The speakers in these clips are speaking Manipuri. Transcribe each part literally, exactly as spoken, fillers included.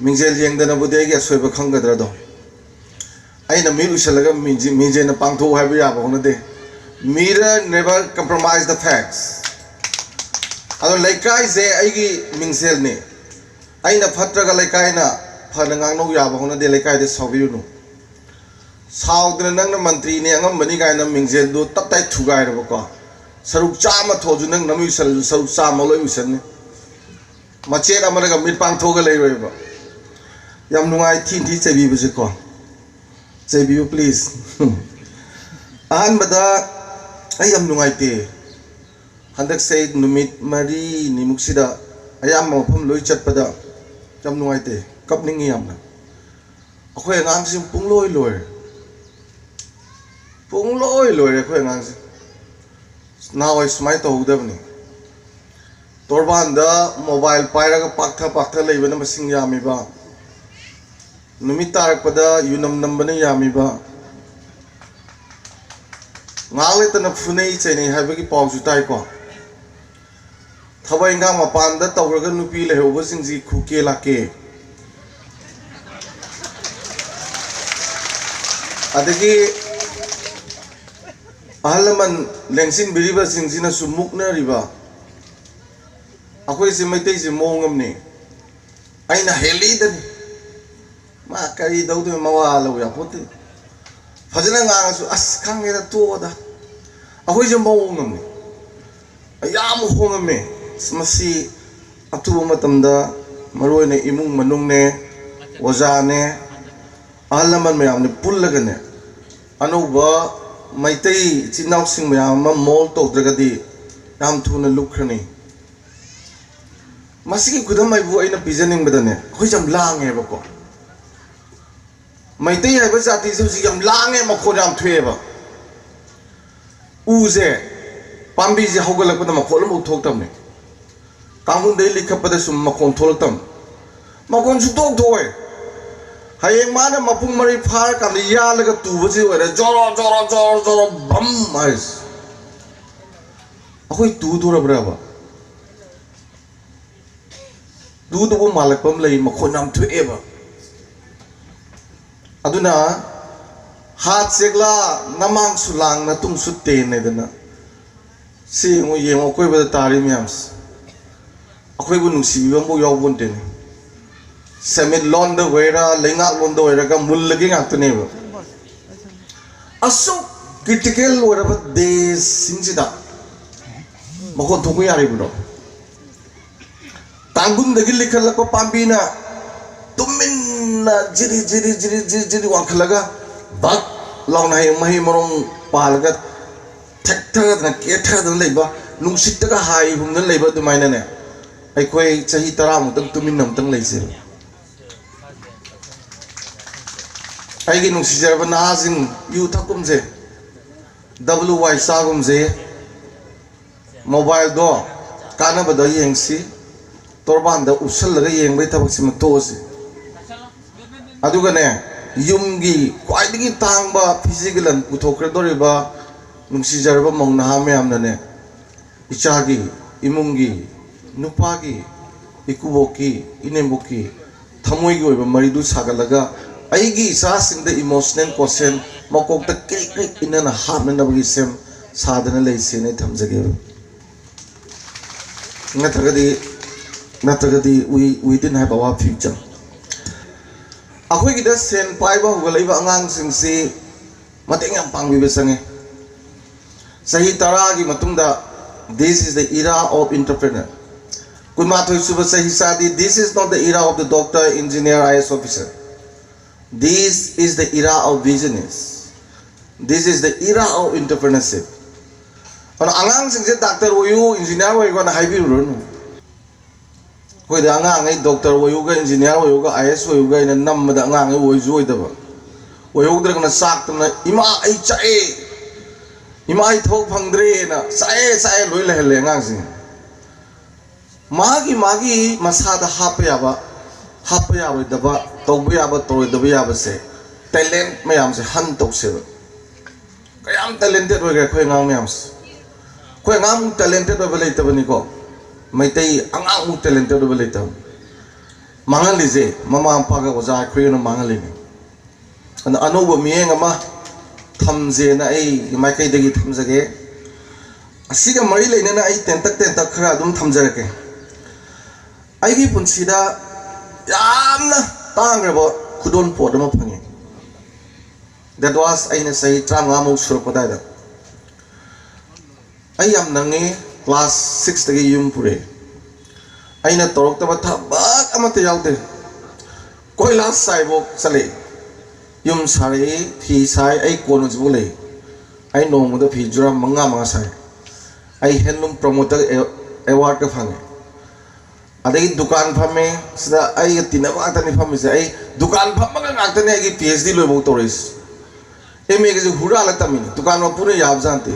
ꯃꯤꯡꯖꯦꯜ ꯌꯦꯡꯗꯅꯕꯨꯗꯤ ꯑꯩꯒꯤ ꯑꯁꯣꯏꯕ ꯈꯪꯒꯗ꯭ꯔꯥꯗꯣ꯫ ꯑꯩꯅ ꯃꯤꯠ ꯎꯏꯁꯜꯂꯒ ꯃꯤꯡꯖꯦ-, ꯃꯤꯡꯖꯦꯜꯅ ꯄꯥꯡꯊꯣꯛꯎ ꯍꯥꯏꯕ ꯌꯥꯕ ꯍꯧꯅꯗꯦ꯫ Mirror never compromise the facts. ꯑꯗꯣ ꯂꯩꯀꯥꯏꯁꯦ ꯑꯩꯒꯤ ꯃꯤꯡꯁꯦꯜꯅꯤ꯫ ꯑꯩꯅ ꯐꯠꯇ꯭ꯔꯒ ꯂꯩꯀꯥꯏꯅ ꯐꯅ ꯉꯥꯡꯅꯧ ꯌꯥꯕ ꯍꯧꯅꯗꯦ, ꯂꯩꯀꯥꯏꯗ ꯁꯥꯎꯕꯤꯔꯨꯅꯨ꯫ ꯁꯥꯎꯗꯅ ꯅꯪꯅ ꯃꯟꯇ꯭ꯔꯤꯅꯤ, ꯑꯉꯝꯕꯅꯤ ꯀꯥꯏꯅ ꯃꯤꯡꯖꯦꯜꯗꯨ ꯇꯞ ꯇꯥꯏ ꯊꯨꯒꯥꯏꯔꯕꯀꯣ꯫ ꯁꯔꯨꯛ ꯆꯥꯝꯃ ꯊꯣꯛꯑꯁꯨ ꯅꯪ ꯅꯃꯤꯠ ꯎꯏꯁꯜꯂꯁꯨ ꯁꯔꯨꯛ ꯆꯥꯝꯃ ꯂꯣꯏ ꯎꯏꯁꯟꯅꯤ꯫ ꯃꯆꯦꯠ ꯑꯃꯅꯒ ꯃꯤꯠ ꯄꯥꯡꯊꯣꯛꯑꯒ ꯂꯩꯔꯣꯏꯕ꯫ ꯌꯥꯝ ꯅꯨꯡꯉꯥꯏ ꯊꯤ ꯊꯤ ꯆꯩꯕꯤꯕꯁꯦꯀꯣ꯫ ꯆꯩꯕꯤꯌꯨ please꯫ ꯑꯍꯥꯟꯕꯗ ꯑꯩ ꯌꯥꯝ ꯅꯨꯡꯉꯥꯏꯇꯦ꯫ ꯍꯟꯗꯛꯁꯦ ꯅꯨꯃꯤꯠ ꯃꯔꯤꯅꯤꯃꯨꯛꯁꯤꯗ ꯑꯌꯥꯝꯕ ꯃꯐꯝ ꯂꯣꯏ ꯆꯠꯄꯗ ꯌꯥꯝ ꯅꯨꯡꯉꯥꯏꯇꯦ, ꯀꯞꯅꯤꯡꯉꯤ ꯌꯥꯝꯅ꯫ ꯑꯩꯈꯣꯏ ꯑꯉꯥꯡꯁꯤꯡ ꯄꯨꯡꯂꯣꯏ ꯂꯣꯏꯔꯦ, ꯄꯨꯡꯂꯣꯏ ꯂꯣꯏꯔꯦ ꯑꯩꯈꯣꯏ ꯑꯉꯥꯡꯁꯤꯡ꯫ ꯅꯍꯥꯟꯋꯥꯏ ꯁꯨꯃꯥꯏꯅ ꯇꯧꯍꯧꯗꯕꯅꯤ꯫ ꯇꯣꯔꯕꯥꯟꯗ ꯃꯣꯕꯥꯏꯜ ꯄꯥꯏꯔꯒ ꯄꯥꯛꯊ ꯄꯥꯛꯊ ꯂꯩꯕꯅ ꯃꯁꯤꯡ ꯌꯥꯝꯃꯤꯕ, ꯅꯨꯃꯤꯠ ꯇꯥꯔꯛꯄꯗ ꯌꯨꯅꯝ ꯅꯝꯕꯅ ꯌꯥꯝꯃꯤꯕ, ꯉꯥꯏꯍꯥꯛ ꯂꯩꯇꯅ ꯐꯨꯅꯩ ꯆꯩꯅꯩ ꯍꯥꯏꯕꯒꯤ ꯄꯥꯎꯁꯨ ꯇꯥꯏꯀꯣ꯫ ꯊꯕꯛ ꯏꯟꯈꯥꯡ ꯃꯄꯥꯟꯗ ꯇꯧꯔꯒ ꯅꯨꯄꯤ ꯂꯩꯍꯧꯕꯁꯤꯡꯁꯤ ꯈꯨꯀꯦ ꯂꯥꯛꯀꯦ꯫ ꯑꯗꯒꯤ ꯑꯍꯜ ꯂꯃꯟ ꯂꯦꯡꯁꯤꯟꯕꯤꯔꯤꯕꯁꯤꯡꯁꯤꯅꯁꯨ ꯃꯨꯛꯅꯔꯤꯕ꯫ ꯑꯩꯈꯣꯏꯁꯦ ꯃꯩꯇꯩꯁꯦ ꯃꯑꯣꯡ ꯑꯃꯅꯤ꯫ ꯑꯩꯅ ꯍꯦꯜꯂꯤꯗꯅꯤ꯫ ꯃꯥ ꯀꯔꯤ ꯇꯧꯗꯣꯏꯅꯣ, ꯃꯋꯥ ꯂꯧ ꯌꯥꯄꯣꯠꯇꯦ꯫ ꯐꯖꯅ ꯉꯥꯡꯉꯁꯨ "ꯑꯁ, ꯈꯪꯉꯦꯗ, ꯇꯣꯛꯑꯣꯗ"꯫ ꯑꯩꯈꯣꯏꯁꯦ ꯃꯑꯣꯡ ꯑꯃꯅꯤ꯫ ꯌꯥꯝ ꯍꯣꯡꯉꯝꯃꯦ꯫ ꯑꯁ, ꯃꯁꯤ ꯑꯊꯨꯕ ꯃꯇꯝꯗ ꯃꯔꯨ ꯑꯣꯏꯅ ꯏꯃꯨꯡ ꯃꯅꯨꯡꯅꯦ, ꯑꯣꯖꯥꯅꯦ, ꯑꯍꯜ ꯂꯃꯟ ꯃꯌꯥꯝꯅ ꯄꯨꯜꯂꯒꯅꯦ, ꯑꯅꯧꯕ ꯃꯩꯇꯩ ꯏꯆꯤꯟ ꯏꯅꯥꯎꯁꯤꯡ ꯃꯌꯥꯝ ꯑꯃ ꯃꯣꯜ ꯇꯧꯗ꯭ꯔꯒꯗꯤ ꯌꯥꯝ ꯊꯨꯅ ꯂꯨꯞꯈ꯭ꯔꯅꯤ꯫ ꯃꯁꯤꯒꯤ ꯈꯨꯗꯝ ꯑꯩꯕꯨ ꯑꯩꯅ ꯄꯤꯖꯅꯤꯡꯕꯗꯅꯦ, ꯑꯩꯈꯣꯏꯁꯦ ꯌꯥꯝ ꯂꯥꯡꯉꯦꯕꯀꯣ꯫ ꯃꯩꯇꯩ ꯍꯥꯏꯕ ꯖꯥꯇꯤꯁꯦ ꯍꯧꯖꯤꯛ ꯌꯥꯝ ꯂꯥꯡꯉꯦ, ꯃꯈꯣꯟ ꯌꯥꯝ ꯊꯣꯛꯑꯦꯕ꯫ ꯎꯁꯦ, ꯄꯥꯝꯕꯤꯁꯦ ꯍꯧꯒꯠꯂꯛꯄꯗ ꯃꯈꯣꯟ ꯑꯃꯐꯥꯎ ꯊꯣꯛꯇꯕꯅꯦ꯫ ꯀꯥꯡꯈꯨꯜꯗꯩ ꯂꯤꯈꯠꯄꯗ ꯁꯨꯝ ꯃꯈꯣꯟ ꯊꯣꯛꯂꯛꯇꯕꯅꯤ꯫ ꯃꯈꯣꯟ ꯁꯨꯡꯊꯣꯛ ꯊꯣꯛꯑꯣꯏ꯫ ꯍꯌꯦꯡ ꯃꯥꯅ ꯃꯄꯨꯡ ꯃꯔꯩ ꯐꯥꯔꯀꯥꯟꯗ ꯌꯥꯜꯂꯒ ꯇꯨꯕꯁꯤ ꯑꯣꯏꯔꯦ, ꯖꯣꯔꯣ ꯖꯣꯔꯣ ꯖꯣꯔꯣ ꯖꯣꯔꯣ ꯕꯝ ꯍꯥꯏꯁꯦ꯫ ꯑꯩꯈꯣꯏ ꯇꯨꯗꯣꯔꯕ꯭ꯔꯕ? ꯇꯨꯗꯨꯕꯨ ꯃꯥꯜꯂꯛꯄ ꯑꯃ ꯂꯩ, ꯃꯈꯣꯟ ꯌꯥꯝ ꯊꯣꯛꯑꯦꯕ꯫ ꯑꯗꯨꯅ ꯍꯥꯠ ꯆꯦꯛꯂꯥ ꯅꯃꯥꯡꯁꯨ ꯂꯥꯡ ꯅꯇꯨꯡꯁꯨ ꯇꯦꯟ ꯍꯥꯏꯗꯅ ꯁꯤ ꯌꯦꯡꯉꯨ, ꯌꯦꯡꯉꯨ ꯑꯀꯣꯏꯕꯗ ꯇꯥꯔꯤ ꯃꯌꯥꯝꯁꯦ꯫ ꯑꯩꯈꯣꯏꯕꯨ ꯅꯨꯡꯁꯤꯕꯤꯕ ꯑꯃꯐꯥꯎ ꯌꯥꯎꯕ ꯅꯠꯇꯦꯅꯦ꯫ ꯁꯦꯟꯃꯤꯠꯂꯣꯟꯗ ꯑꯣꯏꯔ ꯂꯩꯉꯥꯛꯂꯣꯟꯗ ꯑꯣꯏꯔꯒ ꯃꯨꯜꯂꯒꯦ ꯉꯥꯛꯇꯅꯦꯕ꯫ ꯑꯁꯨꯛ ꯀ꯭ꯔꯤꯇꯤꯀꯦꯜ ꯑꯣꯏꯔꯕ ꯗꯦꯁꯁꯤꯡꯁꯤꯗ ꯃꯈꯣꯟ ꯊꯣꯛꯄ ꯌꯥꯔꯤꯕ꯭ꯔꯣ? ꯇꯥꯡꯒꯨꯟꯗꯒꯤ ꯂꯤꯈꯠꯂꯛꯄ ꯄꯥꯝꯕꯤꯅ ꯇꯨꯃꯤꯟꯅ ꯖꯤꯔꯤ ꯖꯤꯔꯤ ꯖꯤꯔꯤ ꯖꯤꯔꯤ ꯖꯤꯔꯤ ꯋꯥꯡꯈꯠꯂꯒ ꯕꯛ ꯂꯥꯎꯅ ꯍꯌꯦꯡ ꯃꯍꯩ ꯃꯔꯣꯡ ꯄꯥꯜꯂꯒ ꯊꯦꯛꯊꯗꯅ ꯀꯦꯊꯗꯅ ꯂꯩꯕ, ꯅꯨꯡꯁꯤꯠꯇꯒ ꯍꯥꯏ ꯍꯨꯝꯗꯅ ꯂꯩꯕ ꯑꯗꯨꯃꯥꯏꯅꯅꯦ, ꯑꯩꯈꯣꯏ ꯆꯍꯤ ꯇꯔꯥꯃꯨꯛꯇꯪ ꯇꯨꯃꯤꯟꯅ ꯑꯃꯨꯛꯇꯪ ꯂꯩꯁꯦꯕ꯫ ꯑꯩꯒꯤ ꯅꯨꯡꯁꯤꯖꯔꯕ ꯅꯍꯥꯁꯤꯡ, ꯌꯨ ꯊꯛꯀꯨꯝꯁꯦ, ꯗꯕꯜꯌꯨ ꯋꯥꯏ ꯆꯥꯒꯨꯝꯁꯦ, ꯃꯣꯕꯥꯏꯜꯗꯣ ꯀꯥꯟꯅꯕꯗ ꯌꯦꯡꯁꯤ, ꯇꯣꯔꯕꯥꯟꯗ ꯎꯞꯁꯜꯂꯒ ꯌꯦꯡꯕꯒꯤ ꯊꯕꯛꯁꯤꯃ ꯇꯣꯛꯑꯁꯤ꯫ ꯑꯗꯨꯒꯅꯦ, ꯌꯨꯝꯒꯤ ꯈ꯭ꯋꯥꯏꯗꯒꯤ ꯇꯥꯡꯕ ꯐꯤꯖꯦꯒꯤ ꯂꯟ ꯄꯨꯊꯣꯛꯈ꯭ꯔꯗꯧꯔꯤꯕ ꯅꯨꯡꯁꯤꯖꯔꯕ ꯃꯧ ꯅꯍꯥ ꯃꯌꯥꯝꯅꯅꯦ, ꯏꯆꯥꯒꯤ, ꯏꯃꯨꯡꯒꯤ, ꯅꯨꯄꯥꯒꯤ, ꯏꯀꯨꯕꯣꯛꯀꯤ, ꯏꯅꯦꯝꯕꯣꯛꯀꯤ ꯊꯃꯣꯏꯒꯤ ꯑꯣꯏꯕ ꯃꯔꯤꯗꯨ ꯁꯥꯒꯠꯂꯒ, ꯑꯩꯒꯤ ꯏꯆꯥꯁꯤꯡꯗ ꯏꯃꯣꯁꯅꯦꯜ ꯀꯣꯁꯦꯟ ꯃꯀꯣꯛꯇ ꯀ꯭ꯔꯤꯛ ꯀ꯭ꯔꯤꯛ ꯏꯟꯅꯅ ꯍꯥꯞꯅꯅꯕꯒꯤ ꯁꯦꯝ ꯁꯥꯗꯅ ꯂꯩꯁꯦꯅ ꯑꯩ ꯊꯝꯖꯒꯦꯕ꯫ ꯅꯠꯇ꯭ꯔꯒꯗꯤ, ꯅꯠꯇ꯭ꯔꯒꯗꯤ we, we didn't have our future. ꯑꯩꯈꯣꯏꯒꯤꯗ ꯁꯦꯟ ꯄꯥꯏꯕ ꯍꯧꯒꯠꯂꯛꯏꯕ ꯑꯉꯥꯡꯁꯤꯡꯁꯤ ꯃꯇꯦꯡ ꯌꯥꯝ ꯄꯥꯡꯕꯤꯕ ꯆꯪꯉꯤ꯫ ꯆꯍꯤ ꯇꯔꯥꯒꯤ ꯃꯇꯨꯡꯗ, this is the era of entrepreneur. ꯀꯨꯟꯃꯥꯊꯣꯏ ꯁꯨꯕ ꯆꯍꯤ ꯆꯥꯗꯤ, this is not the era of the doctor, engineer, I A S officer. This is the era of business. This is the era of entrepreneurship. ꯑꯗꯨꯅ ꯑꯉꯥꯡꯁꯤꯡꯁꯦ ꯗꯥꯛꯇꯔ ꯑꯣꯏꯌꯨ, ꯏꯟꯖꯤꯅꯤꯌꯥꯔ ꯑꯣꯏꯌꯨ ꯍꯥꯏꯅ ꯍꯥꯏꯕꯤꯔꯨꯔꯅꯨ꯫ ꯑꯩꯈꯣꯏꯗ ꯑꯉꯥꯡꯉꯩ ꯗꯣꯛꯇꯔ ꯑꯣꯏꯌꯨꯒ, ꯏꯟꯖꯤꯅꯤꯌꯥꯔ ꯑꯣꯏꯌꯨꯒ, ꯑꯥꯏ ꯑꯦꯁ ꯑꯣꯏꯌꯨꯒ ꯍꯥꯏꯅ ꯅꯝꯕꯗ ꯑꯉꯥꯡꯉꯩ ꯑꯣꯏꯁꯨ ꯑꯣꯏꯗꯕ, ꯑꯣꯏꯍꯧꯗ꯭ꯔꯒꯅ ꯆꯥꯛꯇꯅ, "ꯏꯃꯥ, ꯑꯩ ꯆꯥꯛꯑꯦ, ꯏꯃꯥ, ꯑꯩ ꯊꯕꯛ ꯐꯪꯗ꯭ꯔꯦꯅ ꯆꯥꯛꯑꯦ, ꯆꯥꯛꯑꯦ" ꯂꯣꯏ ꯂꯩꯍꯜꯂꯦ ꯑꯉꯥꯡꯁꯤꯡ꯫ ꯃꯥꯒꯤ ꯃꯥꯒꯤ ꯃꯁꯥꯗ ꯍꯥꯞꯄ ꯌꯥꯕ, ꯍꯥꯞꯄ ꯌꯥꯔꯣꯏꯗꯕ, ꯇꯧꯕ ꯌꯥꯕ, ꯇꯧꯔꯣꯏꯗꯕ ꯌꯥꯕꯁꯦ, ꯇꯦꯂꯦꯟꯠ ꯃꯌꯥꯝꯁꯦ ꯍꯟ ꯇꯧꯁꯦꯕ꯫ ꯀꯌꯥꯝ ꯇꯦꯂꯦꯟꯇꯦꯠ ꯑꯣꯏꯈ꯭ꯔꯦ ꯑꯩꯈꯣꯏ ꯑꯉꯥꯡ ꯃꯌꯥꯝꯁꯦ꯫ ꯑꯩꯈꯣꯏ ꯑꯉꯥꯡꯃꯨꯛ ꯇꯦꯂꯦꯟꯇꯦꯠ ꯑꯣꯏꯕ ꯂꯩꯇꯕꯅꯤꯀꯣ꯫ ꯃꯩꯇꯩ ꯑꯉꯥꯡꯃꯨꯛ ꯇꯦꯂꯦꯟꯇꯦꯠ ꯑꯣꯏꯕ ꯂꯩꯇꯕꯅꯤ꯫ ꯃꯥꯡꯍꯜꯂꯤꯁꯦ ꯃꯃꯥ ꯃꯄꯥꯒ ꯑꯣꯖꯥ ꯑꯩꯈꯣꯏꯒꯅ ꯃꯥꯡꯍꯜꯂꯤꯅꯤ꯫ ꯑꯗꯣ ꯑꯅꯧꯕ ꯃꯤꯠꯌꯦꯡ ꯑꯃ ꯊꯝꯖꯦꯅ ꯑꯩꯒꯤ ꯃꯥꯏꯀꯩꯗꯒꯤ ꯊꯝꯖꯒꯦ꯫ ꯑꯁꯤꯒ ꯃꯔꯤ ꯂꯩꯅꯅ ꯑꯩ ꯇꯦꯟꯇꯛ ꯇꯦꯟꯇꯛ ꯈꯔ ꯑꯗꯨꯝ ꯊꯝꯖꯔꯛꯀꯦ꯫ ꯑꯩꯒꯤ ꯄꯨꯟꯁꯤꯗ ꯌꯥꯝꯅ ꯇꯥꯡꯈ꯭ꯔꯕ ꯈꯨꯗꯣꯜ ꯄꯣꯠ ꯑꯃ ꯐꯪꯉꯤ꯫ That was ꯑꯩꯅ ꯆꯍꯤ ꯇꯔꯥꯃꯉꯥꯃꯨꯛ ꯁꯨꯔꯛꯄ ꯑꯗꯨꯋꯥꯏꯗ꯫ ꯑꯩ ꯌꯥꯝ ꯅꯪꯉꯤ꯫ Class sixꯇꯒꯤ ꯌꯨꯝ ꯄꯨꯔꯛꯑꯦ꯫ ꯑꯩꯅ ꯇꯧꯔꯛꯇꯕ ꯊꯕꯛ ꯑꯃꯠꯇ ꯌꯥꯎꯗꯦ꯫ ꯀꯣꯏꯂꯥꯁ ꯆꯥꯏꯕꯣꯛ ꯆꯠꯂꯛꯏ꯫ ꯌꯨꯝ ꯁꯥꯔꯛꯏ, ꯐꯤ ꯁꯥꯏ, ꯑꯩ ꯀꯣꯟ ꯍꯧꯖꯤꯛꯐꯥꯎ ꯂꯩ꯫ ꯑꯩ ꯅꯣꯡꯃꯗ ꯐꯤ ꯖꯨꯔꯥ ꯃꯉꯥ ꯃꯉꯥ ꯁꯥꯏ꯫ ꯑꯩ handloom promoter awardꯀ ꯐꯪꯉꯦ꯫ ꯑꯗꯒꯤ ꯗꯨꯀꯥꯟ ꯐꯝꯃꯦ꯫ ꯁꯤꯗ ꯑꯩꯒ ꯇꯤꯟꯅꯕ ꯉꯥꯛꯇꯅꯤ ꯐꯝꯃꯤꯁꯦ꯫ ꯑꯩ ꯗꯨꯀꯥꯟ ꯐꯝꯃꯒ ꯉꯥꯛꯇꯅꯤ ꯑꯩꯒꯤ PhD ꯂꯣꯏꯐꯥꯎ ꯇꯧꯔꯛꯏꯁꯦ꯫ MAꯒꯁꯦ ꯍꯨꯔꯥꯜꯂ ꯇꯝꯃꯤꯅꯤ꯫ ꯗꯨꯀꯥꯟ ꯃꯄꯨꯅ ꯌꯥꯕꯖꯥꯠ ꯅꯠꯇꯦ꯫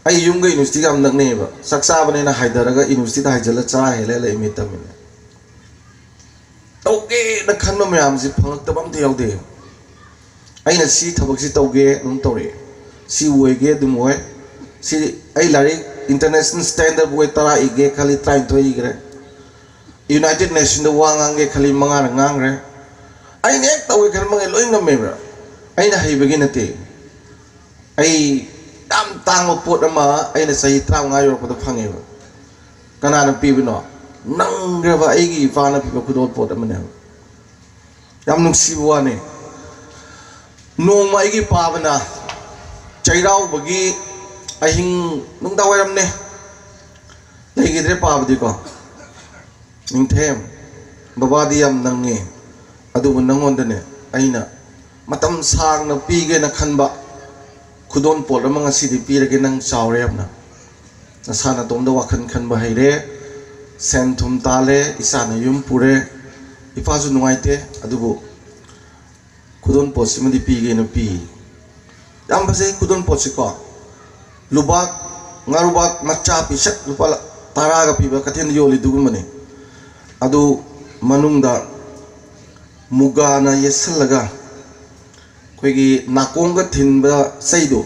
ꯑꯩ ꯌꯨꯝꯒ universityꯒ ꯌꯥꯝ ꯅꯛꯅꯩꯑꯕ꯫ ꯆꯥꯛ ꯆꯥꯕꯅꯦꯅ ꯍꯥꯏꯊꯔꯒ universityꯗ ꯍꯥꯏꯖꯤꯜꯂ ꯆꯔꯥ ꯍꯦꯜꯂ ꯍꯦꯜꯂ MA ꯇꯝꯃꯤꯅꯦ꯫ ꯇꯧꯒꯦꯅ ꯈꯟꯕ ꯃꯌꯥꯝꯁꯤ ꯐꯪꯉꯛꯇꯕ ꯑꯝꯇ ꯌꯥꯎꯗꯦ꯫ ꯑꯩꯅ ꯁꯤ ꯊꯕꯛꯁꯤ ꯇꯧꯒꯦ ꯑꯗꯨꯝ ꯇꯧꯔꯛꯑꯦ, ꯁꯤ ꯑꯣꯏꯒꯦ ꯑꯗꯨꯝ ꯑꯣꯏ꯫ ꯁꯤ ꯑꯩ ꯂꯥꯏꯔꯤꯛ international standard ꯕꯣꯏ ꯇꯔꯥ ꯏꯒꯦ ꯈꯜꯂꯤ, ꯇꯔꯥꯅꯤꯊꯣꯏ ꯏꯈ꯭ꯔꯦ꯫ United Nationꯗ ꯋꯥ ꯉꯥꯡꯒꯦ ꯈꯜꯂꯤ, ꯃꯉꯥꯔ ꯉꯥꯡꯈ꯭ꯔꯦ꯫ ꯑꯩꯅ ꯍꯦꯛ ꯇꯧꯒꯦ ꯈꯟꯕꯉꯩ ꯂꯣꯏ ꯉꯝꯃꯦꯕ꯫ ꯑꯩꯅ ꯍꯩꯕꯒꯤ ꯅꯠꯇꯦ꯫ ꯑꯩ ꯌꯥꯝ ꯇꯥꯡꯕ ꯄꯣꯠ ꯑꯃ ꯑꯩꯅ ꯆꯍꯤ ꯇꯔꯥꯃꯉꯥ ꯌꯧꯔꯛꯄꯗ ꯐꯪꯉꯦꯕ꯫ ꯀꯅꯥꯅ ꯄꯤꯕꯅꯣ? ꯅꯪꯈ꯭ꯔꯕ ꯑꯩꯒꯤ ꯏꯄꯥꯅ ꯄꯤꯕ ꯈꯨꯗꯣꯜ ꯄꯣꯠ ꯑꯃꯅꯦꯕ꯫ ꯌꯥꯝ ꯅꯨꯡꯁꯤꯕ ꯋꯥꯅꯤ꯫ ꯅꯣꯡꯃ ꯑꯩꯒꯤ ꯄꯥꯕꯅ ꯆꯩꯔꯥꯎꯕꯒꯤ ꯑꯍꯤꯡ, ꯅꯨꯡꯗꯥꯡ ꯋꯥꯏꯔꯝꯅꯦ, ꯂꯩꯈꯤꯗ꯭ꯔꯦ ꯄꯥꯕꯗꯤꯀꯣ꯫ "ꯅꯤꯡꯊꯦꯝ, ꯕꯕꯥꯗꯤ ꯌꯥꯝ ꯅꯪꯉꯦ, ꯑꯗꯨꯕꯨ ꯅꯪꯉꯣꯟꯗꯅꯦ ꯑꯩꯅ ꯃꯇꯝ ꯁꯥꯡꯅ ꯄꯤꯒꯦꯅ ꯈꯟꯕ ꯈꯨꯗꯣꯜ ꯄꯣꯠ ꯑꯃ ꯉꯁꯤꯗꯤ ꯄꯤꯔꯒꯦ꯫ ꯅꯪ ꯆꯥꯎꯔꯦ ꯌꯥꯝꯅ, ꯅꯁꯥ ꯅꯇꯣꯝꯗ ꯋꯥꯈꯜ ꯈꯟꯕ ꯍꯩꯔꯦ, ꯁꯦꯟ ꯊꯨꯝ ꯇꯥꯜꯂꯦ, ꯏꯆꯥꯅ ꯌꯨꯝ ꯄꯨꯔꯦ, ꯏꯄꯥꯁꯨ ꯅꯨꯡꯉꯥꯏꯇꯦ, ꯑꯗꯨꯕꯨ ꯈꯨꯗꯣꯜ ꯄꯣꯠꯁꯤꯃꯗꯤ ꯄꯤꯒꯦꯅ ꯄꯤ"꯫ ꯌꯥꯝ ꯐꯖꯩ ꯈꯨꯗꯣꯜ ꯄꯣꯠꯁꯤꯀꯣ꯫ ꯂꯨꯕꯥꯛ, ꯉꯥꯔꯨꯕꯥꯛ ꯃꯆꯥ ꯄꯤꯁꯛ ꯂꯨꯄꯥ ꯇꯔꯥꯒ ꯄꯤꯕ ꯀꯩꯊꯦꯜꯗ ꯌꯣꯜꯂꯤꯗꯨꯒꯨꯝꯕꯅꯤ꯫ ꯑꯗꯨ ꯃꯅꯨꯡꯗ ꯃꯨꯒꯥꯅ ꯌꯦꯠꯁꯜꯂꯒ ꯑꯩꯈꯣꯏꯒꯤ ꯅꯥꯀꯣꯡꯒ ꯊꯤꯟꯕ ꯆꯩꯗꯣ,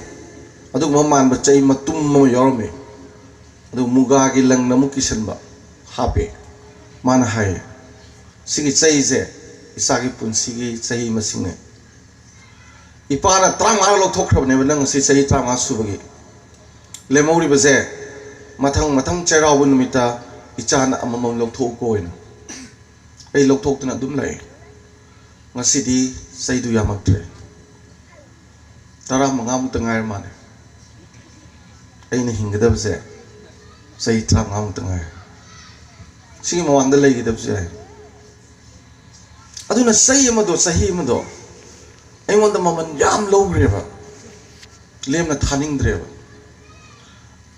ꯑꯗꯨꯒꯨꯝꯕ ꯃꯥꯟꯕ ꯆꯩ ꯃꯇꯨꯝ ꯑꯃ ꯌꯥꯎꯔꯝꯃꯤ꯫ ꯑꯗꯨ ꯃꯨꯒꯥꯒꯤ ꯂꯪꯅ ꯑꯃꯨꯛ ꯀꯤꯁꯟꯕ ꯍꯥꯞꯄꯦ꯫ ꯃꯥꯅ ꯍꯥꯏꯌꯦ, ꯁꯤꯒꯤ ꯆꯩꯁꯦ ꯏꯆꯥꯒꯤ ꯄꯨꯟꯁꯤꯒꯤ ꯆꯍꯤ ꯃꯁꯤꯡꯅꯦ꯫ ꯏꯄꯥꯅ ꯇꯔꯥꯃꯉꯥ ꯂꯧꯊꯣꯛꯈ꯭ꯔꯕꯅꯦꯕ, ꯅꯪ ꯉꯁꯤ ꯆꯍꯤ ꯇꯔꯥꯃꯉꯥ ꯁꯨꯕꯒꯤ꯫ ꯂꯦꯝꯍꯧꯔꯤꯕꯁꯦ ꯃꯊꯪ ꯃꯊꯪ ꯆꯩꯔꯥꯎꯕ ꯅꯨꯃꯤꯠꯇ ꯏꯆꯥꯅ ꯑꯃꯃꯝ ꯂꯧꯊꯣꯛꯎꯀꯣ ꯍꯥꯏꯅ꯫ ꯑꯩ ꯂꯧꯊꯣꯛꯇꯅ ꯑꯗꯨꯝ ꯂꯥꯛꯑꯦ꯫ ꯉꯁꯤꯗꯤ ꯆꯩꯗꯨ ꯌꯥꯝꯃꯛꯇ꯭ꯔꯦ꯫ ꯇꯔꯥꯃꯉꯥꯃꯨꯛꯇ ꯉꯥꯏꯔ ꯃꯥꯜꯂꯦ꯫ ꯑꯩꯅ ꯍꯤꯡꯒꯗꯕꯁꯦ ꯆꯍꯤ ꯇꯔꯥꯃꯉꯥꯃꯨꯛꯇ ꯉꯥꯏꯔꯦ꯫ ꯁꯤꯒꯤ ꯃꯃꯥꯡꯗ ꯂꯩꯒꯗꯕꯁꯨ ꯌꯥꯏ꯫ ꯑꯗꯨꯅ ꯆꯍꯤ ꯑꯃꯗꯣ, ꯆꯍꯤ ꯑꯃꯗꯣ ꯑꯩꯉꯣꯟꯗ ꯃꯃꯜ ꯌꯥꯝ ꯂꯧꯈ꯭ꯔꯦꯕ, ꯂꯦꯝꯅ ꯊꯥꯅꯤꯡꯗ꯭ꯔꯦꯕ꯫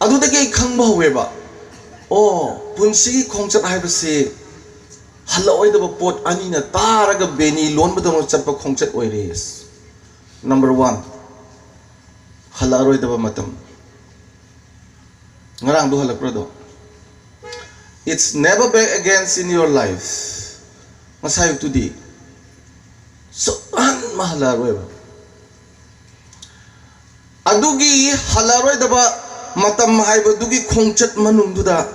ꯑꯗꯨꯗꯒꯤ ꯑꯩ ꯈꯪꯕ ꯍꯧꯋꯦꯕ, ꯑꯣ, ꯄꯨꯟꯁꯤꯒꯤ ꯈꯣꯡꯆꯠ ꯍꯥꯏꯕꯁꯤ ꯍꯜꯂꯛꯑꯣꯏꯗꯕ ꯄꯣꯠ ꯑꯅꯤꯅ ꯇꯥꯔꯒ ꯕꯦꯅꯤ ꯂꯣꯟꯕꯗꯧꯅ ꯆꯠꯄ ꯈꯣꯡꯆꯠ ꯑꯣꯏꯔꯦ꯫ Number one, ꯍꯜꯂꯛꯑꯔꯣꯏꯗꯕ ꯃꯇꯝ꯫ ꯉꯔꯥꯡꯗꯣ ꯍꯜꯂꯛꯄ꯭ꯔꯗꯣ? It's never back again in your life. ꯉꯁꯥꯏ ꯑꯌꯨꯛꯇꯨꯗꯤ ꯁꯨꯛꯍꯟ ꯍꯜꯂꯛꯑꯔꯣꯏꯕ꯫ ꯑꯗꯨꯒꯤ ꯍꯜꯂꯛꯑꯔꯣꯏꯗꯕ ꯃꯇꯝ ꯍꯥꯏꯕꯗꯨꯒꯤ ꯈꯣꯡꯆꯠ ꯃꯅꯨꯡꯗꯨꯗ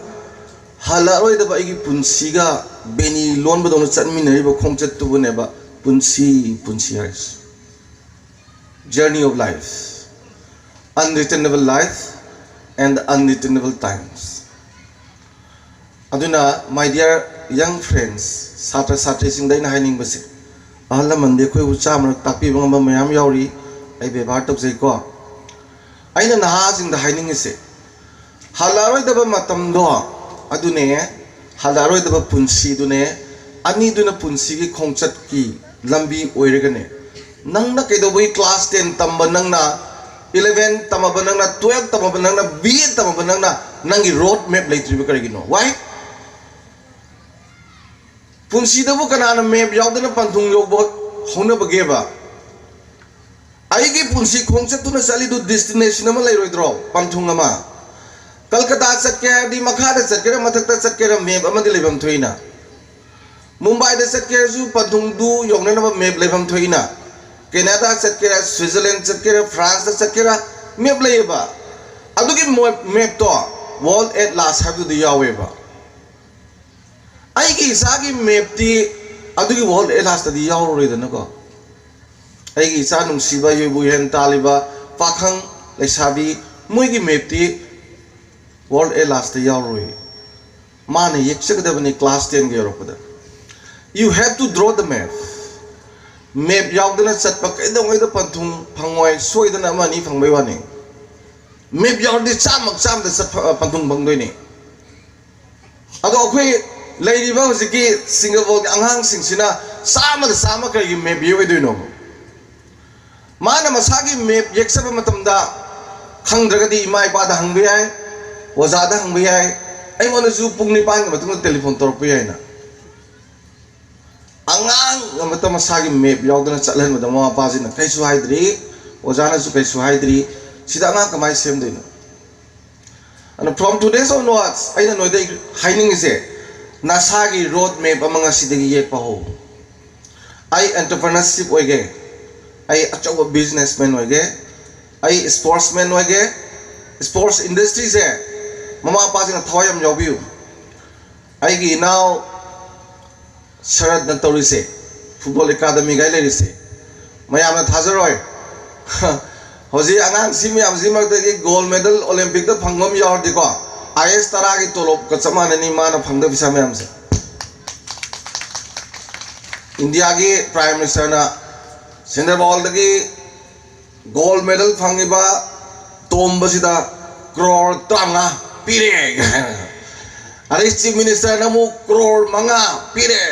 ꯍꯜꯂꯛꯑꯔꯣꯏꯗꯕ ꯑꯩꯒꯤ ꯄꯨꯟꯁꯤꯒ ꯕꯦꯅꯤ ꯂꯣꯟꯕꯗꯧꯅ ꯆꯠꯃꯤꯟꯅꯔꯤꯕ ꯈꯣꯡꯆꯠꯇꯨꯕꯨꯅꯦꯕ ꯄꯨꯟꯁꯤ, ꯄꯨꯟꯁꯤ ꯍꯥꯏꯔꯤꯁꯦ꯫ Journey of life, unreturnable life and unreturnable times. ꯑꯗꯨꯅ, my dear young friends, ꯁꯥꯇ꯭ꯔ ꯁꯥꯇ꯭ꯔꯤꯁꯤꯡꯗ ꯑꯩꯅ ꯍꯥꯏꯅꯤꯡꯕꯁꯦ, ꯑꯍꯜ ꯂꯃꯟꯗꯤ ꯑꯩꯈꯣꯏꯕꯨ ꯆꯥꯝꯃꯔꯛ ꯇꯥꯛꯄꯤꯕ ꯉꯝꯕ ꯃꯌꯥꯝ ꯌꯥꯎꯔꯤ, ꯑꯩ ꯕꯦꯕꯥꯔ ꯇꯧꯖꯩꯀꯣ꯫ ꯑꯩꯅ ꯅꯍꯥꯁꯤꯡꯗ ꯍꯥꯏꯅꯤꯡꯉꯤꯁꯦ, ꯍꯜꯂꯛꯑꯔꯣꯏꯗꯕ ꯃꯇꯝꯗꯣ ꯑꯗꯨꯅꯦ, ꯍꯜꯂꯛꯑꯔꯣꯏꯗꯕ ꯄꯨꯟꯁꯤꯗꯨꯅꯦ, ꯑꯅꯤꯗꯨꯅ ꯄꯨꯟꯁꯤꯒꯤ ꯈꯣꯡꯆꯠꯀꯤ ꯂꯝꯕꯤ ꯑꯣꯏꯔꯒꯅꯦ꯫ ꯅꯪꯅ ꯀꯩꯗꯧꯕꯒꯤ class ten ꯇꯝꯕ ꯅꯪꯅ, eleven ꯇꯝꯃꯕ ꯅꯪꯅ, twelve ꯇꯝꯃꯕ ꯅꯪꯅ, B A ꯇꯝꯃꯕ ꯅꯪꯅ ꯅꯪꯒꯤ road map ꯂꯩꯇ꯭ꯔꯤꯕ ꯀꯔꯤꯒꯤꯅꯣ? Why? ꯄꯨꯟꯁꯤꯗꯕꯨ ꯀꯅꯥꯅ map ꯌꯥꯎꯗꯅ ꯄꯟꯊꯨꯡ ꯌꯧꯕ ꯍꯧꯅꯕꯒꯦꯕ? ꯑꯩꯒꯤ ꯄꯨꯟꯁꯤ ꯈꯣꯡꯆꯠꯇꯨꯅ ꯆꯠꯂꯤꯗꯨ destination ꯑꯃ ꯂꯩꯔꯣꯏꯗ꯭ꯔꯣ? ꯄꯟꯊꯨꯡ ꯑꯃ꯫ ꯀꯜꯀꯇꯥ ꯆꯠꯀꯦ ꯍꯥꯏꯔꯗꯤ ꯃꯈꯥꯗ ꯆꯠꯀꯦꯔꯥ ꯃꯊꯛꯇ ꯆꯠꯀꯦꯔꯥ map ꯑꯃꯗꯤ ꯂꯩꯐꯝ ꯊꯣꯛꯏꯅ꯫ ꯃꯨꯝꯕꯥꯏꯗ ꯆꯠꯀꯦ ꯍꯥꯏꯔꯁꯨ ꯄꯟꯊꯨꯡꯗꯨ ꯌꯧꯅꯅꯕ map ꯂꯩꯐꯝ ꯊꯣꯛꯏꯅ꯫ ꯀꯦꯅꯥꯗꯥ ꯆꯠꯀꯦꯔꯥ, ꯁ꯭ꯋꯤꯖꯔꯂꯦꯟ ꯆꯠꯀꯦꯔꯥ, ꯐ꯭ꯔꯥꯟꯁꯇ ꯆꯠꯀꯦꯔꯥ, map ꯂꯩꯌꯦꯕ꯫ ꯑꯗꯨꯒꯤ map, mapꯇꯣ World Atlas ꯍꯥꯏꯕꯗꯨꯗ ꯌꯥꯎꯋꯦꯕ꯫ ꯑꯩꯒꯤ ꯏꯆꯥꯒꯤ ꯃꯦꯞꯇꯤ ꯑꯗꯨꯒꯤ ꯋꯥꯔꯜ ꯑꯦꯠꯂꯥꯁꯇꯗꯤ ꯌꯥꯎꯔꯔꯣꯏꯗꯅꯀꯣ꯫ ꯑꯩꯒꯤ ꯏꯆꯥ ꯅꯨꯡꯁꯤꯕ, ꯌꯨꯕꯨ ꯍꯦꯟ ꯇꯥꯜꯂꯤꯕ ꯄꯥꯈꯪ ꯂꯩꯁꯥꯕꯤ, ꯃꯣꯏꯒꯤ ꯃꯦꯞꯇꯤ ꯋꯥꯔꯜ ꯑꯦꯠꯂꯥꯁꯇ ꯌꯥꯎꯔꯣꯏ꯫ ꯃꯥꯅ ꯌꯦꯛꯆꯒꯗꯕꯅꯤ ꯀ꯭ꯂꯥꯁ ꯇꯦꯟꯒ ꯌꯧꯔꯛꯄꯗ꯫ You have to draw the map. Map ꯌꯥꯎꯗꯅ ꯆꯠꯄ ꯀꯩꯗꯧꯉꯩꯗ ꯄꯟꯊꯨꯡ ꯐꯪꯉꯣꯏ, ꯁꯣꯏꯗꯅ ꯑꯃ ꯑꯅꯤ ꯐꯪꯕꯩ ꯋꯥꯅꯤ꯫ ꯃꯦꯞ ꯌꯥꯎꯔꯗꯤ ꯆꯥꯝꯃ ꯆꯥꯝꯃꯗ ꯆꯠꯄ, ꯄꯟꯊꯨꯡ ꯐꯪꯗꯣꯏꯅꯤ꯫ ꯑꯗꯣ ꯑꯩꯈꯣꯏ ꯂꯩꯔꯤꯕ ꯍꯧꯖꯤꯛꯀꯤ ꯁꯤꯡꯒꯕꯣꯜꯒꯤ ꯑꯉꯥꯡꯁꯤꯡꯁꯤꯅ ꯆꯥꯝꯃꯗ ꯆꯥꯝꯃ ꯀꯔꯤꯒꯤ ꯃꯦꯞ ꯌꯦꯛꯑꯣꯏꯗꯣꯏꯅꯣ? ꯃꯥꯅ ꯃꯁꯥꯒꯤ ꯃꯦꯞ ꯌꯦꯛꯆꯕ ꯃꯇꯝꯗ ꯈꯪꯗ꯭ꯔꯒꯗꯤ ꯏꯃꯥ ꯏꯄꯥꯗ ꯍꯪꯕ ꯌꯥꯏ, ꯑꯣꯖꯥꯗ ꯍꯪꯕ ꯌꯥꯏ, ꯑꯩꯉꯣꯟꯗꯁꯨ ꯄꯨꯡ ꯅꯤꯄꯥꯟꯒꯤ ꯃꯇꯨꯡꯗ ꯇꯦꯂꯤꯐꯣꯟ ꯇꯧꯔꯛꯄ ꯌꯥꯏꯅ꯫ ꯑꯉꯥꯡ ꯑꯃꯠꯇ ꯃꯁꯥꯒꯤ ꯃꯦꯞ ꯌꯥꯎꯗꯅ ꯆꯠꯍꯟꯕꯗ ꯃꯃꯥ ꯃꯄꯥꯁꯤꯅ ꯀꯩꯁꯨ ꯍꯥꯏꯗ꯭ꯔꯤ, ꯑꯣꯖꯥꯅꯁꯨ ꯀꯩꯁꯨ ꯍꯥꯏꯗ꯭ꯔꯤ꯫ ꯁꯤꯗ ꯑꯉꯥꯡ ꯀꯃꯥꯏꯅ ꯁꯦꯝꯗꯣꯏꯅꯣ? ꯑꯗꯨꯅ from today's onwards ꯑꯩꯅ ꯅꯣꯏꯗ ꯍꯥꯏꯅꯤꯡꯉꯤꯁꯦ, ꯅꯁꯥꯒꯤ ꯔꯣꯗ ꯃꯦꯞ ꯑꯃ ꯉꯁꯤꯗꯒꯤ ꯌꯦꯛꯄ ꯍꯧ꯫ ꯑꯩ ꯑꯦꯟꯇꯔꯄ꯭ꯔꯤꯅꯔꯁꯤꯞ ꯑꯣꯏꯒꯦ, ꯑꯩ ꯑꯆꯧꯕ ꯕꯤꯖꯤꯅꯦꯁꯃꯦꯟ ꯑꯣꯏꯒꯦ, ꯑꯩ ꯁ꯭ꯄꯣꯔꯠꯁꯃꯦꯟ ꯑꯣꯏꯒꯦ, ꯁ꯭ꯄꯣꯔꯠꯁ ꯏꯟꯗꯁꯇ꯭ꯔꯤꯁꯦ ꯃꯃꯥ ꯃꯄꯥꯁꯤꯡꯅ ꯊꯋꯥꯏ ꯌꯥꯝ ꯌꯥꯎꯕꯤꯌꯨ꯫ ꯑꯩꯒꯤ ꯏꯅꯥꯎ ꯁꯔꯠꯅ ꯇꯧꯔꯤꯁꯦ, ꯐꯨꯠꯕꯣꯜ ꯑꯦꯀꯥꯗꯃꯤꯒꯥꯏ ꯂꯩꯔꯤꯁꯦ, ꯃꯌꯥꯝꯅ ꯊꯥꯖꯔꯣꯏ꯫ ꯍꯧꯖꯤꯛ ꯑꯉꯥꯡꯁꯤ ꯃꯌꯥꯝꯁꯤ ꯃꯔꯛꯇꯒꯤ ꯒꯣꯜ ꯃꯦꯗꯜ ꯑꯣꯂꯦꯝꯄꯤꯛꯇ ꯐꯪꯕ ꯑꯃ ꯌꯥꯎꯔꯗꯤꯀꯣ, ꯑꯥꯏ ꯑꯦꯁ ꯇꯔꯥꯒꯤ ꯇꯣꯂꯣꯞꯀ ꯆꯞ ꯃꯥꯟꯅꯅꯤ ꯃꯥꯅ ꯐꯪꯗꯕ ꯄꯩꯁꯥ ꯃꯌꯥꯝꯁꯦ꯫ ꯏꯟꯗꯤꯌꯥꯒꯤ ꯄ꯭ꯔꯥꯏꯝ ꯃꯤꯅꯤꯁꯇꯔꯅ ꯁꯦꯟꯗ꯭ꯔ ꯕꯥꯎꯜꯗꯒꯤ ꯒꯣꯜ ꯃꯦꯗꯜ ꯐꯪꯉꯤꯕ ꯇꯣꯝꯕꯁꯤꯗ ꯀ꯭ꯔꯣꯔ ꯇꯔꯥꯃꯉꯥ ꯄꯤꯔꯦ꯫ ꯑꯗꯩ ꯆꯤꯐ ꯃꯤꯅꯤꯁꯇꯔꯅ ꯑꯃꯨꯛ ꯀ꯭ꯔꯣꯔ ꯃꯉꯥ ꯄꯤꯔꯦ꯫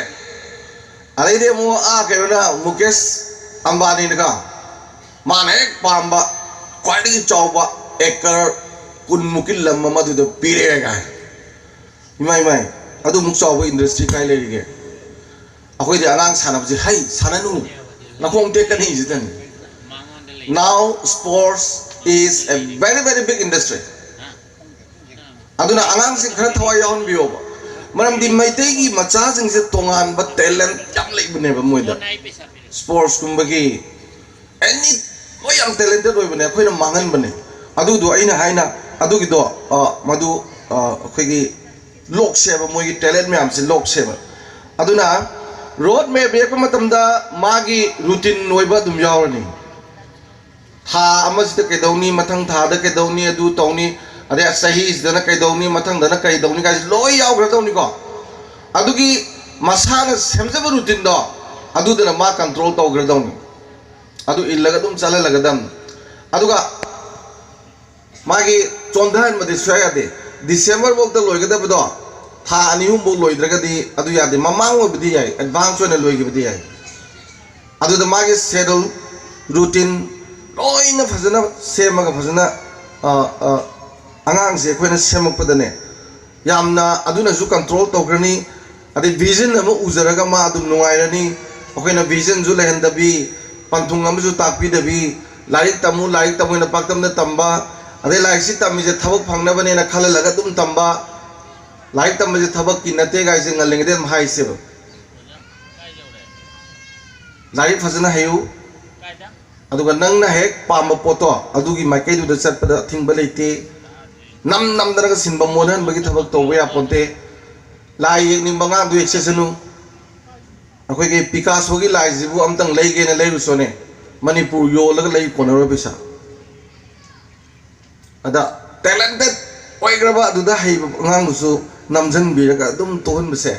ꯑꯗꯩꯗꯤ ꯑꯃꯨꯛ ꯑꯥ ꯀꯩꯅꯣꯅ, ꯃꯨꯀꯦꯁ ꯑꯝꯕꯥꯅꯤꯅꯒ ꯃꯥꯅ ꯍꯦꯛ ꯄꯥꯝꯕ ꯈ꯭ꯋꯥꯏꯗꯒꯤ ꯆꯥꯎꯕ ꯑꯦꯀꯔ ꯀꯨꯟꯃꯨꯛꯀꯤ ꯂꯝ ꯑꯃ ꯑꯗꯨꯗ ꯄꯤꯔꯦ ꯀꯥꯏ꯫ ꯏꯃꯥꯏ ꯏꯃꯥꯏ, ꯑꯗꯨꯃꯨꯛ ꯆꯥꯎꯕ ꯏꯟꯗꯁꯇ꯭ꯔꯤ ꯀꯥꯏ ꯂꯩꯔꯤꯒꯦ? ꯑꯩꯈꯣꯏꯗꯤ ꯑꯉꯥꯡ ꯁꯥꯟꯅꯕꯁꯦ, "ꯍꯩ, ꯁꯥꯟꯅꯅꯨ, ꯅꯈꯣꯡ ꯇꯦꯛꯀꯅꯤ" ꯁꯤꯗꯅꯤ꯫ Now sports is a very, very big industry. ꯑꯗꯨꯅ ꯑꯉꯥꯡꯁꯤꯡ ꯈꯔ ꯊꯋꯥꯏ ꯌꯥꯎꯍꯟꯕꯤꯌꯣꯕ, ꯃꯔꯝꯗꯤ ꯃꯩꯇꯩꯒꯤ ꯃꯆꯥꯁꯤꯡꯁꯦ ꯇꯣꯉꯥꯟꯕ ꯇꯦꯂꯦꯟ ꯌꯥꯝ ꯂꯩꯕꯅꯦꯕ ꯃꯣꯏꯗ꯫ ꯁ꯭ꯄꯣꯔꯠꯁꯀꯨꯝꯕꯒꯤ ꯑꯦꯅꯤ, ꯂꯣꯏ ꯌꯥꯝ ꯇꯦꯂꯦꯟꯇꯦꯠ ꯑꯣꯏꯕꯅꯦ, ꯑꯩꯈꯣꯏꯅ ꯃꯥꯡꯍꯟꯕꯅꯦ꯫ ꯑꯗꯨꯗꯣ ꯑꯩꯅ ꯍꯥꯏꯅ, ꯑꯗꯨꯒꯤꯗꯣ, ꯑ, ꯃꯗꯨ, ꯑ, ꯑꯩꯈꯣꯏꯒꯤ ꯂꯣꯛꯁꯦꯕ, ꯃꯣꯏꯒꯤ ꯇꯦꯂꯦꯟ ꯃꯌꯥꯝꯁꯦ ꯂꯣꯛꯁꯦꯕ꯫ ꯑꯗꯨꯅ ꯔꯣꯗ ꯃꯦꯞ ꯌꯦꯛꯄ ꯃꯇꯝꯗ ꯃꯥꯒꯤ ꯔꯨꯇꯤꯟ ꯑꯣꯏꯕ ꯑꯗꯨꯝ ꯌꯥꯎꯔꯅꯤ꯫ ꯊꯥ ꯑꯃꯁꯤꯗ ꯀꯩꯗꯧꯅꯤ, ꯃꯊꯪ ꯊꯥꯗ ꯀꯩꯗꯧꯅꯤ, ꯑꯗꯨ ꯇꯧꯅꯤ, ꯑꯗꯩ ꯆꯍꯤꯁꯤꯗꯅ ꯀꯩꯗꯧꯅꯤ, ꯃꯊꯪꯗꯅ ꯀꯩꯗꯧꯅꯤ ꯀꯥꯏꯁꯦ ꯂꯣꯏ ꯌꯥꯎꯈ꯭ꯔꯗꯧꯅꯤꯀꯣ꯫ ꯑꯗꯨꯒꯤ ꯃꯁꯥꯅ ꯁꯦꯝꯖꯕ ꯔꯨꯇꯤꯟꯗꯣ ꯑꯗꯨꯗꯨꯅ ꯃꯥ ꯀꯟꯇ꯭ꯔꯣꯜ ꯇꯧꯈ꯭ꯔꯗꯧꯅꯤ꯫ ꯑꯗꯨ ꯏꯜꯂꯒ ꯑꯗꯨꯝ ꯆꯠꯍꯜꯂꯒꯗꯝꯅꯤ꯫ ꯑꯗꯨꯒ ꯃꯥꯒꯤ ꯆꯣꯟꯊꯍꯟꯕꯗꯤ ꯁꯨꯡꯌꯥ ꯌꯥꯗꯦ꯫ ꯗꯤꯁꯦꯝꯕꯔ ꯐꯥꯎꯗ ꯂꯣꯏꯒꯗꯕꯗꯣ ꯊꯥ ꯑꯅꯤ ꯑꯍꯨꯝꯐꯥꯎ ꯂꯣꯏꯗ꯭ꯔꯒꯗꯤ ꯑꯗꯨ ꯌꯥꯗꯦ꯫ ꯃꯃꯥꯡ ꯑꯣꯏꯕꯗꯤ ꯌꯥꯏ, ꯑꯦꯗꯚꯥꯟꯁ ꯑꯣꯏꯅ ꯂꯣꯏꯈꯤꯕꯗꯤ ꯌꯥꯏ꯫ ꯑꯗꯨꯗ ꯃꯥꯒꯤ ꯁꯦꯗꯨꯜ, ꯔꯨꯇꯤꯟ ꯂꯣꯏꯅ ꯐꯖꯅ ꯁꯦꯝꯃꯒ ꯐꯖꯅ, ꯑ, ꯑ, ꯑꯉꯥꯡꯁꯦ ꯑꯩꯈꯣꯏꯅ ꯁꯦꯝꯃꯛꯄꯗꯅꯦ, ꯌꯥꯝꯅ ꯑꯗꯨꯅꯁꯨ ꯀꯟꯇ꯭ꯔꯣꯜ ꯇꯧꯈ꯭ꯔꯅꯤ꯫ ꯑꯗꯩ ꯚꯤꯖꯟ ꯑꯃ ꯎꯖꯔꯒ ꯃꯥ ꯑꯗꯨꯝ ꯅꯨꯡꯉꯥꯏꯔꯅꯤ꯫ ꯑꯩꯈꯣꯏꯅ ꯚꯤꯖꯟꯁꯨ ꯂꯩꯍꯟꯗꯕꯤ, ꯄꯟꯊꯨꯡ ꯑꯃꯁꯨ ꯇꯥꯛꯄꯤꯗꯕꯤ, ꯂꯥꯏꯔꯤꯛ ꯇꯝꯃꯨ, ꯂꯥꯏꯔꯤꯛ ꯇꯝꯃꯨꯅ ꯄꯥꯛꯇꯝꯅ ꯇꯝꯕ, ꯑꯗꯩ ꯂꯥꯏꯔꯤꯛꯁꯤ ꯇꯝꯃꯤꯁꯦ ꯊꯕꯛ ꯐꯪꯅꯕꯅꯦꯅ ꯈꯜꯍꯜꯂꯒ ꯑꯗꯨꯝ ꯇꯝꯕ, ꯂꯥꯏꯔꯤꯛ ꯇꯝꯕꯁꯦ ꯊꯕꯛꯀꯤ ꯅꯠꯇꯦ ꯀꯥꯏꯁꯦ ꯉꯜꯂꯤꯉꯩꯗ ꯑꯗꯨꯝ ꯍꯥꯏꯁꯦꯕ꯫ ꯂꯥꯏꯔꯤꯛ ꯐꯖꯅ ꯍꯩꯌꯨ, ꯑꯗꯨꯒ ꯅꯪꯅ ꯍꯦꯛ ꯄꯥꯝꯕ ꯄꯣꯠꯇꯣ ꯑꯗꯨꯒꯤ ꯃꯥꯏꯀꯩꯗꯨꯗ ꯆꯠꯄꯗ ꯑꯊꯤꯡꯕ ꯂꯩꯇꯦ꯫ ꯅꯝ ꯅꯝꯗꯅꯒ ꯁꯤꯟꯕ ꯃꯣꯟꯍꯟꯕꯒꯤ ꯊꯕꯛ ꯇꯧꯕ ꯌꯥꯄꯣꯟꯇꯦ꯫ ꯂꯥꯏ ꯌꯦꯛꯅꯤꯡꯕ ꯑꯉꯥꯡꯗꯨ ꯌꯦꯛꯆꯁꯅꯨ꯫ ꯑꯩꯈꯣꯏꯒꯤ ꯄꯤꯀꯥꯁꯣꯒꯤ ꯂꯥꯏꯁꯤꯕꯨ ꯑꯝꯇꯪ ꯂꯩꯒꯦꯅ ꯂꯩꯔꯨꯆꯣꯅꯦ, ꯃꯅꯤꯄꯨꯔ ꯌꯣꯜꯂꯒ ꯂꯩ ꯀꯣꯟꯅꯔꯣꯏ ꯄꯩꯁꯥ꯫ ꯑꯗ ꯇꯦꯂꯦꯟꯇꯦꯠ ꯑꯣꯏꯈ꯭ꯔꯕ ꯑꯗꯨꯗ ꯍꯩꯕ ꯑꯉꯥꯡꯗꯨꯁꯨ ꯅꯝꯖꯟꯕꯤꯔꯒ ꯑꯗꯨꯝ ꯇꯣꯛꯍꯟꯕꯁꯦ,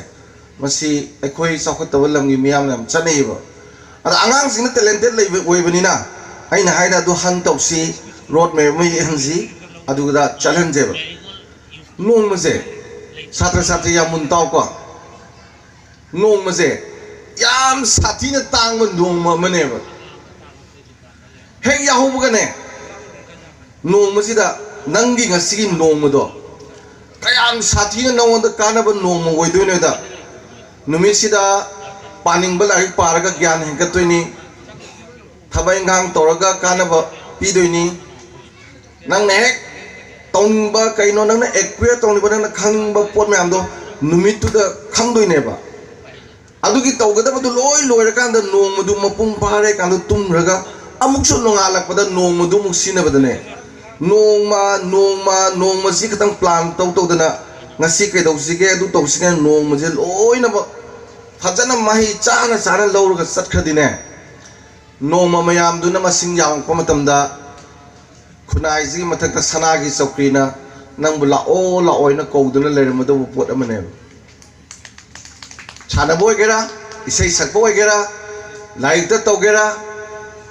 ꯃꯁꯤ ꯑꯩꯈꯣꯏ ꯆꯥꯎꯈꯠꯇꯕ ꯂꯝꯒꯤ ꯃꯤꯌꯥꯝꯅ ꯌꯥꯝ ꯆꯠꯅꯩꯌꯦꯕ꯫ ꯑꯗ ꯑꯉꯥꯡꯁꯤꯡꯅ ꯇꯦꯂꯦꯟꯇꯦꯠ ꯂꯩꯕ ꯑꯣꯏꯕꯅꯤꯅ ꯑꯩꯅ ꯍꯥꯏꯅ ꯑꯗꯨ ꯍꯟ ꯇꯧꯁꯤ, ꯔꯣꯗ ꯃꯦꯞ ꯑꯃ ꯌꯦꯛꯍꯟꯁꯤ, ꯑꯗꯨꯗ ꯆꯠꯍꯟꯁꯦꯕ꯫ ꯅꯣꯡꯃꯁꯦ, ꯁꯥꯇ꯭ꯔ ꯁꯥꯇ꯭ꯔꯤ ꯌꯥꯝ ꯃꯨꯟ ꯇꯥꯎꯀꯣ, ꯅꯣꯡꯃꯁꯦ ꯌꯥꯝ ꯁꯥꯊꯤꯅ ꯇꯥꯡꯕ ꯅꯣꯡꯃ ꯑꯃꯅꯦꯕ꯫ ꯍꯦꯛ ꯌꯥꯍꯧꯕꯒꯅꯦ, ꯅꯣꯡꯃꯁꯤꯗ ꯅꯪꯒꯤ ꯉꯁꯤꯒꯤ ꯅꯣꯡꯃꯗꯣ ꯀꯌꯥꯝ ꯁꯥꯊꯤꯅ ꯅꯉꯣꯟꯗ ꯀꯥꯟꯅꯕ ꯅꯣꯡꯃ ꯑꯣꯏꯗꯣꯏꯅꯣꯗ, ꯅꯨꯃꯤꯠꯁꯤꯗ ꯄꯥꯅꯤꯡꯕ ꯂꯥꯏꯔꯤꯛ ꯄꯥꯔꯒ ꯒ꯭ꯌꯥꯟ ꯍꯦꯟꯒꯠꯇꯣꯏꯅꯤ, ꯊꯕꯛ ꯏꯟꯈꯥꯡ ꯇꯧꯔꯒ ꯀꯥꯟꯅꯕ ꯄꯤꯗꯣꯏꯅꯤ꯫ ꯅꯪꯅ ꯍꯦꯛ ꯇꯧꯅꯤꯡꯕ ꯀꯩꯅꯣ, ꯅꯪꯅ ꯑꯦꯛꯁꯄꯤꯌꯔ ꯇꯧꯅꯤꯡꯕ, ꯅꯪꯅ ꯈꯪꯅꯤꯡꯕ ꯄꯣꯠ ꯃꯌꯥꯝꯗꯣ ꯅꯨꯃꯤꯠꯇꯨꯗ ꯈꯪꯗꯣꯏꯅꯦꯕ꯫ ꯑꯗꯨꯒꯤ ꯇꯧꯒꯗꯕꯗꯨ ꯂꯣꯏ ꯂꯣꯏꯔꯀꯥꯟꯗ ꯅꯣꯡꯃꯗꯨ ꯃꯄꯨꯡ ꯐꯥꯔꯦ ꯀꯥꯟꯗ ꯇꯨꯝꯈ꯭ꯔꯒ ꯑꯃꯨꯛꯁꯨ ꯅꯣꯡꯉꯥꯜꯂꯛꯄꯗ ꯅꯣꯡꯃꯗꯨ ꯑꯃꯨꯛ ꯁꯤꯖꯤꯟꯅꯕꯗꯅꯦ, ꯅꯣꯡꯃ ꯅꯣꯡꯃ ꯅꯣꯡꯃꯁꯤ ꯈꯤꯇꯪ ꯄ꯭ꯂꯥꯟ ꯇꯧ ꯇꯧꯗꯅ ꯉꯁꯤ ꯀꯩꯗꯧꯁꯤꯒꯦ, ꯑꯗꯨ ꯇꯧꯁꯤꯒꯦ, ꯅꯣꯡꯃꯁꯦ ꯂꯣꯏꯅꯃꯛ ꯐꯖꯅ ꯃꯍꯩ ꯆꯥꯅ ꯆꯥꯅ ꯂꯧꯔꯒ ꯆꯠꯈ꯭ꯔꯗꯤꯅꯦ, ꯅꯣꯡꯃ ꯃꯌꯥꯝꯗꯨꯅ ꯃꯁꯤꯡ ꯌꯥꯝꯃꯛꯄ ꯃꯇꯝꯗ ꯈꯨꯟꯅꯥꯏꯁꯤꯒꯤ ꯃꯊꯛꯇ ꯁꯅꯥꯒꯤ ꯆꯧꯀ꯭ꯔꯤꯅ ꯅꯪꯕꯨ ꯂꯥꯛꯑꯣ ꯂꯥꯛꯑꯣ ꯍꯥꯏꯅ ꯀꯧꯗꯨꯅ ꯂꯩꯔꯝꯒꯗꯧꯕ ꯄꯣꯠ ꯑꯃꯅꯦꯕ꯫ ꯁꯥꯟꯅꯕ ꯑꯣꯏꯒꯦꯔꯥ, ꯏꯁꯩ ꯁꯛꯄ ꯑꯣꯏꯒꯦꯔꯥ, ꯂꯥꯏꯔꯤꯛꯇ ꯇꯧꯒꯦꯔꯥ,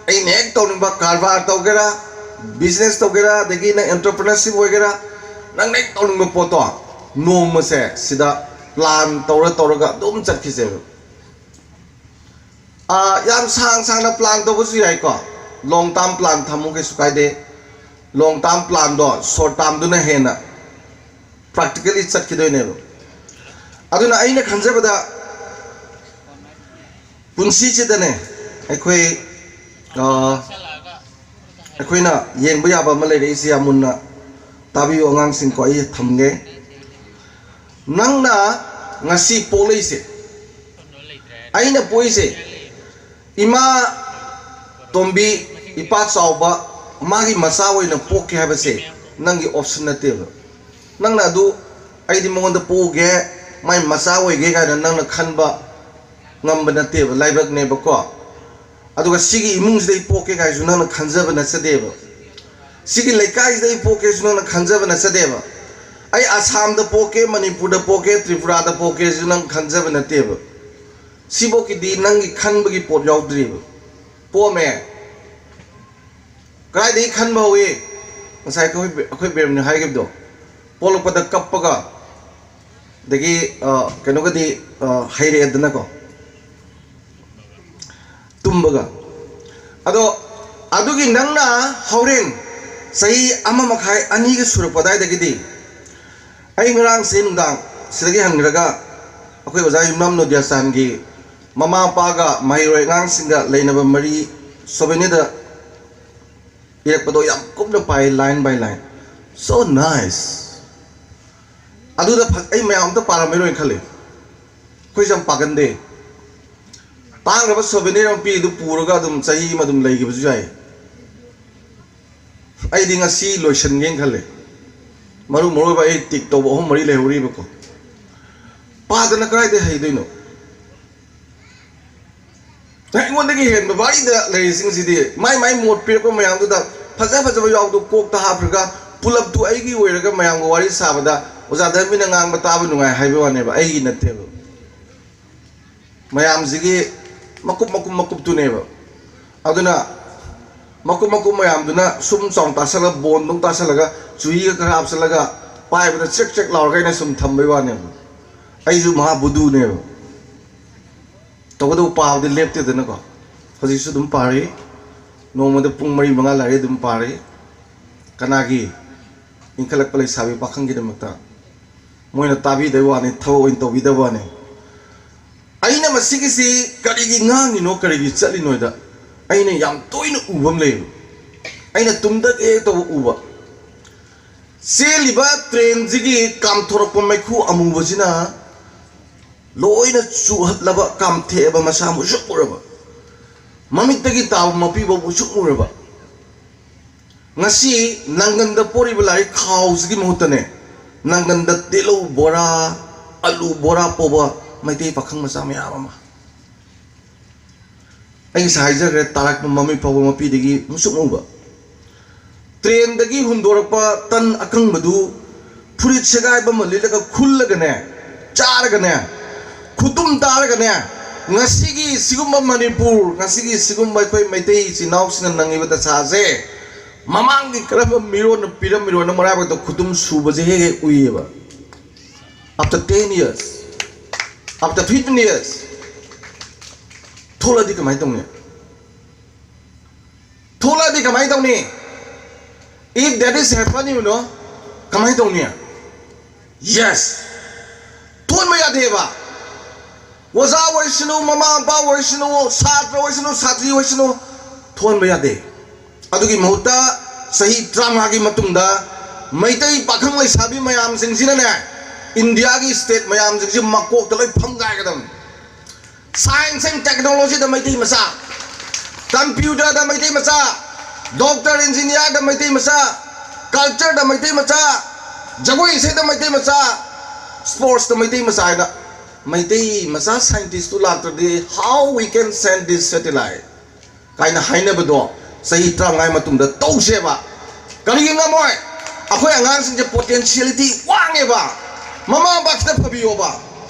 ꯑꯩꯅ ꯍꯦꯛ ꯇꯧꯅꯤꯡꯕ ꯀꯔꯕꯥꯔ ꯇꯧꯒꯦꯔꯥ, ꯕꯤꯖꯤꯅꯦꯁ ꯇꯧꯒꯦꯔꯥ, ꯑꯗꯒꯤ ꯅꯪ ꯑꯦꯟꯇꯔꯄ꯭ꯔꯤꯅꯔꯁꯤꯞ ꯑꯣꯏꯒꯦꯔꯥ, ꯅꯪꯅ ꯍꯦꯛ ꯇꯧꯅꯤꯡꯕ ꯄꯣꯠꯇꯣ ꯅꯣꯡꯃꯁꯦ ꯁꯤꯗ ꯄ꯭ꯂꯥꯟ ꯇꯧꯔ ꯇꯧꯔꯒ ꯑꯗꯨꯝ ꯆꯠꯈꯤꯁꯦꯕ꯫ ꯑꯥ, ꯌꯥꯝ ꯁꯥꯡ ꯁꯥꯡꯅ ꯄ꯭ꯂꯥꯟ ꯇꯧꯕꯁꯨ ꯌꯥꯏꯀꯣ, ꯂꯣꯡ ꯇꯥꯔꯝ ꯄ꯭ꯂꯥꯟ ꯊꯝꯃꯨ, ꯀꯩꯁꯨ ꯀꯥꯏꯗꯦ꯫ ꯂꯣꯡ ꯇꯥꯔꯝ ꯄ꯭ꯂꯥꯟꯗꯣ ꯁꯣꯔꯠ ꯇꯥꯔꯝꯗꯨꯅ ꯍꯦꯟꯅ ꯄ꯭ꯔꯥꯛꯇꯤꯀꯦꯜꯂꯤ ꯆꯠꯈꯤꯗꯣꯏꯅꯦꯕ꯫ ꯑꯗꯨꯅ ꯑꯩꯅ ꯈꯟꯖꯕꯗ ꯄꯨꯟꯁꯤꯁꯤꯗꯅꯦ ꯑꯩꯈꯣꯏ, ꯑꯥ, ꯑꯩꯈꯣꯏꯅ ꯌꯦꯡꯕ ꯌꯥꯕ ꯑꯃ ꯂꯩꯔꯛꯏꯁꯦ, ꯌꯥꯝ ꯃꯨꯟꯅ ꯇꯥꯕꯤꯌꯨ ꯑꯉꯥꯡꯁꯤꯡꯀꯣ, ꯑꯩ ꯊꯝꯒꯦ꯫ ꯅꯪꯅ ꯉꯁꯤ ꯄꯣꯛꯂꯛꯏꯁꯦ, ꯑꯩꯅ ꯄꯣꯛꯏꯁꯦ, ꯏꯃꯥ ꯇꯣꯝꯕꯤ, ꯏꯄꯥ ꯆꯥꯎꯕ, ꯃꯥꯒꯤ ꯃꯆꯥ ꯑꯣꯏꯅ ꯄꯣꯛꯀꯦ ꯍꯥꯏꯕꯁꯦ ꯅꯪꯒꯤ ꯑꯣꯞꯁꯟ ꯅꯠꯇꯦꯕ꯫ ꯅꯪꯅ ꯑꯗꯨ, "ꯑꯩꯗꯤ ꯃꯉꯣꯟꯗ ꯄꯣꯛꯎꯒꯦ, ꯃꯥꯏ ꯃꯆꯥ ꯑꯣꯏꯒꯦ" ꯀꯥꯏꯅ ꯅꯪꯅ ꯈꯟꯕ ꯉꯝꯕ ꯅꯠꯇꯦꯕ, ꯂꯥꯏꯕꯛꯅꯦꯕꯀꯣ꯫ ꯑꯗꯨꯒ ꯁꯤꯒꯤ ꯏꯃꯨꯡꯁꯤꯗ ꯑꯩ ꯄꯣꯛꯀꯦ ꯀꯥꯏꯁꯨ ꯅꯪꯅ ꯈꯟꯖꯕ ꯅꯠꯆꯗꯦꯕ꯫ ꯁꯤꯒꯤ ꯂꯩꯀꯥꯏꯁꯤꯗ ꯑꯩ ꯄꯣꯛꯀꯦꯁꯨ ꯅꯪꯅ ꯈꯟꯖꯕ ꯅꯠꯆꯗꯦꯕ꯫ ꯑꯩ ꯑꯁꯥꯝꯗ ꯄꯣꯛꯀꯦ, ꯃꯅꯤꯄꯨꯔꯗ ꯄꯣꯛꯀꯦ, ꯇ꯭ꯔꯤꯄꯨꯔꯥꯗ ꯄꯣꯛꯀꯦꯁꯨ ꯅꯪ ꯈꯟꯖꯕ ꯅꯠꯇꯦꯕ꯫ ꯁꯤꯐꯧꯀꯤꯗꯤ ꯅꯪꯒꯤ ꯈꯟꯕꯒꯤ ꯄꯣꯠ ꯌꯥꯎꯗ꯭ꯔꯤꯕ꯫ ꯄꯣꯛꯑꯝꯃꯦ꯫ ꯀꯗꯥꯏꯗꯒꯤ ꯈꯟꯕ ꯍꯧꯏ? ꯉꯁꯥꯏ ꯑꯩꯈꯣꯏ, ꯑꯩꯈꯣꯏ ꯕꯦꯝꯅ ꯍꯥꯏꯈꯤꯕꯗꯣ, ꯄꯣꯛꯂꯛꯄꯗ ꯀꯞꯄꯒ, ꯑꯗꯒꯤ, ꯑ, ꯀꯩꯅꯣꯒꯗꯤ, ꯑ, ꯍꯩꯔꯛꯑꯦꯗꯅꯀꯣ, ꯇꯨꯝꯕꯒ꯫ ꯑꯗꯣ ꯑꯗꯨꯒꯤ ꯅꯪꯅ ꯍꯣꯔꯦꯟ ꯆꯍꯤ ꯑꯃ ꯃꯈꯥꯏ, ꯑꯅꯤꯒ ꯁꯨꯔꯛꯄ ꯑꯗꯨꯋꯥꯏꯗꯒꯤꯗꯤ, ꯑꯩ ꯉꯔꯥꯡꯁꯦ ꯅꯨꯡꯗꯥꯡ ꯁꯤꯗꯒꯤ ꯍꯟꯈ꯭ꯔꯒ ꯑꯩꯈꯣꯏ ꯑꯣꯖꯥ ꯌꯨꯝꯅꯥꯝ ꯅꯣꯗꯤꯌꯥꯆꯥꯟꯒꯤ ꯃꯃꯥ ꯃꯄꯥꯒ ꯃꯍꯩꯔꯣꯏ ꯑꯉꯥꯡꯁꯤꯡꯒ ꯂꯩꯅꯕ ꯃꯔꯤ ꯁꯣꯚꯦꯅꯤꯌꯔꯗ ꯏꯔꯛꯄꯗꯣ ꯌꯥꯝ ꯀꯨꯞꯅ ꯄꯥꯏ, line by line, so nice꯫ ꯑꯗꯨꯗ ꯐ-, ꯑꯩ ꯃꯌꯥꯝ ꯑꯝꯇ ꯄꯥꯔꯝꯃꯔꯣꯏꯅ ꯈꯜꯂꯤ꯫ ꯑꯩꯈꯣꯏꯁꯦ ꯌꯥꯝ ꯄꯥꯒꯟꯗꯦ꯫ ꯇꯥꯡꯈ꯭ꯔꯕ ꯁꯣꯚꯦꯅꯤꯌꯔ ꯑꯃ ꯄꯤꯔꯤꯗꯨ ꯄꯨꯔꯒ ꯑꯗꯨꯝ ꯆꯍꯤ ꯑꯃ ꯑꯗꯨꯝ ꯂꯩꯈꯤꯕꯁꯨ ꯌꯥꯏ꯫ ꯑꯩꯗꯤ ꯉꯁꯤ ꯂꯣꯏꯁꯤꯟꯒꯦꯅ ꯈꯜꯂꯦ꯫ ꯃꯔꯨ ꯃꯔꯨ ꯑꯣꯏꯕ ꯑꯩ ꯇꯤꯛ ꯇꯧꯕ ꯑꯍꯨꯝ ꯃꯔꯤ ꯂꯩꯍꯧꯔꯤꯕꯀꯣ꯫ ꯄꯥꯗꯅ ꯀꯗꯥꯏꯗ ꯍꯩꯗꯣꯏꯅꯣ? ꯑꯩꯉꯣꯟꯗꯒꯤ ꯍꯦꯟꯕ ꯋꯥꯔꯤꯗ ꯂꯩꯔꯤꯁꯤꯡꯁꯤꯗꯤ ꯃꯥꯏ ꯃꯥꯏ ꯃꯣꯠ ꯄꯤꯔꯛꯄ ꯃꯌꯥꯝꯗꯨꯗ ꯐꯖ ꯐꯖꯕ ꯌꯥꯎꯗꯣ ꯀꯣꯛꯇ ꯍꯥꯞꯈ꯭ꯔꯒ ꯄꯨꯂꯞꯇꯨ ꯑꯩꯒꯤ ꯑꯣꯏꯔꯒ ꯃꯌꯥꯝꯒ ꯋꯥꯔꯤ ꯁꯥꯕꯗ ꯑꯣꯖꯥ ꯙꯔꯃꯤꯅ ꯉꯥꯡꯕ ꯇꯥꯕ ꯅꯨꯡꯉꯥꯏ ꯍꯥꯏꯕ ꯋꯥꯅꯦꯕ, ꯑꯩꯒꯤ ꯅꯠꯇꯦꯕ꯫ ꯃꯌꯥꯝꯁꯤꯒꯤ ꯃꯀꯨꯞ ꯃꯀꯨꯞ ꯃꯀꯨꯞꯇꯨꯅꯦꯕ꯫ ꯑꯗꯨꯅ ꯃꯀꯨꯞ ꯃꯀꯨꯞ ꯃꯌꯥꯝꯗꯨꯅ ꯁꯨꯝ ꯆꯥꯎꯅ ꯇꯥꯁꯜꯂꯒ, ꯕꯣꯟꯗꯧ ꯇꯥꯁꯜꯂꯒ, ꯆꯨꯍꯤꯒ ꯈꯔ ꯍꯥꯞꯆꯜꯂꯒ ꯄꯥꯏꯕꯗ ꯆ꯭ꯔꯦꯛ ꯆ꯭ꯔꯦꯛ ꯂꯥꯎꯔꯒ ꯑꯩꯅ ꯁꯨꯝ ꯊꯝꯕꯩ ꯋꯥꯅꯦꯕ꯫ ꯑꯩꯁꯨ ꯃꯍꯥ ꯕꯨꯗꯨꯅꯦꯕ꯫ ꯇꯧꯕꯇꯕꯨ ꯄꯥꯕꯗꯤ ꯂꯦꯞꯇꯦꯗꯅꯀꯣ꯫ ꯍꯧꯖꯤꯛꯁꯨ ꯑꯗꯨꯝ ꯄꯥꯔꯤ꯫ ꯅꯣꯡꯃꯗ ꯄꯨꯡ ꯃꯔꯤ ꯃꯉꯥ ꯂꯥꯏꯔꯤꯛ ꯑꯗꯨꯝ ꯄꯥꯔꯤ꯫ ꯀꯅꯥꯒꯤ? ꯏꯟꯈꯠꯂꯛꯄ ꯂꯩꯁꯥꯕꯤ ꯄꯥꯈꯪꯒꯤꯗꯃꯛꯇ꯫ ꯃꯣꯏꯅ ꯇꯥꯕꯤꯗꯕ ꯋꯥꯅꯤ, ꯊꯕꯛ ꯑꯣꯏꯅ ꯇꯧꯕꯤꯗꯕ ꯋꯥꯅꯤ꯫ ꯑꯩꯅ ꯃꯁꯤꯒꯤꯁꯤ ꯀꯔꯤꯒꯤ ꯉꯥꯡꯉꯤꯅꯣ, ꯀꯔꯤꯒꯤ ꯆꯠꯂꯤꯅꯣꯗ ꯑꯩꯅ ꯌꯥꯝ ꯇꯣꯏꯅ ꯎꯕ ꯑꯃ ꯂꯩꯌꯦꯕ꯫ ꯑꯩꯅ ꯇꯨꯝꯗꯒꯦ ꯇꯧꯕ ꯎꯕ꯫ ꯆꯦꯜꯂꯤꯕ ꯇ꯭ꯔꯦꯟꯁꯤꯒꯤ ꯀꯥꯝꯊꯣꯔꯛꯄ ꯃꯩꯈꯨ ꯑꯃꯨꯕꯁꯤꯅ ꯂꯣꯏꯅ ꯆꯨꯍꯠꯂꯕ, ꯀꯥꯝꯊꯦꯛꯑꯕ, ꯃꯁꯥ ꯃꯨꯁꯨꯛ ꯃꯨꯔꯕ, ꯃꯃꯤꯠꯇꯒꯤ ꯇꯥꯕ ꯃꯄꯤꯐꯥꯎ ꯃꯨꯁꯨꯛ ꯃꯨꯔꯕ꯫ ꯉꯁꯤ ꯅꯪꯒꯟꯗ ꯄꯣꯔꯤꯕ ꯂꯥꯏꯔꯤꯛ ꯈꯥꯎꯁꯤꯒꯤ ꯃꯍꯨꯠꯇꯅꯦ, ꯅꯪꯒꯟꯗ ꯇꯤꯜꯍꯧ ꯕꯣꯔꯥ, ꯑꯂꯨ ꯕꯣꯔꯥ ꯄꯣꯕ ꯃꯩꯇꯩ ꯄꯥꯈꯪ ꯃꯆꯥ ꯃꯌꯥꯝ ꯑꯃ꯫ ꯑꯩ ꯉꯁꯥꯏ ꯍꯥꯏꯖꯈ꯭ꯔꯦ, ꯇꯥꯔꯛꯄ ꯃꯃꯤꯠ ꯐꯥꯎꯕ ꯃꯄꯤꯗꯒꯤ ꯃꯨꯁꯨꯛ ꯃꯨꯕ꯫ ꯇ꯭ꯔꯦꯟꯗꯒꯤ ꯍꯨꯟꯗꯣꯔꯛꯄ ꯇꯟ ꯑꯀꯪꯕꯗꯨ ꯐꯨꯔꯤꯠ ꯁꯦꯒꯥꯏꯕ ꯑꯃ ꯂꯤꯠꯂꯒ ꯈꯨꯜꯂꯒꯅꯦ, ꯆꯥꯔꯒꯅꯦ, ꯈꯨꯇꯨꯝ ꯇꯥꯔꯒꯅꯦ, ꯉꯁꯤꯒꯤ ꯁꯤꯒꯨꯝꯕ ꯃꯅꯤꯄꯨꯔ, ꯉꯁꯤꯒꯤ ꯁꯤꯒꯨꯝꯕ ꯑꯩꯈꯣꯏ ꯃꯩꯇꯩ ꯏꯆꯤꯟ ꯏꯅꯥꯎꯁꯤꯡꯅ ꯅꯪꯉꯤꯕ ꯗꯁꯥꯁꯦ ꯃꯃꯥꯡꯒꯤ ꯀꯔꯝꯕ ꯃꯤꯔꯣꯟꯅ ꯄꯤꯔꯝꯃꯤꯔꯣꯅ ꯃꯔꯥꯏꯕꯛꯇ ꯈꯨꯇꯨꯝ ꯁꯨꯕꯁꯦ ꯍꯦꯛ ꯍꯦꯛ ꯎꯏꯌꯦꯕ꯫ After ten years, after fifteen years, ꯊꯣꯛꯂꯛꯑꯗꯤ ꯀꯃꯥꯏꯅ ꯇꯧꯅꯤ? ꯊꯣꯛꯂꯛꯑꯗꯤ ꯀꯃꯥꯏꯅ ꯇꯧꯅꯤ? If that is happen, you know, ꯀꯃꯥꯏꯅ ꯇꯧꯅꯤ? Yes, ꯊꯣꯟꯕ ꯌꯥꯗꯦꯕ꯫ ꯑꯣꯖꯥ ꯑꯣꯏꯁꯅꯨ, ꯃꯃꯥ ꯃꯄꯥ ꯑꯣꯏꯁꯅꯨ, ꯁꯥꯇ꯭ꯔ ꯑꯣꯏꯁꯅꯨ, ꯁꯥꯇ꯭ꯔꯤ ꯑꯣꯏꯁꯅꯨ, ꯊꯣꯟꯕ ꯌꯥꯗꯦ꯫ ꯑꯗꯨꯒꯤ ꯃꯍꯨꯠꯇ ꯆꯍꯤ ꯇꯔꯥꯃꯉꯥꯒꯤ ꯃꯇꯨꯡꯗ ꯃꯩꯇꯩ ꯄꯥꯈꯪ ꯂꯩꯁꯥꯕꯤ ꯃꯌꯥꯝꯁꯤꯡꯁꯤꯅꯅꯦ, ꯏꯟꯗꯤꯌꯥꯒꯤ state ꯃꯌꯥꯝꯁꯤꯡꯁꯤ ꯃꯀꯣꯛꯇ ꯂꯣꯏ ꯐꯝꯒꯥꯏꯒꯗꯕꯅꯤ꯫ Science and technology ꯗ ꯃꯩꯇꯩ ꯃꯆꯥ, computer ꯗ ꯃꯩꯇꯩ ꯃꯆꯥ, doctor, engineer ꯗ ꯃꯩꯇꯩ ꯃꯆꯥ, culture ꯗ ꯃꯩꯇꯩ ꯃꯆꯥ, ꯖꯒꯣꯏ ꯏꯁꯩꯗ ꯃꯩꯇꯩ ꯃꯆꯥ, ꯁ꯭ꯄꯣꯔꯠꯁꯇ ꯃꯩꯇꯩ ꯃꯆꯥ ꯍꯥꯏꯅ, ꯃꯩꯇꯩ ꯃꯆꯥ ꯁꯥꯏꯟꯇꯤꯁꯇꯨ ꯂꯥꯛꯇ꯭ꯔꯗꯤ how we can send this satellite ꯀꯥꯏꯅ ꯍꯥꯏꯅꯕꯗꯣ ꯆꯍꯤ ꯇꯔꯥꯃꯉꯥꯒꯤ ꯃꯇꯨꯡꯗ ꯇꯧꯁꯦꯕ꯫ ꯀꯔꯤꯒꯤ ꯉꯝꯃꯣꯏ? ꯑꯩꯈꯣꯏ ꯑꯉꯥꯡꯁꯤꯡꯁꯦ ꯄꯣꯇꯦꯟꯁꯤꯌꯦꯂꯤꯇꯤ ꯋꯥꯡꯉꯦꯕ꯫ ꯃꯃꯥ ꯃꯄꯥ ꯈꯤꯇ ꯐꯕꯤꯌꯣꯕ,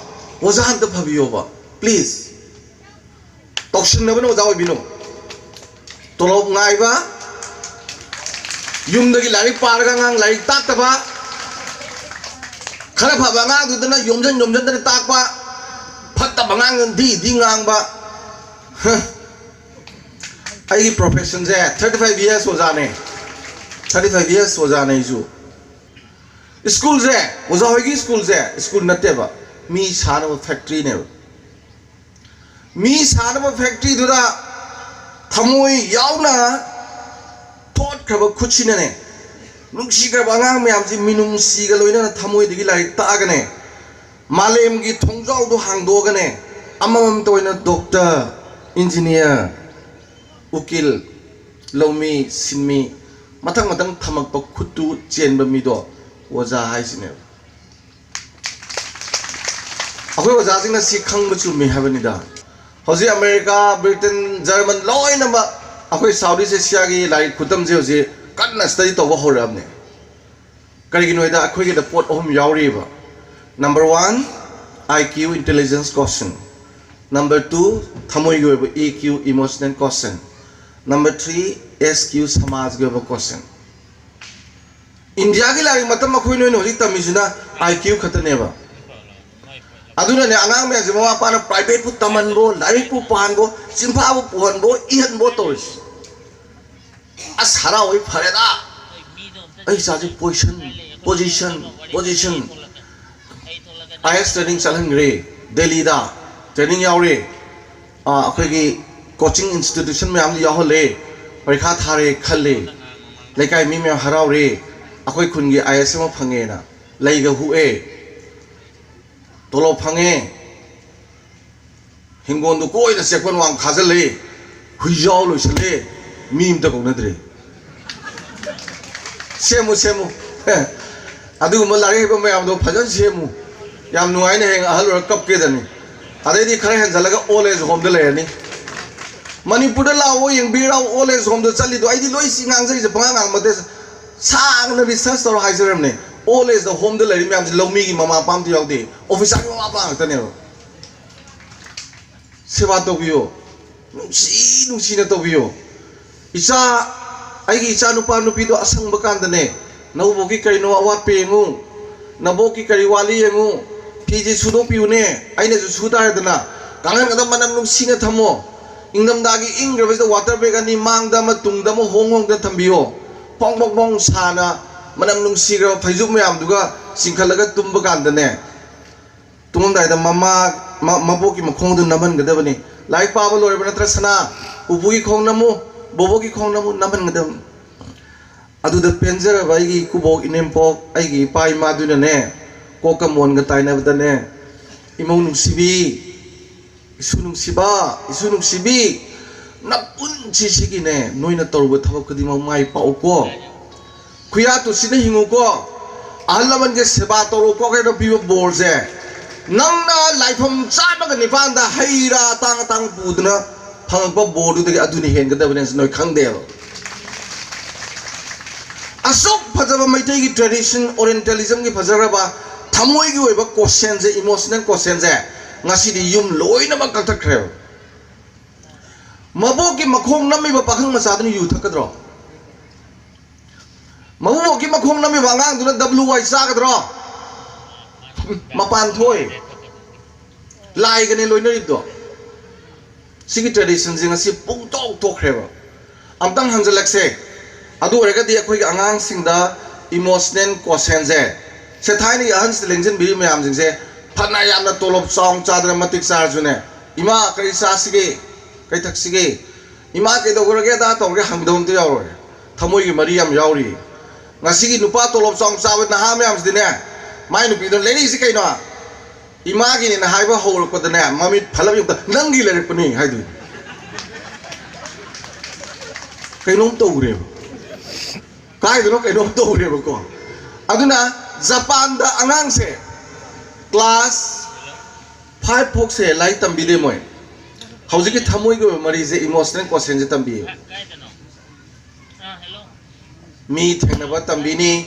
ꯑꯣꯖꯥ ꯑꯝꯇ ꯐꯕꯤꯌꯣꯕ, ꯄ꯭ꯂꯤꯖ꯫ ꯇꯧꯁꯤꯟꯅꯕꯅ ꯑꯣꯖꯥ ꯑꯣꯏꯕꯤꯅꯨ꯫ ꯇꯣꯂꯣꯞ ꯉꯥꯏꯕ, ꯌꯨꯝꯗꯒꯤ ꯂꯥꯏꯔꯤꯛ ꯄꯥꯔꯒ ꯑꯉꯥꯡ ꯂꯥꯏꯔꯤꯛ ꯇꯥꯛꯇꯕ, ꯈꯔ ꯐꯕ ꯑꯉꯥꯡꯗꯨꯗꯅ ꯌꯣꯝꯖꯟ ꯌꯣꯝꯖꯟꯗꯅ ꯇꯥꯛꯄ, ꯐꯠꯇꯕ ꯑꯉꯥꯡꯗꯨꯅ ꯗꯤ ꯗꯤ ꯉꯥꯡꯕ꯫ ꯍ꯫ ꯑꯩꯒꯤ ꯄ꯭ꯔꯣꯐꯦꯁꯟꯁꯦ ꯊꯥꯔꯇꯤ ꯐꯥꯏꯚ ꯌꯔꯁ ꯑꯣꯖꯥꯅꯦ꯫ ꯊꯥꯔꯇꯤ ꯐꯥꯏꯚ ꯌꯔꯁ ꯑꯣꯖꯥꯅꯦ ꯑꯩꯁꯨ꯫ ꯁ꯭ꯀꯨꯜꯁꯦ, ꯑꯣꯖꯥ ꯍꯣꯏꯒꯤ ꯁ꯭ꯀꯨꯜꯁꯦ ꯁ꯭ꯀꯨꯜ ꯅꯠꯇꯦꯕ, ꯃꯤ ꯁꯥꯅꯕ ꯐꯦꯛꯇ꯭ꯔꯤꯅꯦꯕ꯫ ꯃꯤ ꯁꯥꯅꯕ ꯐꯦꯛꯇ꯭ꯔꯤꯗꯨꯗ ꯊꯃꯣꯏ ꯌꯥꯎꯅ ꯊꯣꯠꯈ꯭ꯔꯕ ꯈꯨꯠꯁꯤꯅꯅꯦ, ꯅꯨꯡꯁꯤꯈ꯭ꯔꯕ ꯑꯉꯥꯡ ꯃꯌꯥꯝꯁꯤ ꯃꯤꯅꯨꯡꯁꯤꯒ ꯂꯣꯏꯅꯅ ꯊꯃꯣꯏꯗꯒꯤ ꯂꯥꯏꯔꯤꯛ ꯇꯥꯛꯑꯒꯅꯦ, ꯃꯥꯂꯦꯝꯒꯤ ꯊꯣꯡꯖꯥꯎꯗꯣ ꯍꯥꯡꯗꯣꯛꯑꯒꯅꯦ, ꯑꯃꯃꯝꯇ ꯑꯣꯏꯅ ꯗꯣꯛꯇꯔ, ꯏꯟꯖꯤꯅꯤꯌꯥꯔ, ꯎꯀꯤꯜ, ꯂꯧꯃꯤ, ꯁꯤꯟꯃꯤ, ꯃꯊꯪ ꯃꯊꯪ ꯊꯝꯃꯛꯄ ꯈꯨꯠꯇꯨ ꯆꯦꯟꯕ ꯃꯤꯗꯣ ꯑꯣꯖꯥ ꯍꯥꯏꯁꯤꯅꯦꯕ꯫ ꯑꯩꯈꯣꯏ ꯑꯣꯖꯥꯁꯤꯡꯅ ꯁꯤ ꯈꯪꯕ ꯆꯨꯝꯃꯤ ꯍꯥꯏꯕꯅꯤꯗ꯫ ꯍꯧꯖꯤꯛ ꯑꯃꯦꯔꯤꯀꯥ, ꯕ꯭ꯔꯤꯇꯦꯟ, ꯖꯔꯃꯟ ꯂꯣꯏꯅꯃꯛ ꯑꯩꯈꯣꯏ ꯁꯥꯎꯠ ꯏꯁ ꯑꯦꯁꯤꯌꯥꯒꯤ ꯂꯥꯏꯔꯤꯛ ꯈꯨꯇꯝꯁꯦ ꯍꯧꯖꯤꯛ ꯀꯟꯅ ꯁ꯭ꯇꯗꯤ ꯇꯧꯕ ꯍꯧꯔꯛꯑꯕꯅꯦ꯫ ꯀꯔꯤꯒꯤꯅꯣ ꯍꯥꯏꯗ ꯑꯩꯈꯣꯏꯒꯤꯗ ꯄꯣꯠ ꯑꯍꯨꯝ ꯌꯥꯎꯔꯤꯕ꯫ Number one, I Q intelligence quotient꯫ Number two, ꯊꯃꯣꯏꯒꯤ ꯑꯣꯏꯕ E Q emotional quotient꯫ Number three, S Q ꯁꯃꯥꯖꯒꯤ ꯑꯣꯏꯕ quotient꯫ ꯏꯟꯗꯤꯌꯥꯒꯤ ꯂꯥꯏꯔꯤꯛ ꯃꯇꯝ ꯑꯩꯈꯣꯏ ꯅꯣꯏꯅ ꯍꯧꯖꯤꯛ ꯇꯝꯃꯤꯁꯤꯅ I Q ꯈꯛꯇꯅꯦꯕ꯫ ꯑꯗꯨꯅꯅꯦ ꯑꯉꯥꯡ ꯃꯌꯥꯝꯁꯦ ꯃꯃꯥ ꯃꯄꯥꯅ ꯄ꯭ꯔꯥꯏꯚꯦꯠꯄꯨ ꯇꯝꯍꯟꯕꯣ, ꯂꯥꯏꯔꯤꯛꯄꯨ ꯄꯥꯍꯟꯕꯣ, ꯆꯤꯟꯐꯥꯕꯨ ꯄꯨꯍꯟꯕꯣ, ꯏꯍꯟꯕꯣ ꯇꯧꯔꯤꯁꯦ꯫ ꯑꯁ, ꯍꯔꯥꯎꯏ, ꯐꯔꯦꯗ꯫ ꯑꯩ ꯏꯆꯥꯁꯦ ꯄꯣꯖꯤꯁꯟ, ꯄꯣꯖꯤꯁꯟ, ꯄꯣꯖꯤꯁꯟ꯫ ꯑꯥꯏ ꯑꯦꯁ ꯇ꯭ꯔꯦꯅꯤꯡ ꯆꯠꯍꯟꯈ꯭ꯔꯦ ꯗꯦꯜꯂꯤꯗ, ꯇ꯭ꯔꯦꯅꯤꯡ ꯌꯥꯎꯔꯦ꯫ ꯑꯥ, ꯑꯩꯈꯣꯏꯒꯤ ꯀꯣꯆꯤꯡ ꯏꯟꯁꯇꯤꯇ꯭ꯌꯨꯁꯟ ꯃꯌꯥꯝꯗ ꯌꯥꯎꯍꯜꯂꯦ, ꯄꯔꯤꯈꯥ ꯊꯥꯔꯦ ꯈꯜꯂꯦ, ꯂꯩꯀꯥꯏ ꯃꯤ ꯃꯌꯥꯝ ꯍꯔꯥꯎꯔꯦ, ꯑꯩꯈꯣꯏ ꯈꯨꯟꯒꯤ ꯑꯥꯏ ꯑꯦꯁ ꯑꯃ ꯐꯪꯉꯦꯅ ꯂꯩꯒ ꯍꯨꯛꯑꯦ, ꯇꯣꯂꯣꯞ ꯐꯪꯉꯦ꯫ ꯍꯤꯡꯒꯣꯜꯗꯨ ꯀꯣꯏꯅ ꯆꯦꯛꯄꯟ ꯋꯥꯡ ꯈꯥꯖꯤꯜꯂꯦ, ꯍꯨꯏꯖꯥꯎ ꯂꯣꯏꯁꯤꯜꯂꯦ, ꯃꯤ ꯑꯝꯇ ꯀꯧꯅꯗ꯭ꯔꯦ꯫ ꯁꯦꯝꯃꯨ, ꯁꯦꯝꯃꯨ꯫ ꯑꯗꯨꯒꯨꯝꯕ ꯂꯥꯏꯔꯤꯛ ꯍꯩꯕ ꯃꯌꯥꯝꯗꯣ ꯐꯖꯅ ꯁꯦꯝꯃꯨ꯫ ꯌꯥꯝ ꯅꯨꯡꯉꯥꯏꯅ ꯍꯌꯦꯡ ꯑꯍꯜ ꯑꯣꯏꯔꯒ ꯀꯞꯀꯦꯗꯅꯤ꯫ ꯑꯗꯩꯗꯤ ꯈꯔ ꯍꯦꯟꯖꯜꯂꯒ old age homeꯗ ꯂꯩꯔꯅꯤ꯫ ꯃꯅꯤꯄꯨꯔꯗ ꯂꯥꯛꯑꯣ, ꯌꯦꯡꯕꯤꯔꯥꯎ, old age homeꯗ ꯆꯠꯂꯤꯗꯣ꯫ ꯑꯩꯗꯤ ꯂꯣꯏ ꯁꯤ ꯉꯥꯡꯖꯔꯤꯁꯦ ꯄꯉꯥꯡ ꯉꯥꯡꯕ ꯅꯠꯇꯦ꯫ ꯁꯥꯡꯅ research ꯇꯧꯔ ꯍꯥꯏꯖꯔꯕꯅꯦ꯫ Old ageꯗ homeꯗ ꯂꯩꯔꯤ ꯃꯌꯥꯝꯁꯦ ꯂꯧꯃꯤꯒꯤ ꯃꯃꯥ ꯃꯄꯥ ꯑꯝꯇ ꯌꯥꯎꯗꯦ, officerꯒꯤ ꯃꯃꯥ ꯃꯄꯥ ꯉꯥꯛꯇꯅꯦꯕ꯫ ꯁꯦꯕꯥ ꯇꯧꯕꯤꯌꯨ, ꯅꯨꯡꯁꯤ ꯅꯨꯡꯁꯤꯅ ꯇꯧꯕꯤꯌꯨ꯫ ꯏꯆꯥ, ꯑꯩꯒꯤ ꯏꯆꯥ ꯅꯨꯄꯥ ꯅꯨꯄꯤꯗꯣ ꯑꯁꯪꯕ ꯀꯥꯟꯗꯅꯦ, ꯅꯧꯕꯒꯤ ꯀꯩꯅꯣ ꯑꯋꯥꯠꯄ ꯌꯦꯡꯉꯨ, ꯅꯕꯣꯛꯀꯤ ꯀꯔꯤ ꯋꯥꯠꯂꯤ ꯌꯦꯡꯉꯨ, ꯐꯤꯁꯦ ꯁꯨꯗꯣꯛꯄꯤꯌꯨꯅꯦ, ꯑꯩꯅꯁꯨ ꯁꯨ ꯇꯥꯔꯦꯗꯅ꯫ ꯀꯥꯡꯈꯟꯒꯗꯣ ꯃꯅꯝ ꯅꯨꯡꯁꯤꯅ ꯊꯝꯃꯣ꯫ ꯏꯪꯊꯝꯊꯥꯒꯤ ꯏꯪꯈ꯭ꯔꯕꯁꯤꯗ water bag ꯑꯅꯤ ꯃꯥꯡꯗ ꯑꯃ ꯇꯨꯡꯗ ꯑꯃ ꯍꯣꯡ ꯍꯣꯡꯗꯅ ꯊꯝꯕꯤꯌꯣ꯫ ꯐꯣꯡ ꯐꯣꯡ ꯐꯣꯡ ꯁꯥꯅ ꯃꯅꯝ ꯅꯨꯡꯁꯤꯈ꯭ꯔꯕ ꯐꯩꯖꯨꯞ ꯃꯌꯥꯝꯗꯨꯒ ꯆꯤꯡꯈꯠꯂꯒ ꯇꯨꯝꯕ ꯀꯥꯟꯗꯅꯦ, ꯇꯨꯝꯃꯝꯗꯥꯏꯗ ꯃꯃꯥ, ꯃ-, ꯃꯕꯣꯛꯀꯤ ꯃꯈꯣꯡꯗꯨ ꯅꯝꯍꯟꯒꯗꯕꯅꯤ꯫ ꯂꯥꯏꯔꯤꯛ ꯄꯥꯕ ꯂꯣꯏꯔꯕ ꯅꯠꯇ꯭ꯔ ꯁꯅꯥ, ꯄꯨꯄꯨꯒꯤ ꯈꯣꯡ ꯅꯝꯃꯨ, ꯕꯣꯕꯣꯛꯀꯤ ꯈꯣꯡ ꯅꯝꯃꯨ, ꯅꯝꯍꯟꯒꯗꯕꯅꯤ꯫ ꯑꯗꯨꯗ ꯄꯦꯟꯖꯔꯕ ꯑꯩꯒꯤ ꯏꯀꯨꯕꯣꯛ, ꯏꯅꯦꯝꯄꯣꯛ, ꯑꯩꯒꯤ ꯏꯄꯥ ꯏꯃꯥꯗꯨꯅꯅꯦ, ꯀꯣꯛꯀ ꯃꯣꯟꯒ ꯇꯥꯏꯅꯕꯗꯅꯦ, "ꯏꯃꯧ ꯅꯨꯡꯁꯤꯕꯤ, ꯏꯁꯨ ꯅꯨꯡꯁꯤꯕ, ꯏꯁꯨ ꯅꯨꯡꯁꯤꯕꯤ, ꯅꯄꯨꯟꯁꯤꯁꯤꯒꯤꯅꯦ, ꯅꯣꯏꯅ ꯇꯧꯔꯨꯕ ꯊꯕꯛ ꯈꯨꯗꯤꯡꯃꯛ ꯃꯥꯏ ꯄꯥꯛꯎꯀꯣ꯫ ꯈꯨꯌꯥ ꯇꯨꯁꯤꯟꯅ ꯍꯤꯡꯉꯨꯀꯣ꯫ ꯑꯍꯜ ꯂꯃꯟꯒꯤ ꯁꯦꯕꯥ ꯇꯧꯔꯣꯀꯣ" ꯍꯥꯏꯅ ꯄꯤꯕ ꯕꯣꯔꯁꯦ, ꯅꯪꯅ ꯂꯥꯏꯐꯝ ꯆꯥꯝꯃꯒ ꯅꯤꯄꯥꯟꯗ ꯍꯩ ꯔꯥ ꯑꯇꯥꯡ ꯑꯇꯥꯡ ꯄꯨꯗꯨꯅ ꯐꯪꯉꯛꯄ ꯕꯣꯔꯗꯨꯗꯒꯤ ꯑꯗꯨꯅ ꯍꯦꯟꯒꯗꯕꯅꯦ ꯍꯥꯏꯁꯤ ꯅꯣꯏ ꯈꯪꯗꯦꯕ꯫ ꯑꯁꯨꯛ ꯐꯖꯕ ꯃꯩꯇꯩꯒꯤ tradition, Orientalismꯒꯤ ꯐꯖꯈ꯭ꯔꯕ ꯊꯃꯣꯏꯒꯤ ꯑꯣꯏꯕ questionꯁꯦ, emotional questionꯁꯦ ꯉꯁꯤꯗꯤ ꯌꯨꯝ ꯂꯣꯏꯅꯃꯛ ꯀꯛꯊꯠꯈ꯭ꯔꯦꯕ꯫ ꯃꯕꯣꯛꯀꯤ ꯃꯈꯣꯡ ꯅꯝꯃꯤꯕ ꯄꯥꯈꯪ ꯃꯆꯥꯗꯨꯅ ꯌꯨ ꯊꯛꯀꯗ꯭ꯔꯣ? ꯃꯕꯣꯛꯀꯤ ꯃꯈꯣꯡ ꯅꯝꯃꯤꯕ ꯑꯉꯥꯡꯗꯨꯅ W Y ꯆꯥꯒꯗ꯭ꯔꯣ? ꯃꯄꯥꯟ ꯊꯣꯛꯑꯦ꯫ ꯂꯥꯏꯒꯅꯦ ꯂꯣꯏꯅꯔꯤꯕꯗꯣ꯫ ꯁꯤꯒꯤ traditionꯁꯦ ꯉꯁꯤ ꯄꯨꯡꯇꯣꯛ ꯇꯣꯛꯈ꯭ꯔꯦꯕ꯫ ꯑꯝꯇꯪ ꯍꯟꯖꯜꯂꯛꯁꯦ꯫ ꯑꯗꯨ ꯑꯣꯏꯔꯒꯗꯤ ꯑꯩꯈꯣꯏꯒꯤ ꯑꯉꯥꯡꯁꯤꯡꯗ emotional quotientꯁꯦ, ꯁꯦ ꯊꯥꯏꯅꯒꯤ ꯑꯍꯟꯁꯤꯗ ꯂꯦꯡꯁꯤꯟꯕꯤꯔꯤꯕ ꯃꯌꯥꯝꯁꯤꯡꯁꯦ, ꯐꯅ ꯌꯥꯝꯅ ꯇꯣꯂꯣꯞ ꯆꯥꯎꯅ ꯆꯥꯗꯅ ꯃꯇꯤꯛ ꯆꯥꯔꯁꯨꯅꯦ, "ꯏꯃꯥ ꯀꯔꯤ ꯆꯥꯁꯤꯒꯦ? ꯀꯩ ꯊꯛꯁꯤꯒꯦ? ꯏꯃꯥ ꯀꯩꯗꯧꯈ꯭ꯔꯒꯦ? ꯑꯗꯥ ꯇꯧꯈ꯭ꯔꯒꯦ?" ꯍꯪꯗꯕ ꯑꯝꯇ ꯌꯥꯎꯔꯣꯏ꯫ ꯊꯃꯣꯏꯒꯤ ꯃꯔꯤ ꯌꯥꯝ ꯌꯥꯎꯔꯤ꯫ ꯉꯁꯤꯒꯤ ꯅꯨꯄꯥ ꯇꯣꯂꯣꯞ ꯆꯥꯎꯅ ꯆꯥꯕ ꯅꯍꯥ ꯃꯌꯥꯝꯁꯤꯗꯤꯅꯦ, ꯃꯥꯏ ꯅꯨꯄꯤꯗꯣ ꯂꯩꯔꯛꯏꯁꯤ ꯀꯩꯅꯣ? ꯏꯃꯥꯒꯤꯅꯦꯅ ꯍꯥꯏꯕ ꯍꯧꯔꯛꯄꯗꯅꯦ, ꯃꯃꯤꯠ ꯐꯠꯂꯞ ꯌꯦꯡꯕꯗ, "ꯅꯪꯒꯤ ꯂꯩꯔꯛꯄꯅꯤ" ꯍꯥꯏꯗꯣꯏꯅꯤ꯫ ꯀꯩꯅꯣꯝ ꯇꯧꯈ꯭ꯔꯦꯕ꯫ ꯀꯥꯏꯗꯅꯣ ꯀꯩꯅꯣꯝ ꯇꯧꯈ꯭ꯔꯦꯕꯀꯣ꯫ ꯑꯗꯨꯅ ꯖꯄꯥꯟꯗ ꯑꯉꯥꯡꯁꯦ class five ꯐꯥꯎꯁꯦ ꯂꯥꯏꯔꯤꯛ ꯇꯝꯕꯤꯗꯦ ꯃꯣꯏ꯫ ꯍꯧꯖꯤꯛꯀꯤ ꯊꯃꯣꯏꯒꯤ ꯑꯣꯏꯕ ꯃꯔꯤꯁꯦ, emotional quotientꯁꯦ ꯇꯝꯕꯤꯌꯦ꯫ ꯃꯤ ꯊꯦꯡꯅꯕ ꯇꯝꯕꯤꯅꯤ,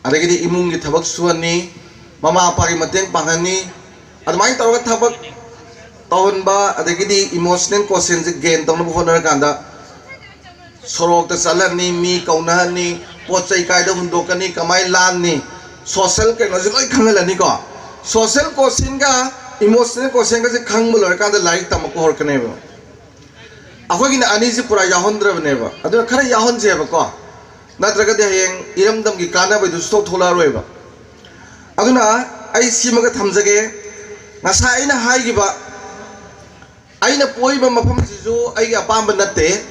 ꯑꯗꯒꯤꯗꯤ ꯏꯃꯨꯡꯒꯤ ꯊꯕꯛ ꯁꯨꯍꯟꯅꯤ, ꯃꯃꯥ ꯃꯄꯥꯒꯤ ꯃꯇꯦꯡ ꯄꯥꯡꯍꯟꯅꯤ꯫ ꯑꯗꯨꯃꯥꯏꯅ ꯇꯧꯔꯒ ꯊꯕꯛ ꯇꯧꯍꯟꯕ, ꯑꯗꯒꯤꯗꯤ emotional quotientꯁꯦ gain ꯇꯧꯅꯕ ꯍꯣꯠꯅꯔꯀꯥꯟꯗ ꯁꯣꯔꯣꯛꯇ ꯆꯠꯍꯟꯅꯤ, ꯃꯤ ꯀꯧꯅꯍꯟꯅꯤ, ꯄꯣꯠ ꯆꯩ ꯀꯥꯏꯗ ꯍꯨꯟꯗꯣꯛꯀꯅꯤ, ꯀꯃꯥꯏꯅ ꯂꯥꯟꯅꯤ, social ꯀꯩꯅꯣꯁꯦ ꯂꯣꯏ ꯈꯪꯍꯜꯂꯅꯤꯀꯣ꯫ Social quotientꯒ emotional quotientꯒꯁꯦ ꯈꯪꯕ ꯂꯣꯏꯔꯀꯥꯟꯗ ꯂꯥꯏꯔꯤꯛ ꯇꯝꯃꯛꯄ ꯍꯧꯔꯛꯀꯅꯦꯕ꯫ ꯑꯩꯈꯣꯏꯒꯤꯅ ꯑꯅꯤꯁꯤ ꯄꯨꯔꯥ ꯌꯥꯎꯍꯟꯗ꯭ꯔꯕꯅꯦꯕ꯫ ꯑꯗꯨꯅ ꯈꯔ ꯌꯥꯎꯍꯟꯁꯦꯕꯀꯣ, ꯅꯠꯇ꯭ꯔꯒꯗꯤ ꯍꯌꯦꯡ ꯏꯔꯝꯗꯝꯒꯤ ꯀꯥꯟꯅꯕꯗꯨ ꯁꯨꯊꯣꯛ ꯊꯣꯛꯂꯛꯑꯔꯣꯏꯕ꯫ ꯑꯗꯨꯅ ꯑꯩ ꯁꯤꯃꯒ ꯊꯝꯖꯒꯦ꯫ ꯉꯁꯥꯏ ꯑꯩꯅ ꯍꯥꯏꯈꯤꯕ, ꯑꯩꯅ ꯄꯣꯛꯏꯕ ꯃꯐꯝꯁꯤꯁꯨ ꯑꯩꯒꯤ ꯑꯄꯥꯝꯕ ꯅꯠꯇꯦ,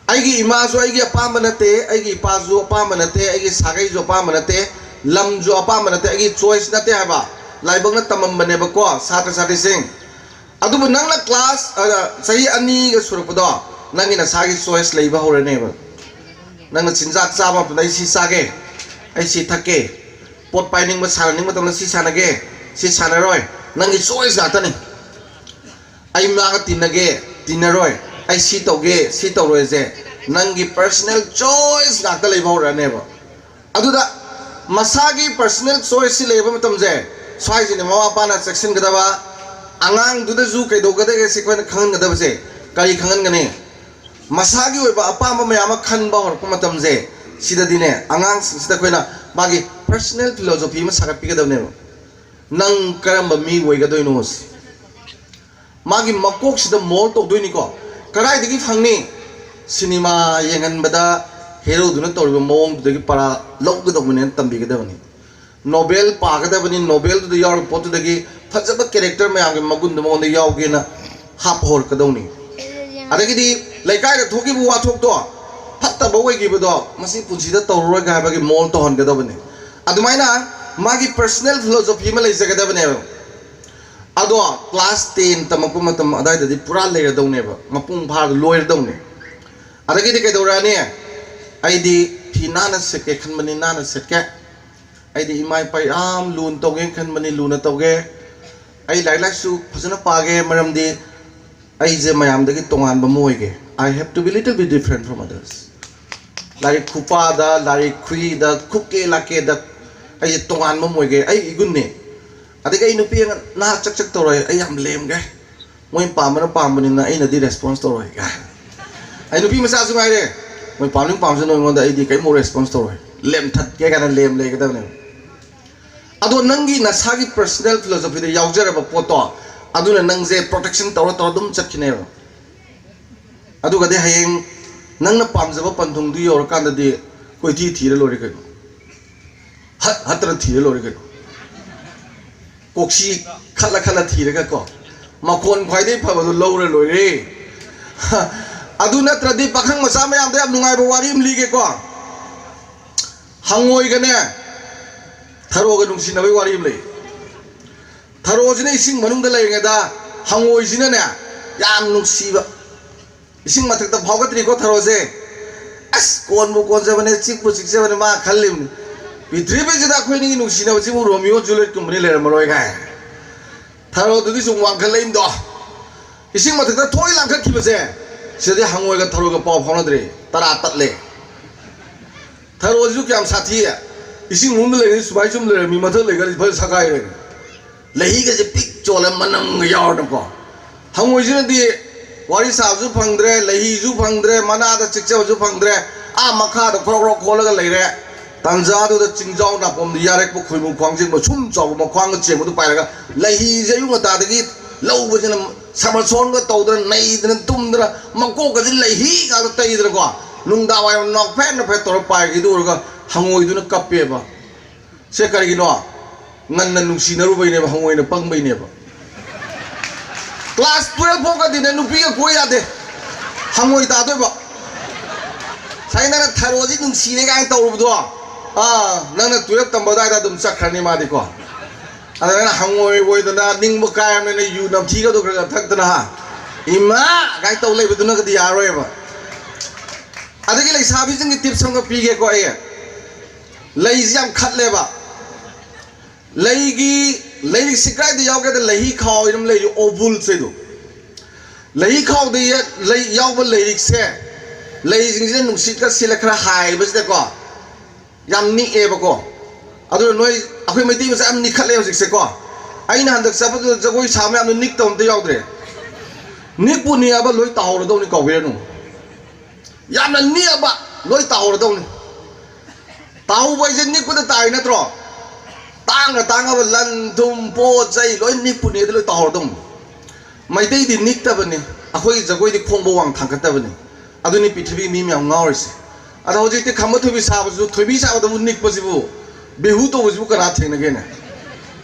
ꯑꯩꯒꯤ ꯏꯃꯥꯁꯨ ꯑꯩꯒꯤ ꯑꯄꯥꯝꯕ ꯅꯠꯇꯦ, ꯑꯩꯒꯤ ꯏꯄꯥꯁꯨ ꯑꯄꯥꯝꯕ ꯅꯠꯇꯦ, ꯑꯩꯒꯤ ꯁꯥꯒꯩꯁꯨ ꯑꯄꯥꯝꯕ ꯅꯠꯇꯦ, ꯂꯝꯁꯨ ꯑꯄꯥꯝꯕ ꯅꯠꯇꯦ, ꯑꯩꯒꯤ choice ꯅꯠꯇꯦ ꯍꯥꯏꯕ ꯂꯥꯏꯕꯛꯅ ꯇꯝꯃꯝꯕꯅꯦꯕꯀꯣ, ꯁꯥꯇ꯭ꯔ ꯁꯥꯇ꯭ꯔꯤꯁꯤꯡ꯫ ꯑꯗꯨꯕꯨ ꯅꯪꯅ class, ꯑ, ꯆꯍꯤ ꯑꯅꯤꯒ ꯁꯨꯔꯛꯄꯗꯣ, ꯅꯪꯒꯤ ꯅꯁꯥꯒꯤ choice ꯂꯩꯕ ꯍꯧꯔꯅꯦꯕ꯫ ꯅꯪꯅ ꯆꯤꯟꯖꯥꯛ ꯆꯥꯕ ꯃꯇꯝꯗ, "ꯑꯩ ꯁꯤ ꯆꯥꯒꯦ, ꯑꯩ ꯁꯤ ꯊꯛꯀꯦ", ꯄꯣꯠ ꯄꯥꯏꯅꯤꯡꯕ, ꯁꯥꯟꯅꯅꯤꯡꯕ ꯃꯇꯝꯗ, "ꯁꯤ ꯁꯥꯟꯅꯒꯦ, ꯁꯤ ꯁꯥꯟꯅꯔꯣꯏ", ꯅꯪꯒꯤ choice ꯉꯥꯛꯇꯅꯤ꯫ "ꯑꯩ ꯃꯥꯒ ꯇꯤꯟꯅꯒꯦ, ꯇꯤꯟꯅꯔꯣꯏ, ꯑꯩ ꯁꯤ ꯇꯧꯒꯦ, ꯁꯤ ꯇꯧꯔꯣꯏꯁꯦ", ꯅꯪꯒꯤ personal choice ꯉꯥꯛꯇ ꯂꯩꯕ ꯍꯧꯔꯛꯑꯅꯦꯕ꯫ ꯑꯗꯨꯗ ꯃꯁꯥꯒꯤ personal choiceꯁꯤ ꯂꯩꯕ ꯃꯇꯝꯁꯦ, ꯁ꯭ꯋꯥꯏꯁꯤꯅꯦ ꯃꯃꯥ ꯃꯄꯥꯅ ꯆꯦꯛꯁꯤꯟꯒꯗꯕ꯫ ꯑꯉꯥꯡꯗꯨꯗꯁꯨ ꯀꯩꯗꯧꯒꯗꯒꯦ ꯁꯤ ꯑꯩꯈꯣꯏꯅ ꯈꯪꯍꯟꯒꯗꯕꯁꯦ꯫ ꯀꯔꯤ ꯈꯪꯍꯟꯒꯅꯤ? ꯃꯁꯥꯒꯤ ꯑꯣꯏꯕ ꯑꯄꯥꯝꯕ ꯃꯌꯥꯝ ꯑꯃ ꯈꯟꯕ ꯍꯧꯔꯛꯄ ꯃꯇꯝꯁꯦ, ꯁꯤꯗꯗꯤꯅꯦ, ꯑꯉꯥꯡꯁꯤꯡꯁꯤꯗ ꯑꯩꯈꯣꯏꯅ ꯃꯥꯒꯤ personal philosophy ꯑꯃ ꯁꯥꯒꯠꯄꯤꯒꯗꯕꯅꯦꯕ꯫ ꯅꯪ ꯀꯔꯝꯕ ꯃꯤ ꯑꯣꯏꯒꯗꯣꯏꯅꯣ? ꯃꯥꯒꯤ ꯃꯀꯣꯛꯁꯤꯗ mould ꯇꯧꯗꯣꯏꯅꯤꯀꯣ꯫ ꯀꯗꯥꯏꯗꯒꯤ ꯐꯪꯅꯤ? ꯁꯤꯅꯦꯃꯥ ꯌꯦꯡꯍꯟꯕꯗ heroꯗꯨꯅ ꯇꯧꯔꯤꯕ ꯃꯑꯣꯡꯗꯨꯗꯒꯤ ꯄꯔꯥ ꯂꯧꯒꯗꯧꯕꯅꯦꯅ ꯇꯝꯕꯤꯒꯗꯕꯅꯤ꯫ Novel ꯄꯥꯒꯗꯕꯅꯤ, novelꯗꯨꯗ ꯌꯥꯎꯔꯤꯕ ꯄꯣꯠꯇꯨꯗꯒꯤ ꯐꯖꯕ character ꯃꯌꯥꯝꯒꯤ ꯃꯒꯨꯟꯗꯣ ꯃꯉꯣꯟꯗ ꯌꯥꯎꯒꯦꯅ ꯍꯥꯞꯄ ꯍꯧꯔꯛꯀꯗꯧꯅꯤ꯫ ꯑꯗꯒꯤꯗꯤ ꯂꯩꯀꯥꯏꯗ ꯊꯣꯛꯈꯤꯕ ꯋꯥꯊꯣꯛꯇꯣ, ꯐꯠꯇꯕ ꯑꯣꯏꯈꯤꯕꯗꯣ, ꯃꯁꯤ ꯄꯨꯟꯁꯤꯗ ꯇꯧꯔꯔꯣꯏꯒ ꯍꯥꯏꯕꯒꯤ mould ꯇꯧꯍꯟꯒꯗꯕꯅꯤ꯫ ꯑꯗꯨꯃꯥꯏꯅ ꯃꯥꯒꯤ personal philosophy ꯑꯃ ꯂꯩꯖꯒꯗꯕꯅꯦꯕ꯫ ꯑꯗꯣ class ten ꯇꯝꯃꯛꯄ ꯃꯇꯝ ꯑꯗꯥꯏꯗꯗꯤ ꯄꯨꯔꯥ ꯂꯩꯔꯗꯧꯅꯦꯕ, ꯃꯄꯨꯡ ꯐꯥꯔꯒ ꯂꯣꯏꯔꯗꯧꯅꯦ꯫ ꯑꯗꯒꯤꯗꯤ ꯀꯩꯗꯧꯔꯛꯑꯅꯤ? "ꯑꯩꯗꯤ ꯐꯤ ꯅꯥꯟꯅ ꯁꯦꯠꯀꯦ ꯈꯟꯕꯅꯤ, ꯅꯥꯟꯅ ꯁꯦꯠꯀꯦ꯫ ꯑꯩꯗꯤ ꯏꯃꯥ ꯏꯄꯥ ꯌꯥꯝ ꯂꯨꯅ ꯇꯧꯒꯦꯅ ꯈꯟꯕꯅꯤ, ꯂꯨꯅ ꯇꯧꯒꯦ꯫ ꯑꯩ ꯂꯥꯏꯔꯤꯛ ꯂꯥꯏꯁꯨ ꯐꯖꯅ ꯄꯥꯒꯦ, ꯃꯔꯝꯗꯤ ꯑꯩꯁꯦ ꯃꯌꯥꯝꯗꯒꯤ ꯇꯣꯉꯥꯟꯕ ꯑꯃ ꯑꯣꯏꯒꯦ꯫ I have to be little bit different from others. ꯂꯥꯏꯔꯤꯛ ꯈꯨꯄꯥꯗ, ꯂꯥꯏꯔꯤꯛ ꯈꯨꯏꯗ, ꯈꯨꯛꯀꯦ ꯂꯥꯛꯀꯦꯗ ꯑꯩꯁꯦ ꯇꯣꯉꯥꯟꯕ ꯑꯃ ꯑꯣꯏꯒꯦ꯫ ꯑꯩ ꯏꯒꯨꯟꯅꯦ꯫ ꯑꯗꯒꯤ ꯑꯩ ꯅꯨꯄꯤ ꯑꯉꯥꯡ ꯅꯍꯥꯛ ꯆꯛ ꯆꯛ ꯇꯧꯔꯣꯏ, ꯑꯩ ꯌꯥꯝ ꯂꯦꯝꯒꯦ꯫ ꯃꯣꯏ ꯄꯥꯝꯕꯅ ꯄꯥꯝꯕꯅꯤꯅ ꯑꯩꯅꯗꯤ ꯔꯦꯁꯄꯣꯟꯁ ꯇꯧꯔꯣꯏ ꯀꯥꯏ꯫ ꯑꯩ ꯅꯨꯄꯤ ꯃꯆꯥꯁꯨ ꯉꯥꯏꯔꯦ, ꯃꯣꯏ ꯄꯥꯝꯅꯤꯡ ꯄꯥꯝꯁꯅꯨ, ꯑꯩꯉꯣꯟꯗ ꯑꯩꯗꯤ ꯀꯔꯤꯝ ꯔꯦꯁꯄꯣꯟꯁ ꯇꯧꯔꯣꯏ, ꯂꯦꯝꯊꯠꯀꯦ ꯀꯥꯏꯅ ꯂꯦꯝ ꯂꯩꯒꯗꯕꯅꯦꯕ꯫ ꯑꯗꯣ ꯅꯪꯒꯤ ꯅꯁꯥꯒꯤ ꯄꯔꯁꯅꯦꯜ ꯐꯤꯂꯣꯁꯣꯐꯤꯗ ꯌꯥꯎꯖꯔꯕ ꯄꯣꯠꯇꯣ, ꯑꯗꯨꯅ ꯅꯪꯁꯦ ꯄ꯭ꯔꯣꯇꯦꯛꯁꯟ ꯇꯧꯔ ꯇꯧꯔ ꯑꯗꯨꯝ ꯆꯠꯈꯤꯅꯦꯕ꯫ ꯑꯗꯨꯒꯗꯤ ꯍꯌꯦꯡ ꯅꯪꯅ ꯄꯥꯝꯖꯕ ꯄꯟꯊꯨꯡꯗꯨ ꯌꯧꯔꯀꯥꯟꯗꯗꯤ ꯀꯣꯏꯊꯤ ꯊꯤꯔ ꯂꯣꯏꯔꯦ ꯀꯩꯅꯣ, ꯍꯠ ꯍꯠꯇꯅ ꯊꯤꯔ ꯂꯣꯏꯔꯦ ꯀꯩꯅꯣ, ꯀꯣꯛꯁꯤ ꯈꯠꯂ ꯈꯠꯂ ꯊꯤꯔꯒ ꯀꯣ, ꯃꯈꯣꯟ ꯈ꯭ꯋꯥꯏꯗꯒꯤ ꯐꯕꯗꯨ ꯂꯧꯔ ꯂꯣꯏꯔꯦ꯫ ꯑꯗꯨ ꯅꯠꯇ꯭ꯔꯗꯤ ꯄꯥꯈꯪ ꯃꯆꯥ ꯃꯌꯥꯝꯗ ꯌꯥꯝ ꯅꯨꯡꯉꯥꯏꯕ ꯋꯥꯔꯤ ꯑꯃ ꯂꯤꯒꯦꯀꯣ꯫ ꯍꯪꯉꯣꯏꯒꯅꯦ ꯊꯔꯣꯒ ꯅꯨꯡꯁꯤꯅꯕꯒꯤ ꯋꯥꯔꯤ ꯑꯃ ꯂꯩ꯫ ꯊꯔꯣꯁꯤꯅ ꯏꯁꯤꯡ ꯃꯅꯨꯡꯗ ꯂꯩꯔꯤꯉꯩꯗ ꯍꯪꯉꯣꯏꯁꯤꯅꯅꯦ ꯌꯥꯝ ꯅꯨꯡꯁꯤꯕ, ꯏꯁꯤꯡ ꯃꯊꯛꯇ ꯐꯥꯎꯒꯠꯇ꯭ꯔꯤꯀꯣ ꯊꯔꯣꯁꯦ꯫ ꯑꯁ, ꯀꯣꯟꯕꯨ ꯀꯣꯟꯖꯕꯅꯦ, ꯆꯤꯛꯄꯨ ꯆꯤꯛꯆꯕꯅꯦ, ꯃꯥ ꯈꯜꯂꯤꯕꯅꯤ, "ꯄ꯭ꯔꯤꯊꯤꯕꯤꯁꯤꯗ ꯑꯩꯈꯣꯏ ꯑꯅꯤꯒꯤ ꯅꯨꯡꯁꯤꯅꯕꯁꯤꯕꯨ ꯔꯣꯃꯤꯑꯣ ꯖꯨꯂꯤꯌꯦꯠꯀꯨꯝꯕꯅꯤ ꯂꯩꯔꯝꯃꯔꯣꯏ" ꯀꯥꯏ꯫ ꯊꯔꯣꯗꯨꯗꯤ ꯁꯨꯝ ꯋꯥꯡꯈꯠꯂꯛꯏꯗꯣ, ꯏꯁꯤꯡ ꯃꯊꯛꯇ ꯊꯣꯏ ꯂꯥꯡꯈꯠꯈꯤꯕꯁꯦ, ꯁꯤꯗꯗꯤ ꯍꯪꯉꯣꯏꯒ ꯊꯔꯣꯒ ꯄꯥꯎ ꯐꯥꯎꯅꯗ꯭ꯔꯦ, ꯇꯔꯥ ꯇꯠꯂꯦ꯫ ꯊꯔꯣꯁꯤꯁꯨ ꯀꯌꯥꯝ ꯁꯥꯊꯤ, ꯏꯁꯤꯡ ꯃꯅꯨꯡꯗ ꯂꯩꯔꯤꯉꯩ ꯁꯨꯃꯥꯏ ꯁꯨꯝ ꯂꯩꯔꯝꯃꯤ, ꯃꯊꯛ ꯂꯩꯈ꯭ꯔꯗꯤ ꯐꯖꯅ ꯁꯛꯀꯥꯏꯔꯦ꯫ ꯂꯩꯍꯤꯒꯁꯦ ꯄꯤꯛ ꯆꯣꯜꯂꯦ, ꯃꯅꯝꯒ ꯌꯥꯎꯔꯗꯅꯀꯣ꯫ ꯍꯪꯉꯣꯏꯁꯤꯅꯗꯤ ꯋꯥꯔꯤ ꯁꯥꯕꯁꯨ ꯐꯪꯗ꯭ꯔꯦ, ꯂꯩꯍꯤꯁꯨ ꯐꯪꯗ꯭ꯔꯦ, ꯃꯅꯥꯗ ꯆꯤꯛꯆꯕꯁꯨ ꯐꯪꯗ꯭ꯔꯦ, ꯑꯥ ꯃꯈꯥꯗ ꯈ꯭ꯔꯣꯛ ꯈ꯭ꯔꯣꯛ ꯈꯣꯠꯂꯒ ꯂꯩꯔꯦ꯫ ꯇꯥꯟꯖꯥꯗꯨꯗ ꯆꯤꯡꯖꯥꯎ ꯅꯥꯄꯣꯝꯗ ꯌꯥꯔꯦꯛꯄ ꯈꯣꯏꯃꯨ ꯈ꯭ꯋꯥꯡꯖꯤꯡꯕ ꯁꯨꯝ ꯆꯥꯎꯕ ꯃꯈ꯭ꯋꯥꯡꯒ ꯆꯦꯟꯕꯗꯨ ꯄꯥꯏꯔꯒ ꯂꯩꯍꯤꯁꯦ ꯑꯌꯨꯛ ꯉꯟꯇꯥꯗꯒꯤ ꯂꯧꯕꯁꯤꯅ ꯁꯃꯔꯁꯣꯟꯒ ꯇꯧꯗꯅ ꯅꯩꯗꯅ ꯇꯨꯝꯗꯅ ꯃꯀꯣꯛꯀꯁꯦ ꯂꯩꯍꯤ ꯉꯥꯛꯇ ꯇꯩꯗꯅꯀꯣ, ꯅꯨꯡꯗꯥꯡ ꯋꯥꯏꯔꯝ ꯅꯣꯛꯐꯦꯠ ꯅꯣꯛꯐꯦꯠ ꯇꯧꯔ ꯄꯥꯏꯈꯤꯗꯨ ꯎꯔꯒ ꯍꯪꯉꯣꯏꯗꯨꯅ ꯀꯞꯄꯦꯕ꯫ ꯁꯦ ꯀꯔꯤꯒꯤꯅꯣ? ꯉꯟꯅ ꯅꯨꯡꯁꯤꯅꯔꯨꯕꯩꯅꯦꯕ, ꯍꯪꯉꯣꯏꯅ ꯄꯪꯕꯩꯅꯦꯕ꯫ ꯀ꯭ꯂꯥꯁ ꯇꯨꯌꯦꯜꯐ ꯐꯥꯎꯒꯗꯤꯅꯦ ꯅꯨꯄꯤꯒ ꯀꯣꯏ ꯌꯥꯗꯦ, ꯍꯪꯉꯣꯏ ꯇꯥꯗꯣꯏꯕ꯫ ꯉꯁꯥꯏ ꯅꯪꯅ ꯊꯔꯣꯁꯤ ꯅꯨꯡꯁꯤꯔꯦ ꯀꯥꯏꯅ ꯇꯧꯔꯨꯕꯗꯣ, ꯑꯥ, ꯅꯪꯅ ꯇꯨꯌꯦꯜꯐ ꯇꯝꯕ ꯑꯗꯨꯋꯥꯏꯗ ꯑꯗꯨꯝ ꯆꯠꯈ꯭ꯔꯅꯤ ꯃꯥꯗꯤꯀꯣ꯫ ꯑꯗ ꯅꯪꯅ ꯍꯪꯉꯣꯏ ꯑꯣꯏꯗꯅ ꯅꯤꯡꯕ ꯀꯥꯏꯔꯕꯅꯤꯅ ꯌꯨ ꯅꯝꯊꯤꯒꯗꯣ ꯈꯔ ꯈꯔ ꯊꯛꯇꯅ, ꯍꯥ, "ꯏꯃꯥ" ꯀꯥꯏꯅ ꯇꯧ ꯂꯩꯕꯗꯨꯅꯒꯗꯤ ꯌꯥꯔꯣꯏꯕ꯫ ꯑꯗꯒꯤ ꯂꯩꯁꯥꯕꯤꯁꯤꯡꯒꯤ ꯇꯤꯞꯁ ꯑꯃꯒ ꯄꯤꯒꯦꯀꯣ ꯑꯩ꯫ ꯂꯩꯁꯤ ꯌꯥꯝ ꯈꯠꯂꯦꯕ꯫ ꯂꯩꯒꯤ ꯂꯩꯔꯤꯛꯁꯤ ꯀꯗꯥꯏꯗ ꯌꯥꯎꯒꯦꯗ, ꯂꯩꯍꯤ ꯈꯥꯎ ꯍꯥꯏꯅ ꯑꯃ ꯂꯩꯔꯤ, ꯑꯣꯕꯨꯜꯁꯦ ꯑꯗꯨ꯫ ꯂꯩꯍꯤ ꯈꯥꯎꯗ ꯌꯦ-, ꯂꯩ ꯌꯥꯎꯕ ꯂꯩꯔꯤꯛꯁꯦ, ꯂꯩꯁꯤꯡꯁꯤꯅ ꯅꯨꯡꯁꯤꯠꯀ ꯁꯤꯜꯂ ꯈꯔ ꯍꯥꯏꯕꯁꯤꯗꯀꯣ, ꯌꯥꯝ ꯅꯤꯛꯑꯦꯕꯀꯣ꯫ ꯑꯗꯨꯅ ꯅꯣꯏ, ꯑꯩꯈꯣꯏ ꯃꯩꯇꯩ ꯃꯆꯥ ꯌꯥꯝ ꯅꯤꯛꯈꯠꯂꯦ ꯍꯧꯖꯤꯛꯁꯦꯀꯣ꯫ ꯑꯩꯅ ꯍꯟꯗꯛ ꯆꯠꯄꯗꯨꯗ ꯖꯒꯣꯏ ꯁꯥꯕ ꯃꯌꯥꯝꯗꯣ ꯅꯤꯛꯇꯕ ꯑꯝꯇ ꯌꯥꯎꯗ꯭ꯔꯦ꯫ ꯅꯤꯛꯄꯨ ꯅꯤꯛꯑꯕ ꯂꯣꯏ ꯇꯥꯍꯧꯔꯗꯧꯅꯤ, ꯀꯥꯎꯕꯤꯔꯅꯨ꯫ ꯌꯥꯝꯅ ꯅꯤꯛꯑꯕ ꯂꯣꯏ ꯇꯥꯍꯧꯔꯗꯧꯅꯤ꯫ ꯇꯥꯍꯧꯕ ꯍꯥꯏꯁꯦ ꯅꯤꯛꯄꯗ ꯇꯥꯏ ꯅꯠꯇ꯭ꯔꯣ? ꯇꯥꯡꯅ ꯇꯥꯡꯉꯕ ꯂꯟ ꯊꯨꯝ ꯄꯣꯠ ꯆꯩ ꯂꯣꯏ ꯅꯤꯛꯄꯨ ꯅꯤꯛꯑꯗꯤ ꯂꯣꯏ ꯇꯥꯍꯧꯔꯗꯧꯅꯤ꯫ ꯃꯩꯇꯩꯗꯤ ꯅꯤꯛꯇꯕꯅꯤ, ꯑꯩꯈꯣꯏꯒꯤ ꯖꯒꯣꯏꯗꯤ ꯈꯣꯡꯕ ꯋꯥꯡ ꯊꯥꯡꯒꯠꯇꯕꯅꯤ꯫ ꯑꯗꯨꯅꯤ ꯄ꯭ꯔꯤꯊꯤꯕꯤ ꯃꯤ ꯃꯌꯥꯝ ꯉꯥꯎꯔꯤꯁꯦ꯫ ꯑꯗꯣ ꯍꯧꯖꯤꯛꯇꯤ ꯈꯝꯕ ꯊꯣꯏꯕꯤ ꯁꯥꯕꯁꯤꯁꯨ, ꯊꯣꯏꯕꯤ ꯁꯥꯕꯗꯕꯨ ꯅꯤꯛꯄꯁꯤꯕꯨ, ꯕꯤꯍꯨ ꯇꯧꯕꯁꯤꯕꯨ ꯀꯅꯥ ꯊꯦꯡꯅꯒꯦꯅꯦ?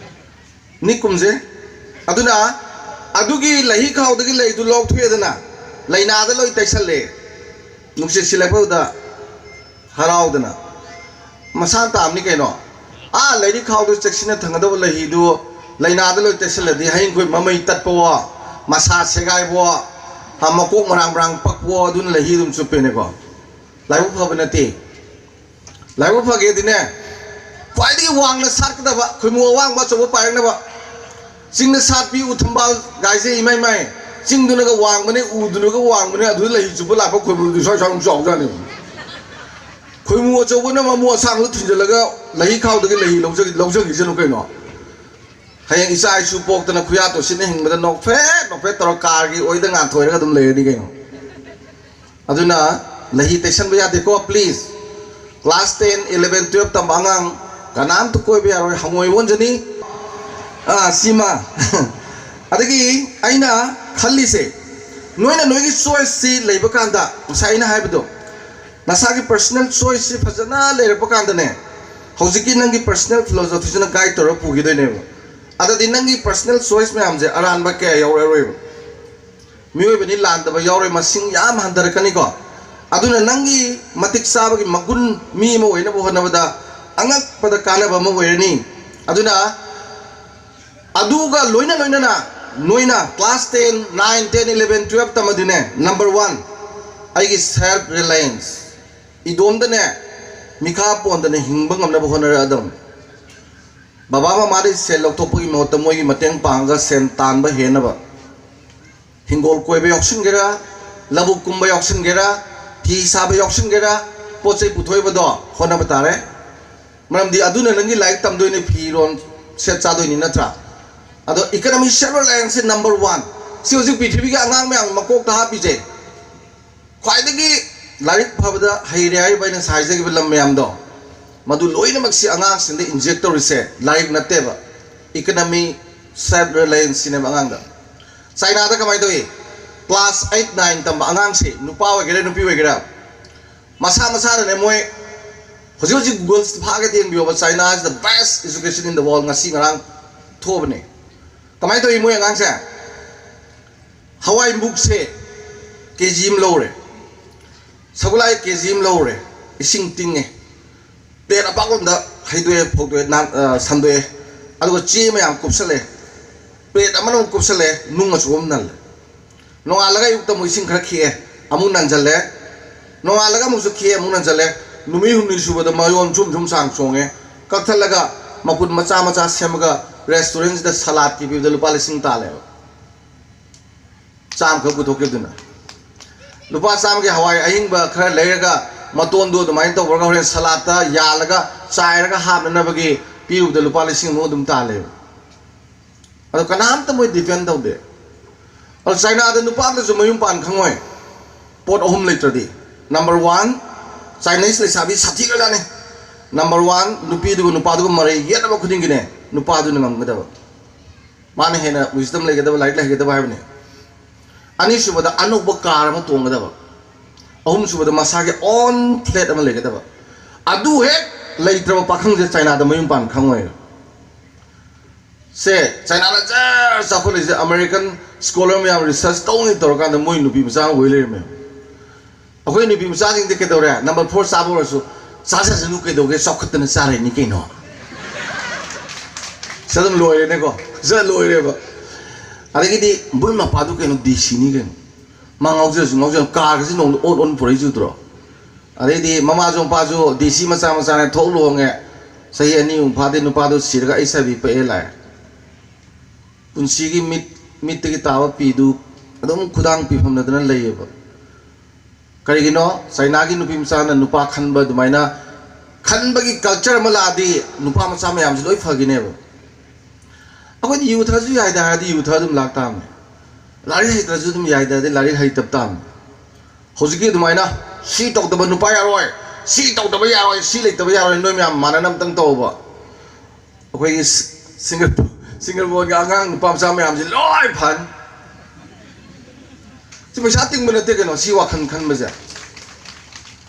ꯅꯤꯛꯀꯨꯝꯁꯦ꯫ ꯑꯗꯨꯅ ꯑꯗꯨꯒꯤ ꯂꯩꯍꯤ ꯈꯥꯎꯗꯒꯤ ꯂꯩꯗꯨ ꯂꯧꯊꯣꯛꯑꯦꯗꯅ, ꯂꯩꯅꯥꯗ ꯂꯣꯏ ꯇꯩꯁꯜꯂꯦ꯫ ꯅꯨꯡꯁꯤꯠ ꯁꯤꯜꯂꯛꯄꯗꯨꯗ ꯍꯔꯥꯎꯗꯅ꯫ ꯃꯁꯥꯅ ꯇꯥꯕꯅꯤ ꯀꯩꯅꯣ꯫ ꯑꯥ ꯂꯩꯔꯤꯛ ꯈꯥꯎꯗ ꯆꯦꯛꯁꯤꯟꯅ ꯊꯝꯒꯗꯕ ꯂꯩꯍꯤꯗꯨ ꯂꯩꯅꯥꯗ ꯂꯣꯏ ꯇꯩꯁꯜꯂꯗꯤ ꯍꯌꯦꯡ ꯑꯩꯈꯣꯏ ꯃꯃꯩ ꯇꯠꯄꯋꯣ, ꯃꯁꯥ ꯁꯦꯒꯥꯏꯕꯋꯣ, ꯍꯥ, ꯃꯀꯣꯛ ꯃꯔꯥꯡ ꯃꯔꯥꯡ ꯄꯛꯄꯋꯣ, ꯑꯗꯨꯅ ꯂꯩꯍꯤ ꯑꯗꯨꯝ ꯆꯨꯞꯄꯦꯅꯦꯀꯣ꯫ ꯂꯥꯏꯕꯛ ꯐꯕ ꯅꯠꯇꯦ꯫ ꯂꯥꯏꯕꯛ ꯐꯒꯦꯗꯤꯅꯦ, ꯈ꯭ꯋꯥꯏꯗꯒꯤ ꯋꯥꯡꯅ ꯁꯥꯠꯀꯗꯕ ꯈꯣꯏꯃꯨ ꯑꯋꯥꯡꯕ ꯑꯆꯧꯕ ꯄꯥꯏꯔꯛꯅꯕ꯫ ꯆꯤꯡꯗ ꯁꯥꯠꯄꯤ ꯎ ꯊꯝꯕꯥꯜ ꯒꯥꯏꯁꯦ ꯏꯃꯥꯏ ꯃꯥꯏ, ꯆꯤꯡꯗꯨꯅꯒ ꯋꯥꯡꯕꯅꯦ, ꯎꯗꯨꯅꯒ ꯋꯥꯡꯕꯅꯦ, ꯑꯗꯨꯗ ꯂꯩꯍꯤ ꯆꯨꯞꯄ ꯂꯥꯛꯄ ꯈꯣꯏꯃꯨꯗꯨꯗꯤ ꯁ꯭ꯋꯥꯏ ꯁ꯭ꯋꯥꯏ ꯑꯃꯨꯛ ꯆꯥꯎꯖꯥꯠꯅꯤ꯫ ꯈꯣꯏꯃꯨ ꯑꯆꯧꯕꯅ ꯃꯃꯨ ꯑꯁꯥꯡꯕꯗ ꯊꯤꯟꯖꯤꯜꯂꯒ ꯂꯩꯍꯤ ꯈꯥꯎꯗꯒꯤ ꯂꯩꯍꯤ ꯂꯧꯖꯈꯤ-, ꯂꯧꯖꯈꯤꯁꯅꯨ ꯀꯩꯅꯣ꯫ ꯍꯌꯦꯡ ꯏꯆꯥ ꯏꯁꯨ ꯄꯣꯛꯇꯅ ꯈꯨꯌꯥ ꯇꯣꯠꯁꯤꯠꯅ ꯍꯤꯡꯕꯗ ꯅꯣꯛꯐꯦꯠ ꯅꯣꯛꯐꯦꯠ ꯇꯧꯔ ꯀꯥꯔꯒꯤ ꯑꯣꯏꯗ ꯉꯥꯟꯊꯣꯏꯔꯒ ꯑꯗꯨꯝ ꯂꯩꯔꯗꯤ ꯀꯩꯅꯣ꯫ ꯑꯗꯨꯅ ꯂꯩꯍꯤ ꯇꯩꯁꯟꯕ ꯌꯥꯗꯦꯀꯣ, please꯫ Class ten, eleven, twelve ꯇꯝꯕ ꯑꯉꯥꯡ ꯀꯅꯥꯝꯇ ꯀꯣꯏꯕ ꯌꯥꯔꯣꯏ, ꯍꯪꯉꯣꯏ ꯑꯣꯟꯖꯅꯤ꯫ ꯑꯥ, ꯁꯤꯃ꯫ ꯑꯗꯒꯤ ꯑꯩꯅ ꯈꯜꯂꯤꯁꯦ, ꯅꯣꯏꯅ ꯅꯣꯏꯒꯤ choice ꯁꯤ ꯂꯩꯕ ꯀꯥꯟꯗ, ꯉꯁꯥꯏ ꯑꯩꯅ ꯍꯥꯏꯕꯗꯣ, ꯅꯁꯥꯒꯤ personal choice ꯁꯤ ꯐꯖꯅ ꯂꯩꯔꯛꯄ ꯀꯥꯟꯗꯅꯦ, ꯍꯧꯖꯤꯛꯀꯤ ꯅꯪꯒꯤ personal philosophy ꯁꯤꯅ guide ꯇꯧꯔꯒ ꯄꯨꯈꯤꯗꯣꯏꯅꯦꯕ꯫ ꯑꯗꯗꯤ ꯅꯪꯒꯤ personal choice ꯃꯌꯥꯝꯁꯦ ꯑꯔꯥꯟꯕ ꯀꯌꯥ ꯌꯥꯎꯔꯛꯑꯔꯣꯏꯕ꯫ ꯃꯤꯑꯣꯏꯕꯅꯤ, ꯂꯥꯟꯗꯕ ꯌꯥꯎꯔꯣꯏ, ꯃꯁꯤꯡ ꯌꯥꯝ ꯍꯟꯊꯔꯛꯀꯅꯤꯀꯣ꯫ ꯑꯗꯨꯅ ꯅꯪꯒꯤ ꯃꯇꯤꯛ ꯆꯥꯕꯒꯤ ꯃꯒꯨꯟ ꯃꯤ ꯑꯃ ꯑꯣꯏꯅꯕ ꯍꯣꯠꯅꯕꯗ ꯑꯉꯛꯄꯗ ꯀꯥꯟꯅꯕ ꯑꯃ ꯑꯣꯏꯔꯅꯤ꯫ ꯑꯗꯨꯅ ꯑꯗꯨꯒ ꯂꯣꯏꯅ ꯂꯣꯏꯅꯅ ꯅꯣꯏꯅ class ten, nine, ten, eleven, twelve ꯇꯝꯃꯗꯤꯅꯦ, number one, ꯑꯩꯒꯤ self reliance, ꯏꯗꯣꯝꯗꯅꯦ ꯃꯤꯈꯥ ꯄꯣꯟꯗꯅ ꯍꯤꯡꯕ ꯉꯝꯅꯕ ꯍꯣꯠꯅꯔꯛꯑꯗꯕꯅꯤ꯫ ꯕꯕꯥ ꯃꯃꯥꯗꯒꯤ ꯁꯦꯜ ꯂꯧꯊꯣꯛꯄꯒꯤ ꯃꯍꯨꯠꯇ ꯃꯣꯏꯒꯤ ꯃꯇꯦꯡ ꯄꯥꯡꯉꯒ ꯁꯦꯜ ꯇꯥꯟꯕ ꯍꯦꯟꯅꯕ ꯍꯤꯡꯒꯣꯜ ꯀꯣꯏꯕ ꯌꯥꯎꯁꯤꯟꯒꯦꯔꯥ, ꯂꯧꯕꯨꯛ ꯀꯨꯝꯕ ꯌꯥꯎꯁꯤꯟꯒꯦꯔꯥ, ꯐꯤ ꯁꯥꯕ ꯌꯥꯎꯁꯤꯟꯒꯦꯔꯥ, ꯄꯣꯠ ꯆꯩ ꯄꯨꯊꯣꯛꯏꯕꯗꯣ ꯍꯣꯠꯅꯕ ꯇꯥꯔꯦ꯫ ꯃꯔꯝꯗꯤ ꯑꯗꯨꯅ ꯅꯪꯒꯤ ꯂꯥꯏꯔꯤꯛ ꯇꯝꯗꯣꯏꯅꯤ, ꯐꯤꯔꯣꯜ ꯁꯦꯠ ꯆꯥꯗꯣꯏꯅꯤ, ꯅꯠꯇ꯭ꯔꯥ? ꯑꯗꯣ economic self reliance ꯁꯦ number one꯫ ꯁꯤ ꯍꯧꯖꯤꯛ ꯄ꯭ꯔꯤꯊꯤꯕꯤꯒꯤ ꯑꯉꯥꯡ ꯃꯌꯥꯝ ꯃꯀꯣꯛꯇ ꯍꯥꯞꯄꯤꯁꯦ꯫ ꯈ꯭ꯋꯥꯏꯗꯒꯤ ꯂꯥꯏꯔꯤꯛ ꯐꯕꯗ ꯍꯩꯔꯦ ꯍꯥꯏꯔꯤꯕ ꯑꯩꯅ ꯉꯁꯥꯏ ꯍꯥꯏꯖꯈꯤꯕ ꯂꯝ ꯃꯌꯥꯝꯗꯣ, ꯃꯗꯨ ꯂꯣꯏꯅꯃꯛꯁꯤ ꯑꯉꯥꯡꯁꯤꯡꯗ inject ꯇꯧꯔꯤꯁꯦ ꯂꯥꯏꯔꯤꯛ ꯅꯠꯇꯦꯕ, economic self reliance ꯁꯤꯅꯦꯕ ꯑꯉꯥꯡꯗ꯫ ꯆꯥꯏꯅꯥꯗ ꯀꯃꯥꯏꯅ ꯇꯧꯏ? Class eight nine ꯇꯝꯕ ꯑꯉꯥꯡꯁꯤ, ꯅꯨꯄꯥ ꯑꯣꯏꯒꯦꯔꯥ ꯅꯨꯄꯤ ꯑꯣꯏꯒꯦꯔꯥ, ꯃꯁꯥ ꯃꯁꯥꯅꯅꯦ ꯃꯣꯏ ꯍꯧꯖꯤꯛ ꯍꯧꯖꯤꯛ Google ꯐꯥꯒꯦ ꯊꯦꯡꯕꯤꯌꯣꯕ, China is the best education in the world, ꯉꯁꯤ ꯉꯔꯥꯡ ꯊꯣꯛꯑꯕꯅꯦ꯫ ꯀꯃꯥꯏꯅ ꯇꯧꯏ ꯃꯣꯏ ꯑꯉꯥꯡꯁꯦ? ꯍꯋꯥꯏ ꯃꯨꯛꯁꯦ ꯀꯦ ꯖꯤ ꯑꯃ ꯂꯧꯔꯦ, ꯁꯒꯣꯜꯍꯋꯥꯏ ꯀꯦ ꯖꯤ ꯑꯃ ꯂꯧꯔꯦ, ꯏꯁꯤꯡ ꯇꯤꯡꯉꯦ, ꯄ꯭ꯂꯦꯠ ꯑꯄꯥꯛꯄ ꯑꯃꯗ ꯍꯩꯗꯣꯛꯑꯦ, ꯐꯧꯗꯣꯛꯑꯦ, ꯅꯥꯟ-, ꯑ, ꯁꯟꯗꯣꯛꯑꯦ, ꯑꯗꯨꯒ ꯆꯦ ꯃꯌꯥꯝ ꯀꯨꯞꯁꯜꯂꯦ, ꯄ꯭ꯂꯦꯠ ꯑꯃꯅ ꯑꯃꯨꯛ ꯀꯨꯞꯁꯜꯂꯦ, ꯅꯨꯡ ꯑꯆꯧꯕ ꯑꯃ ꯅꯜꯂꯦ꯫ ꯅꯣꯡꯉꯥꯜꯂꯒ ꯑꯌꯨꯛꯇ ꯑꯃꯨꯛ ꯏꯁꯤꯡ ꯈꯔ ꯈꯤꯛꯑꯦ, ꯑꯃꯨꯛ ꯅꯟꯖꯜꯂꯦ, ꯅꯣꯡꯉꯥꯜꯂꯒ ꯑꯃꯨꯛꯁꯨ ꯈꯤꯛꯑꯦ, ꯑꯃꯨꯛ ꯅꯟꯖꯜꯂꯦ꯫ ꯅꯨꯃꯤꯠ ꯍꯨꯝꯅꯤ ꯁꯨꯕꯗ ꯃꯌꯣꯟ ꯁꯨꯝ ꯁꯨꯝ ꯁꯥꯡ ꯆꯣꯡꯉꯦ, ꯀꯛꯊꯠꯂꯒ ꯃꯄꯨꯟ ꯃꯆꯥ ꯃꯆꯥ ꯁꯦꯝꯃꯒ restaurant ꯁꯤꯗ ꯁꯂꯥꯠꯀꯤ ꯄꯤꯕꯗ ꯂꯨꯄꯥ ꯂꯤꯁꯤꯡ ꯇꯥꯜꯂꯦꯕ꯫ ꯆꯥꯝꯃꯈꯛ ꯄꯨꯊꯣꯛꯈꯤꯕꯗꯨꯅ꯫ ꯂꯨꯄꯥ ꯆꯥꯝꯃꯒꯤ ꯍꯋꯥꯏ ꯑꯍꯤꯡꯕ ꯈꯔ ꯂꯩꯔꯒ ꯃꯇꯣꯟꯗꯨ ꯑꯗꯨꯃꯥꯏꯅ ꯇꯧꯔꯒ ꯍꯣꯔꯦꯟ ꯁꯂꯥꯠꯇ ꯌꯥꯜꯂꯒ ꯆꯥꯏꯔꯒ ꯍꯥꯞꯅꯅꯕꯒꯤ ꯄꯤꯔꯨꯕꯗ ꯂꯨꯄꯥ ꯂꯤꯁꯤꯡꯃꯨꯛ ꯑꯗꯨꯝ ꯇꯥꯜꯂꯦꯕ꯫ ꯑꯗꯣ ꯀꯅꯥꯝꯇ ꯃꯣꯏ depend ꯇꯧꯗꯦ꯫ ꯑꯗꯣ ꯆꯥꯏꯅꯥꯗ ꯅꯨꯄꯥ ꯑꯃꯇꯁꯨ ꯃꯌꯨꯝ ꯄꯥꯟ ꯈꯪꯉꯣꯏ꯫ ꯄꯣꯠ ꯑꯍꯨꯝ ꯂꯩꯇ꯭ꯔꯗꯤ꯫ Number one, Chinese ꯂꯩꯁꯥꯕꯤ ꯁꯥꯊꯤꯈ꯭ꯔꯖꯥꯠꯅꯤ꯫ Number one, ꯅꯨꯄꯤꯗꯨꯒ ꯅꯨꯄꯥꯗꯨꯒ ꯃꯔꯩ ꯌꯦꯠꯅꯕ ꯈꯨꯗꯤꯡꯒꯤꯅꯦ, ꯅꯨꯄꯥꯗꯨꯅ ꯉꯝꯒꯗꯕ꯫ ꯃꯥꯅ ꯍꯦꯟꯅ wisdom ꯂꯩꯒꯗꯕ, ꯂꯥꯏꯔꯤꯛ ꯂꯩꯒꯗꯕ ꯍꯥꯏꯕꯅꯤ꯫ ꯑꯅꯤꯁꯨꯕꯗ ꯑꯅꯧꯕ car ꯑꯃ ꯇꯣꯡꯒꯗꯕ꯫ ꯑꯍꯨꯝꯁꯨꯕꯗ ꯃꯁꯥꯒꯤ own flat ꯑꯃ ꯂꯩꯒꯗꯕ꯫ ꯑꯗꯨ ꯍꯦꯛ ꯂꯩꯇ꯭ꯔꯕ ꯄꯥꯈꯪꯁꯦ ꯆꯥꯏꯅꯥꯗ ꯃꯌꯨꯝ ꯄꯥꯟ ꯈꯪꯉꯣꯏ꯫ ꯁꯦ, ꯆꯥꯏꯅꯥꯅ ꯖꯔ ꯆꯥꯎꯈꯠꯂꯛꯏꯁꯦ, American scholar ꯃꯌꯥꯝ research ꯇꯧꯅꯤ ꯇꯧꯔꯀꯥꯟꯗ ꯃꯣꯏ ꯅꯨꯄꯤ ꯃꯆꯥ ꯑꯃ ꯑꯣꯏ ꯂꯩꯔꯝꯃꯦ꯫ ꯑꯩꯈꯣꯏ ꯅꯨꯄꯤ ꯃꯆꯥꯁꯤꯡꯗꯤ ꯀꯩꯗꯧꯔꯦ? Number four ꯆꯥꯕ ꯑꯣꯏꯔꯁꯨ, "ꯆꯥꯖꯁꯅꯨ, ꯀꯩꯗꯧꯒꯦ? ꯆꯥꯎꯈꯠꯇꯅ ꯆꯥꯔꯤꯅꯤ ꯀꯩꯅꯣ"꯫ ꯁꯤ ꯑꯗꯨꯝ ꯂꯣꯏꯔꯦꯅꯦꯀꯣ, ꯁꯤ ꯂꯣꯏꯔꯦꯕ꯫ ꯑꯗꯒꯤꯗꯤ ꯃꯣꯏ ꯃꯄꯥꯗꯨ ꯀꯩꯅꯣ, D C ꯅꯤ ꯀꯩꯅꯣ꯫ ꯃꯥ ꯉꯥꯎꯖꯔꯁꯨ ꯉꯥꯎꯖꯔ, car ꯒꯁꯤ ꯅꯣꯡꯃꯗ ꯑꯣꯟ ꯑꯣꯟ ꯄꯨꯔꯛꯏꯁꯦ ꯎꯗ꯭ꯔꯣ? ꯑꯗꯩꯗꯤ ꯃꯃꯥꯁꯨ ꯃꯄꯥꯁꯨ D C ꯃꯆꯥ ꯃꯆꯥꯅꯦ, ꯊꯣꯛ ꯂꯨꯍꯣꯡꯉꯦ꯫ ꯆꯍꯤ ꯑꯅꯤꯃꯨꯛ ꯐꯥꯗꯦ, ꯅꯨꯄꯥꯗꯨ ꯁꯤꯔꯒ ꯑꯩꯆ ꯑꯥꯏ ꯚꯤ ꯄꯛꯑꯦ ꯂꯥꯛꯑꯦ꯫ ꯄꯨꯟꯁꯤꯒꯤ ꯃꯤꯠ, ꯃꯤꯠꯇꯒꯤ ꯇꯥꯕ ꯄꯤꯗꯨ ꯑꯗꯨꯝ ꯈꯨꯗꯥꯡ ꯄꯤꯐꯝꯅꯗꯅ ꯂꯩꯌꯦꯕ꯫ ꯀꯔꯤꯒꯤꯅꯣ? ꯆꯥꯏꯅꯥꯒꯤ ꯅꯨꯄꯤ ꯃꯆꯥꯅ ꯅꯨꯄꯥ ꯈꯟꯕ ꯑꯗꯨꯃꯥꯏꯅ ꯈꯟꯕꯒꯤ ꯀꯜꯆꯔ ꯑꯃ ꯂꯥꯛꯑꯗꯤ ꯅꯨꯄꯥ ꯃꯆꯥ ꯃꯌꯥꯝꯁꯤ ꯂꯣꯏ ꯐꯈꯤꯅꯦꯕ꯫ ꯑꯩꯈꯣꯏꯗꯤ ꯌꯨ ꯊꯛꯑꯁꯨ ꯌꯥꯏꯗ ꯍꯥꯏꯔꯗꯤ ꯌꯨ ꯊꯛꯑ ꯑꯗꯨꯝ ꯂꯥꯛ ꯇꯥꯕꯅꯤ꯫ ꯂꯥꯏꯔꯤꯛ ꯍꯩꯇ꯭ꯔꯁꯨ ꯑꯗꯨꯝ ꯌꯥꯏꯗ ꯍꯥꯏꯔꯗꯤ ꯂꯥꯏꯔꯤꯛ ꯍꯩꯇꯕ ꯇꯥꯕꯅꯤ꯫ ꯍꯧꯖꯤꯛꯀꯤ ꯑꯗꯨꯃꯥꯏꯅ ꯁꯤ ꯇꯧꯗꯕ ꯅꯨꯄꯥ ꯌꯥꯔꯣꯏ, ꯁꯤ ꯇꯧꯗꯕ ꯌꯥꯔꯣꯏ, ꯁꯤ ꯂꯩꯇꯕ ꯌꯥꯔꯣꯏ, ꯅꯣꯏ ꯃꯌꯥꯝ ꯃꯥꯟꯅꯅꯕꯇꯪ ꯇꯧꯕ꯫ ꯑꯩꯈꯣꯏꯒꯤ ꯁꯤ-, ꯁꯤꯡꯒꯔ-, ꯁꯤꯡꯒꯔꯕꯣꯟꯒꯤ ꯑꯉꯥꯡ ꯅꯨꯄꯥ ꯃꯆꯥ ꯃꯌꯥꯝꯁꯤ ꯂꯣꯏ ꯐꯅꯤ꯫ ꯁꯤ ꯄꯩꯁꯥ ꯇꯤꯡꯕ ꯅꯠꯇꯦ ꯀꯩꯅꯣ, ꯁꯤ ꯋꯥꯈꯜ ꯈꯟꯕꯁꯦ꯫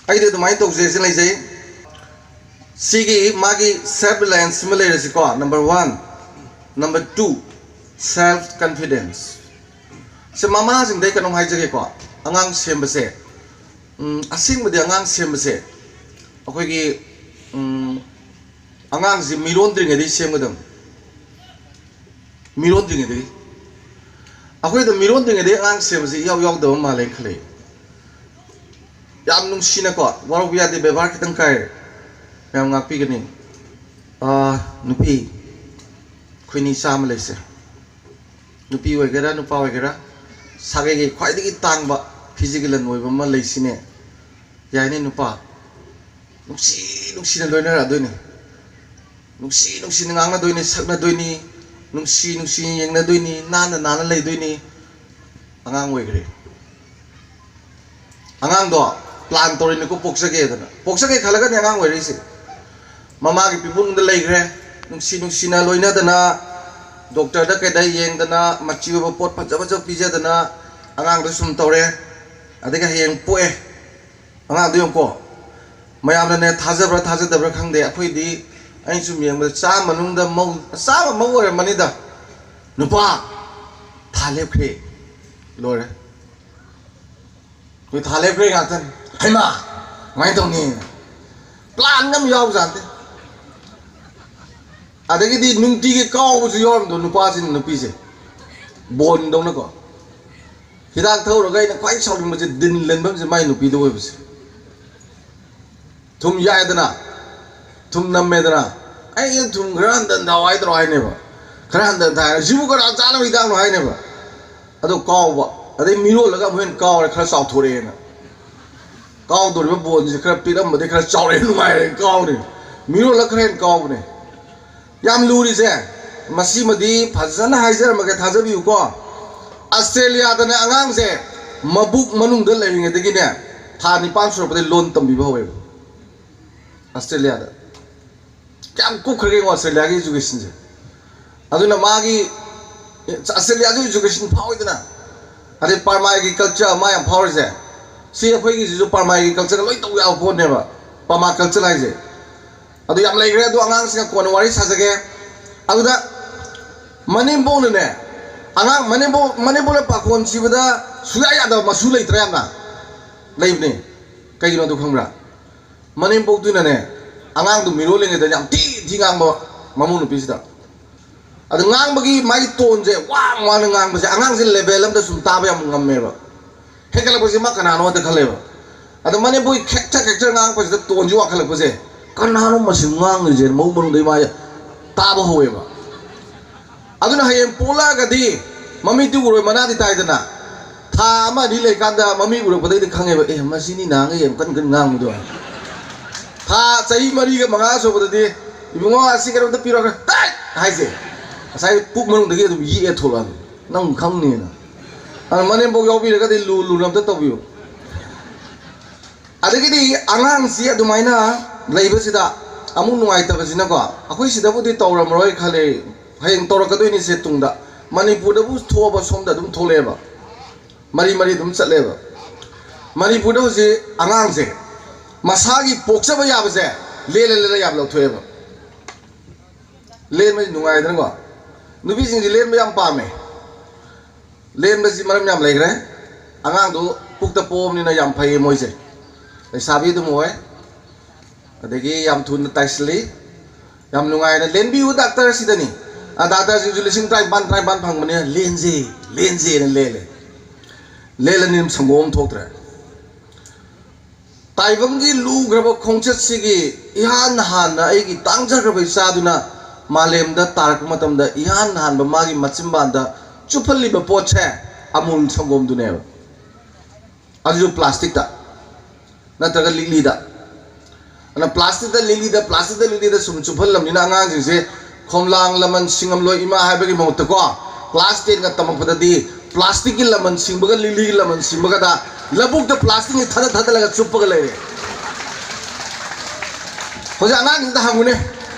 ꯑꯩꯗꯤ ꯑꯗꯨꯃꯥꯏꯅ ꯇꯧꯖꯩ, ꯁꯤ ꯂꯩꯖꯩ꯫ ꯁꯤꯒꯤ ꯃꯥꯒꯤ self reliance ꯑꯃ ꯂꯩꯔꯁꯤꯀꯣ, number one꯫ Number two, self confidence꯫ ꯁꯤ ꯃꯃꯥꯁꯤꯡꯗꯩ ꯀꯩꯅꯣꯝ ꯍꯥꯏꯖꯒꯦꯀꯣ, ꯑꯉꯥꯡ ꯁꯦꯝꯕꯁꯦ, ꯎꯝ, ꯑꯁꯦꯡꯕꯗꯤ ꯑꯉꯥꯡ ꯁꯦꯝꯕꯁꯦ ꯑꯩꯈꯣꯏꯒꯤ, ꯎꯝ, ꯑꯉꯥꯡꯁꯤ ꯃꯤꯔꯣꯟꯗ꯭ꯔꯤꯉꯩꯗꯒꯤ ꯁꯦꯝꯒꯗꯕꯅꯤ꯫ ꯃꯤꯔꯣꯟꯗ꯭ꯔꯤꯉꯩꯗꯒꯤ꯫ ꯑꯩꯈꯣꯏꯗ ꯃꯤꯔꯣꯟꯗ꯭ꯔꯤꯉꯩꯗꯒꯤ ꯑꯉꯥꯡ ꯁꯦꯝꯕꯁꯤ ꯏꯌꯥꯎ ꯌꯥꯎꯗꯕ ꯃꯥꯜꯂꯦꯅ ꯈꯜꯂꯛꯏ꯫ ꯌꯥꯝ ꯅꯨꯡꯁꯤꯅꯀꯣ, ꯋꯥꯔꯧꯕ ꯌꯥꯗꯦ, ꯕꯦꯕꯥꯔ ꯈꯤꯇꯪ ꯀꯥꯏꯔꯦ꯫ ꯃꯌꯥꯝ ꯉꯥꯛꯄꯤꯒꯅꯤ꯫ ꯑꯥ, ꯅꯨꯄꯤ ꯑꯩꯈꯣꯏꯅꯤ ꯆꯥꯝꯃ ꯂꯩꯁꯦ꯫ ꯅꯨꯄꯤ ꯑꯣꯏꯒꯦꯔꯥ, ꯅꯨꯄꯥ ꯑꯣꯏꯒꯦꯔꯥ, ꯁꯥꯒꯩꯒꯤ ꯈ꯭ꯋꯥꯏꯗꯒꯤ ꯇꯥꯡꯕ ꯐꯤꯖꯤꯒꯤ ꯂꯟ ꯑꯣꯏꯕ ꯑꯃ ꯂꯩꯁꯤꯅꯦ꯫ ꯌꯥꯏꯅꯦ ꯅꯨꯄꯥ꯫ ꯅꯨꯡꯁꯤ ꯅꯨꯡꯁꯤꯅ ꯂꯣꯏꯅꯔꯛꯑꯗꯣꯏꯅꯦ꯫ ꯅꯨꯡꯁꯤ ꯅꯨꯡꯁꯤꯅ ꯉꯥꯡꯅꯗꯣꯏꯅꯤ, ꯁꯛꯅꯗꯣꯏꯅꯤ, ꯅꯨꯡꯁꯤ ꯅꯨꯡꯁꯤꯅ ꯌꯦꯡꯅꯗꯣꯏꯅꯤ, ꯅꯥꯟꯅ ꯅꯥꯟꯅ ꯂꯩꯗꯣꯏꯅꯤ꯫ ꯑꯉꯥꯡ ꯑꯣꯏꯈ꯭ꯔꯦ꯫ ꯑꯉꯥꯡꯗꯣ ꯄ꯭ꯂꯥꯟ ꯇꯧꯔꯤꯅꯤꯀꯣ, ꯄꯣꯛꯆꯒꯦꯗꯅ꯫ ꯄꯣꯛꯆꯒꯦ ꯈꯜꯂꯒꯅꯤ ꯑꯉꯥꯡ ꯑꯣꯏꯔꯛꯏꯁꯦ꯫ ꯃꯃꯥꯒꯤ ꯄꯤꯄꯨꯡꯗ ꯂꯩꯈ꯭ꯔꯦ, ꯅꯨꯡꯁꯤ ꯅꯨꯡꯁꯤꯅ ꯂꯣꯏꯅꯗꯅ, ꯗꯣꯛꯇꯔꯗ ꯀꯩꯗ ꯌꯦꯡꯗꯅ, ꯃꯆꯤ ꯑꯣꯏꯕ ꯄꯣꯠ ꯐꯖ ꯐꯖꯕ ꯄꯤꯖꯗꯅ, ꯑꯉꯥꯡꯗꯣ ꯁꯨꯝ ꯇꯧꯔꯦ꯫ ꯑꯗꯒꯤ ꯍꯌꯦꯡ ꯄꯣꯛꯑꯦ꯫ ꯑꯉꯥꯡꯗꯣ ꯌꯦꯡꯉꯨꯀꯣ, ꯃꯌꯥꯝꯅꯅꯦ ꯊꯥꯖꯕ꯭ꯔꯥ ꯊꯥꯖꯗꯕ꯭ꯔꯥ ꯈꯪꯗꯦ, ꯑꯩꯈꯣꯏꯗꯤ, ꯑꯩꯅ ꯁꯨꯝ ꯌꯦꯡꯕꯗ ꯆꯥꯝꯃ ꯃꯅꯨꯡꯗ ꯃꯧ-, ꯆꯥꯝꯃ ꯃꯧ ꯑꯣꯏꯔꯝꯃꯅꯤꯗ꯫ ꯅꯨꯄꯥ ꯊꯥ ꯂꯦꯞꯈ꯭ꯔꯦ, ꯂꯣꯏꯔꯦ꯫ ꯑꯩꯈꯣꯏ ꯊꯥ ꯂꯦꯞꯈ꯭ꯔꯦ ꯉꯥꯛꯇꯅꯤ꯫ ꯍꯩꯃꯥ, ꯀꯃꯥꯏꯅ ꯇꯧꯅꯤ? ꯄ꯭ꯂꯥꯟꯒ ꯑꯃ ꯌꯥꯎꯕꯖꯥꯠ ꯅꯠꯇꯦ꯫ ꯑꯗꯒꯤꯗꯤ ꯅꯨꯡꯇꯤꯒꯤ ꯀꯥꯎꯕꯁꯨ ꯌꯥꯎꯔꯝꯗꯣ, ꯅꯨꯄꯥꯁꯤꯅ ꯅꯨꯄꯤꯁꯦ ꯕꯣꯟꯗꯧꯅꯀꯣ꯫ ꯍꯤꯗꯥꯛ ꯊꯛꯎꯔꯒ ꯑꯩꯅ ꯈ꯭ꯋꯥꯏ ꯁꯥꯎꯅꯤꯡꯕꯁꯦ ꯗꯤꯟ ꯂꯦꯟꯐꯝꯁꯦ ꯃꯥꯏ ꯅꯨꯄꯤꯗ ꯑꯣꯏꯕꯁꯦ꯫ ꯊꯨꯝ ꯌꯥꯛꯑꯦꯗꯅ, ꯊꯨꯝ ꯅꯝꯃꯦꯗꯅ, "ꯑꯩ ꯊꯨꯝ ꯈꯔ ꯍꯟꯊꯅ ꯊꯥꯎ" ꯍꯥꯏꯗ꯭ꯔꯣ ꯍꯥꯏꯅꯦꯕ꯫ "ꯈꯔ ꯍꯟꯊꯅ ꯊꯥꯏ" ꯍꯥꯏꯔ, "ꯁꯤꯕꯨ ꯀꯅꯥ ꯆꯥꯅꯕ ꯍꯤꯗꯥꯛꯅꯣ?" ꯍꯥꯏꯅꯦꯕ꯫ ꯑꯗꯣ ꯀꯥꯎꯕ, ꯑꯗꯩ ꯃꯤꯔꯣꯜꯂꯒ ꯑꯃꯨꯛ ꯍꯦꯟꯅ ꯀꯥꯎꯔꯦ, ꯈꯔ ꯆꯥꯎꯊꯣꯔꯛꯑꯦꯅ꯫ ꯀꯥꯎꯗꯣꯔꯤꯕ ꯕꯣꯟꯁꯦ ꯈꯔ ꯄꯤꯛꯑꯝꯕꯗꯤ ꯈꯔ ꯆꯥꯎꯔꯛꯑꯦ, ꯅꯨꯡꯉꯥꯏꯔꯦ, ꯀꯥꯎꯔꯦ꯫ ꯃꯤꯔꯣꯜꯂꯒ ꯈꯔ ꯍꯦꯟꯅ ꯀꯥꯎꯕꯅꯦ꯫ ꯌꯥꯝ ꯂꯨꯔꯤꯁꯦ, ꯃꯁꯤꯃꯗꯤ ꯐꯖꯅ ꯍꯥꯏꯖꯔꯝꯃꯒꯦ, ꯊꯥꯖꯕꯤꯌꯨꯀꯣ꯫ ꯑꯁꯇ꯭ꯔꯦꯂꯤꯌꯥꯗꯅꯦ, ꯑꯉꯥꯡꯁꯦ ꯃꯕꯨꯛ ꯃꯅꯨꯡꯗ ꯂꯩꯔꯤꯉꯩꯗꯒꯤꯅꯦ, ꯊꯥ ꯅꯤꯄꯥꯟ ꯁꯨꯔꯛꯄꯗꯒꯤ ꯂꯣꯟ ꯇꯝꯕꯤꯕ ꯍꯧꯋꯦꯕ꯫ ꯑꯁꯇ꯭ꯔꯦꯂꯤꯌꯥꯗ꯫ ꯀꯌꯥꯝ ꯀꯨꯞꯈ꯭ꯔꯒꯦ ꯌꯦꯡꯉꯣ ꯑꯁꯇ꯭ꯔꯦꯂꯤꯌꯥꯒꯤ education ꯁꯦ꯫ ꯑꯗꯨꯅ ꯃꯥꯒꯤ, ꯑꯁꯇ꯭ꯔꯦꯂꯤꯌꯥꯁꯨ education ꯐꯥꯎꯏꯗꯅ꯫ ꯑꯗꯩ ꯄꯔꯃꯥꯒꯤ culture ꯃꯥ ꯌꯥꯝ ꯐꯥꯎꯔꯤꯁꯦ꯫ ꯁꯤ ꯑꯩꯈꯣꯏꯒꯤꯁꯤꯁꯨ ꯄꯔꯃꯥꯒꯤ culture ꯒ ꯂꯣꯏ ꯇꯧ ꯌꯥꯕ ꯄꯣꯠꯅꯦꯕ, ꯄꯔꯃꯥ culture ꯍꯥꯏꯁꯦ꯫ ꯑꯗꯨ ꯌꯥꯝ ꯂꯩꯈ꯭ꯔꯦ, ꯑꯗꯣ ꯑꯉꯥꯡꯁꯤꯡꯒ ꯀꯣꯟꯅ ꯋꯥꯔꯤ ꯁꯥꯖꯒꯦ꯫ ꯑꯗꯨꯗ ꯃꯅꯦꯝꯕꯣꯛꯅꯅꯦ, ꯑꯉꯥꯡ ꯃꯅꯦꯝꯕꯣꯛ, ꯃꯅꯦꯝꯕꯣꯛꯅ ꯄꯥꯈꯣꯟ ꯁꯤꯕꯗ ꯁꯨꯡꯌꯥ ꯌꯥꯗꯕ ꯃꯁꯨ ꯂꯩꯇ꯭ꯔꯥ? ꯌꯥꯝꯅ ꯂꯩꯕꯅꯦ꯫ ꯀꯩꯒꯤꯅꯣ ꯑꯗꯨ ꯈꯪꯕ꯭ꯔꯥ? ꯃꯅꯦꯝꯕꯣꯛꯇꯨꯅꯅꯦ, ꯑꯉꯥꯡꯗꯨ ꯃꯤꯔꯣꯜꯂꯤꯉꯩꯗ ꯌꯥꯝ ꯊꯤ ꯊꯤ ꯉꯥꯡꯕ ꯃꯃꯧ ꯅꯨꯄꯤꯁꯤꯗ꯫ ꯑꯗꯨ ꯉꯥꯡꯕꯒꯤ ꯃꯥꯒꯤ tone ꯁꯦ ꯋꯥꯡ ꯋꯥꯡꯅ ꯉꯥꯡꯕꯁꯦ ꯑꯉꯥꯡꯁꯦ level ꯑꯃꯗ ꯁꯨꯝ ꯇꯥꯕ ꯌꯥꯝ ꯉꯝꯃꯦꯕ꯫ ꯍꯦꯟꯒꯠꯂꯛꯄꯁꯦ ꯃꯥ ꯀꯅꯥꯅꯣ ꯍꯦꯛꯇ ꯈꯜꯂꯦꯕ꯫ ꯑꯗꯣ ꯃꯅꯦꯝꯕꯣꯛꯒꯤ ꯈꯦꯛꯆ ꯈꯦꯛꯆ ꯉꯥꯡꯉꯛꯄꯁꯤꯗ tone ꯁꯦ ꯋꯥꯡꯈꯠꯂꯛꯄꯁꯦ, "ꯀꯅꯥꯅꯣ ꯃꯁꯤ ꯉꯥꯡꯉꯤꯁꯦ?" ꯃꯕꯨꯛ ꯃꯅꯨꯡꯗꯩ ꯃꯥ ꯇꯥꯕ ꯍꯧꯋꯦꯕ꯫ ꯑꯗꯨꯅ ꯍꯌꯦꯡ ꯄꯣꯛꯂꯛꯑꯒꯗꯤ ꯃꯃꯤꯠꯇꯤ ꯎꯔꯣꯏ, ꯃꯅꯥꯗꯤ ꯇꯥꯏꯗꯅ꯫ ꯊꯥ ꯑꯃ ꯑꯅꯤ ꯂꯩꯀꯥꯟꯗ ꯃꯃꯤ ꯎꯔꯛꯄꯗꯩꯗꯤ ꯈꯪꯉꯦꯕ, "ꯑꯦ, ꯃꯁꯤꯅꯤ ꯅꯍꯥꯟꯒꯩ ꯌꯥꯝ ꯀꯟ ꯀꯟ ꯉꯥꯡꯕꯗꯣ"꯫ ꯊꯥ, ꯆꯍꯤ ꯃꯔꯤꯒ ꯃꯉꯥ ꯁꯨꯕꯗꯗꯤ, "ꯏꯕꯨꯡꯉꯣ, ꯑꯁꯤ ꯀꯩꯅꯣꯝꯇ ꯄꯤꯔꯛꯑꯣ", "ꯇꯥꯏꯠ!" ꯍꯥꯏꯁꯦ꯫ ꯉꯁꯥꯏ ꯄꯨꯛ ꯃꯅꯨꯡꯗꯒꯤ ꯑꯗꯨꯝ ꯌꯦꯛꯑꯦ ꯊꯣꯛꯂꯛꯑꯕꯅꯤ꯫ ꯅꯪ ꯈꯪꯅꯤꯅ꯫ ꯑꯗꯨꯅ ꯃꯅꯦꯝꯕꯣꯛ ꯌꯥꯎꯕꯤꯔꯒꯗꯤ ꯂꯨ ꯂꯨꯅ ꯑꯝꯇ ꯇꯧꯕꯤꯌꯨ꯫ ꯑꯗꯒꯤꯗꯤ ꯑꯉꯥꯡꯁꯤ ꯑꯗꯨꯃꯥꯏꯅ ꯂꯩꯕꯁꯤꯗ ꯑꯃꯨꯛ ꯅꯨꯡꯉꯥꯏꯇꯕꯁꯤꯅꯀꯣ, ꯑꯩꯈꯣꯏ ꯁꯤꯗꯕꯨꯗꯤ ꯇꯧꯔꯝꯃꯔꯣꯏ ꯈꯜꯂꯦ, ꯍꯌꯦꯡ ꯇꯧꯔꯛꯀꯗꯣꯏꯅꯤꯁꯦ ꯇꯨꯡꯗ꯫ ꯃꯅꯤꯄꯨꯔꯗꯕꯨ ꯊꯣꯛꯑꯕ ꯁꯣꯝꯗ ꯑꯗꯨꯝ ꯊꯣꯛꯂꯛꯑꯦꯕ, ꯃꯔꯤ ꯃꯔꯤ ꯑꯗꯨꯝ ꯆꯠꯂꯦꯕ꯫ ꯃꯅꯤꯄꯨꯔꯗ ꯍꯧꯖꯤꯛ ꯑꯉꯥꯡꯁꯦ ꯃꯁꯥꯒꯤ ꯄꯣꯛꯆꯕ ꯌꯥꯕꯁꯦ ꯂꯦꯜꯂ ꯂꯦꯜꯂ ꯌꯥꯝ ꯂꯧꯊꯣꯛꯑꯦꯕ꯫ ꯂꯦꯟꯕꯁꯤ ꯅꯨꯡꯉꯥꯏꯗꯅꯀꯣ, ꯅꯨꯄꯤꯁꯤꯡꯁꯤ ꯂꯦꯟꯕ ꯌꯥꯝ ꯄꯥꯝꯃꯦ꯫ ꯂꯦꯟꯕꯁꯤ ꯃꯔꯝ ꯌꯥꯝ ꯂꯩꯈ꯭ꯔꯦ꯫ ꯑꯉꯥꯡꯗꯨ ꯄꯨꯛꯇ ꯄꯣꯛꯑꯕꯅꯤꯅ ꯌꯥꯝ ꯐꯩꯌꯦ ꯃꯣꯏꯁꯦ, ꯂꯩꯁꯥꯕꯤ ꯑꯗꯨꯝ ꯑꯣꯏ꯫ ꯑꯗꯒꯤ ꯌꯥꯝ ꯊꯨꯅ ꯇꯥꯏꯁꯤꯜꯂꯤ꯫ ꯌꯥꯝ ꯅꯨꯡꯉꯥꯏꯅ ꯂꯦꯟꯕꯤꯌꯨ ꯗꯥꯛꯇꯔ ꯁꯤꯗꯅꯤ꯫ ꯑꯥ, ꯗꯥꯛꯇꯔꯁꯤꯡꯁꯨ ꯂꯤꯁꯤꯡ ꯇꯔꯥꯅꯤꯄꯥꯟ, ꯇꯔꯥꯅꯤꯄꯥꯟ ꯐꯪꯕꯅꯤꯅ ꯂꯦꯟꯁꯤ, ꯂꯦꯟꯁꯦꯅ ꯂꯦꯜꯂꯦ꯫ ꯂꯦꯜꯂꯅꯤ, ꯑꯗꯨꯝ ꯁꯪꯒꯣꯝ ꯑꯃ ꯊꯣꯛꯇ꯭ꯔꯦ꯫ ꯇꯥꯏꯕꯪꯒꯤ ꯂꯨꯈ꯭ꯔꯕ ꯈꯣꯡꯆꯠꯁꯤꯒꯤ ꯏꯍꯥꯟ ꯍꯥꯟꯅ ꯑꯩꯒꯤ ꯇꯥꯡꯖꯈ꯭ꯔꯕ ꯏꯆꯥꯗꯨꯅ ꯃꯥꯂꯦꯝꯗ ꯇꯥꯔꯛꯄ ꯃꯇꯝꯗ ꯏꯍꯥꯟ ꯍꯥꯟꯕ ꯃꯥꯒꯤ ꯃꯆꯤꯟꯕꯥꯟꯗ ꯆꯨꯞꯍꯜꯂꯤꯕ ꯄꯣꯠꯁꯦ ꯑꯃꯨꯜ ꯁꯪꯒꯣꯝꯗꯨꯅꯦꯕ꯫ ꯑꯗꯨꯁꯨ ꯄ꯭ꯂꯥꯁꯇꯤꯛꯇ ꯅꯠꯇ꯭ꯔꯒ ꯂꯤꯛꯂꯤꯗ꯫ ꯑꯗꯨꯅ ꯄ꯭ꯂꯥꯁꯇꯤꯛꯇ ꯂꯤꯛꯂꯤꯗ, ꯄ꯭ꯂꯥꯁꯇꯤꯛꯇ ꯂꯤꯛꯂꯤꯗ ꯁꯨꯝ ꯆꯨꯞꯍꯜꯂꯝꯅꯤꯅ ꯑꯉꯥꯡꯁꯤꯡꯁꯦ ꯈꯣꯝꯂꯥꯡ ꯂꯃꯟ ꯁꯤꯡꯉꯝꯂꯣꯏ ꯏꯃꯥ ꯍꯥꯏꯕꯒꯤ ꯃꯍꯨꯠꯇꯀꯣ, ꯀ꯭ꯂꯥꯁ ꯇꯦꯟꯒ ꯇꯝꯃꯛꯄꯗꯗꯤ ꯄ꯭ꯂꯥꯁꯇꯤꯛꯀꯤ ꯂꯃꯟ ꯁꯤꯡꯕꯒ ꯂꯤꯛꯂꯤꯒꯤ ꯂꯃꯟ ꯁꯤꯡꯕꯒꯗ ꯂꯧꯕꯨꯛꯇ ꯄ꯭ꯂꯥꯁꯇꯤꯛꯅ ꯊꯥꯗ ꯊꯥꯗꯠꯂꯒ ꯆꯨꯞꯄꯒ ꯂꯩꯔꯦ꯫ ꯍꯧꯖꯤꯛ ꯑꯉꯥꯡꯁꯤꯡꯗ ꯍꯪꯉꯨꯅꯦ,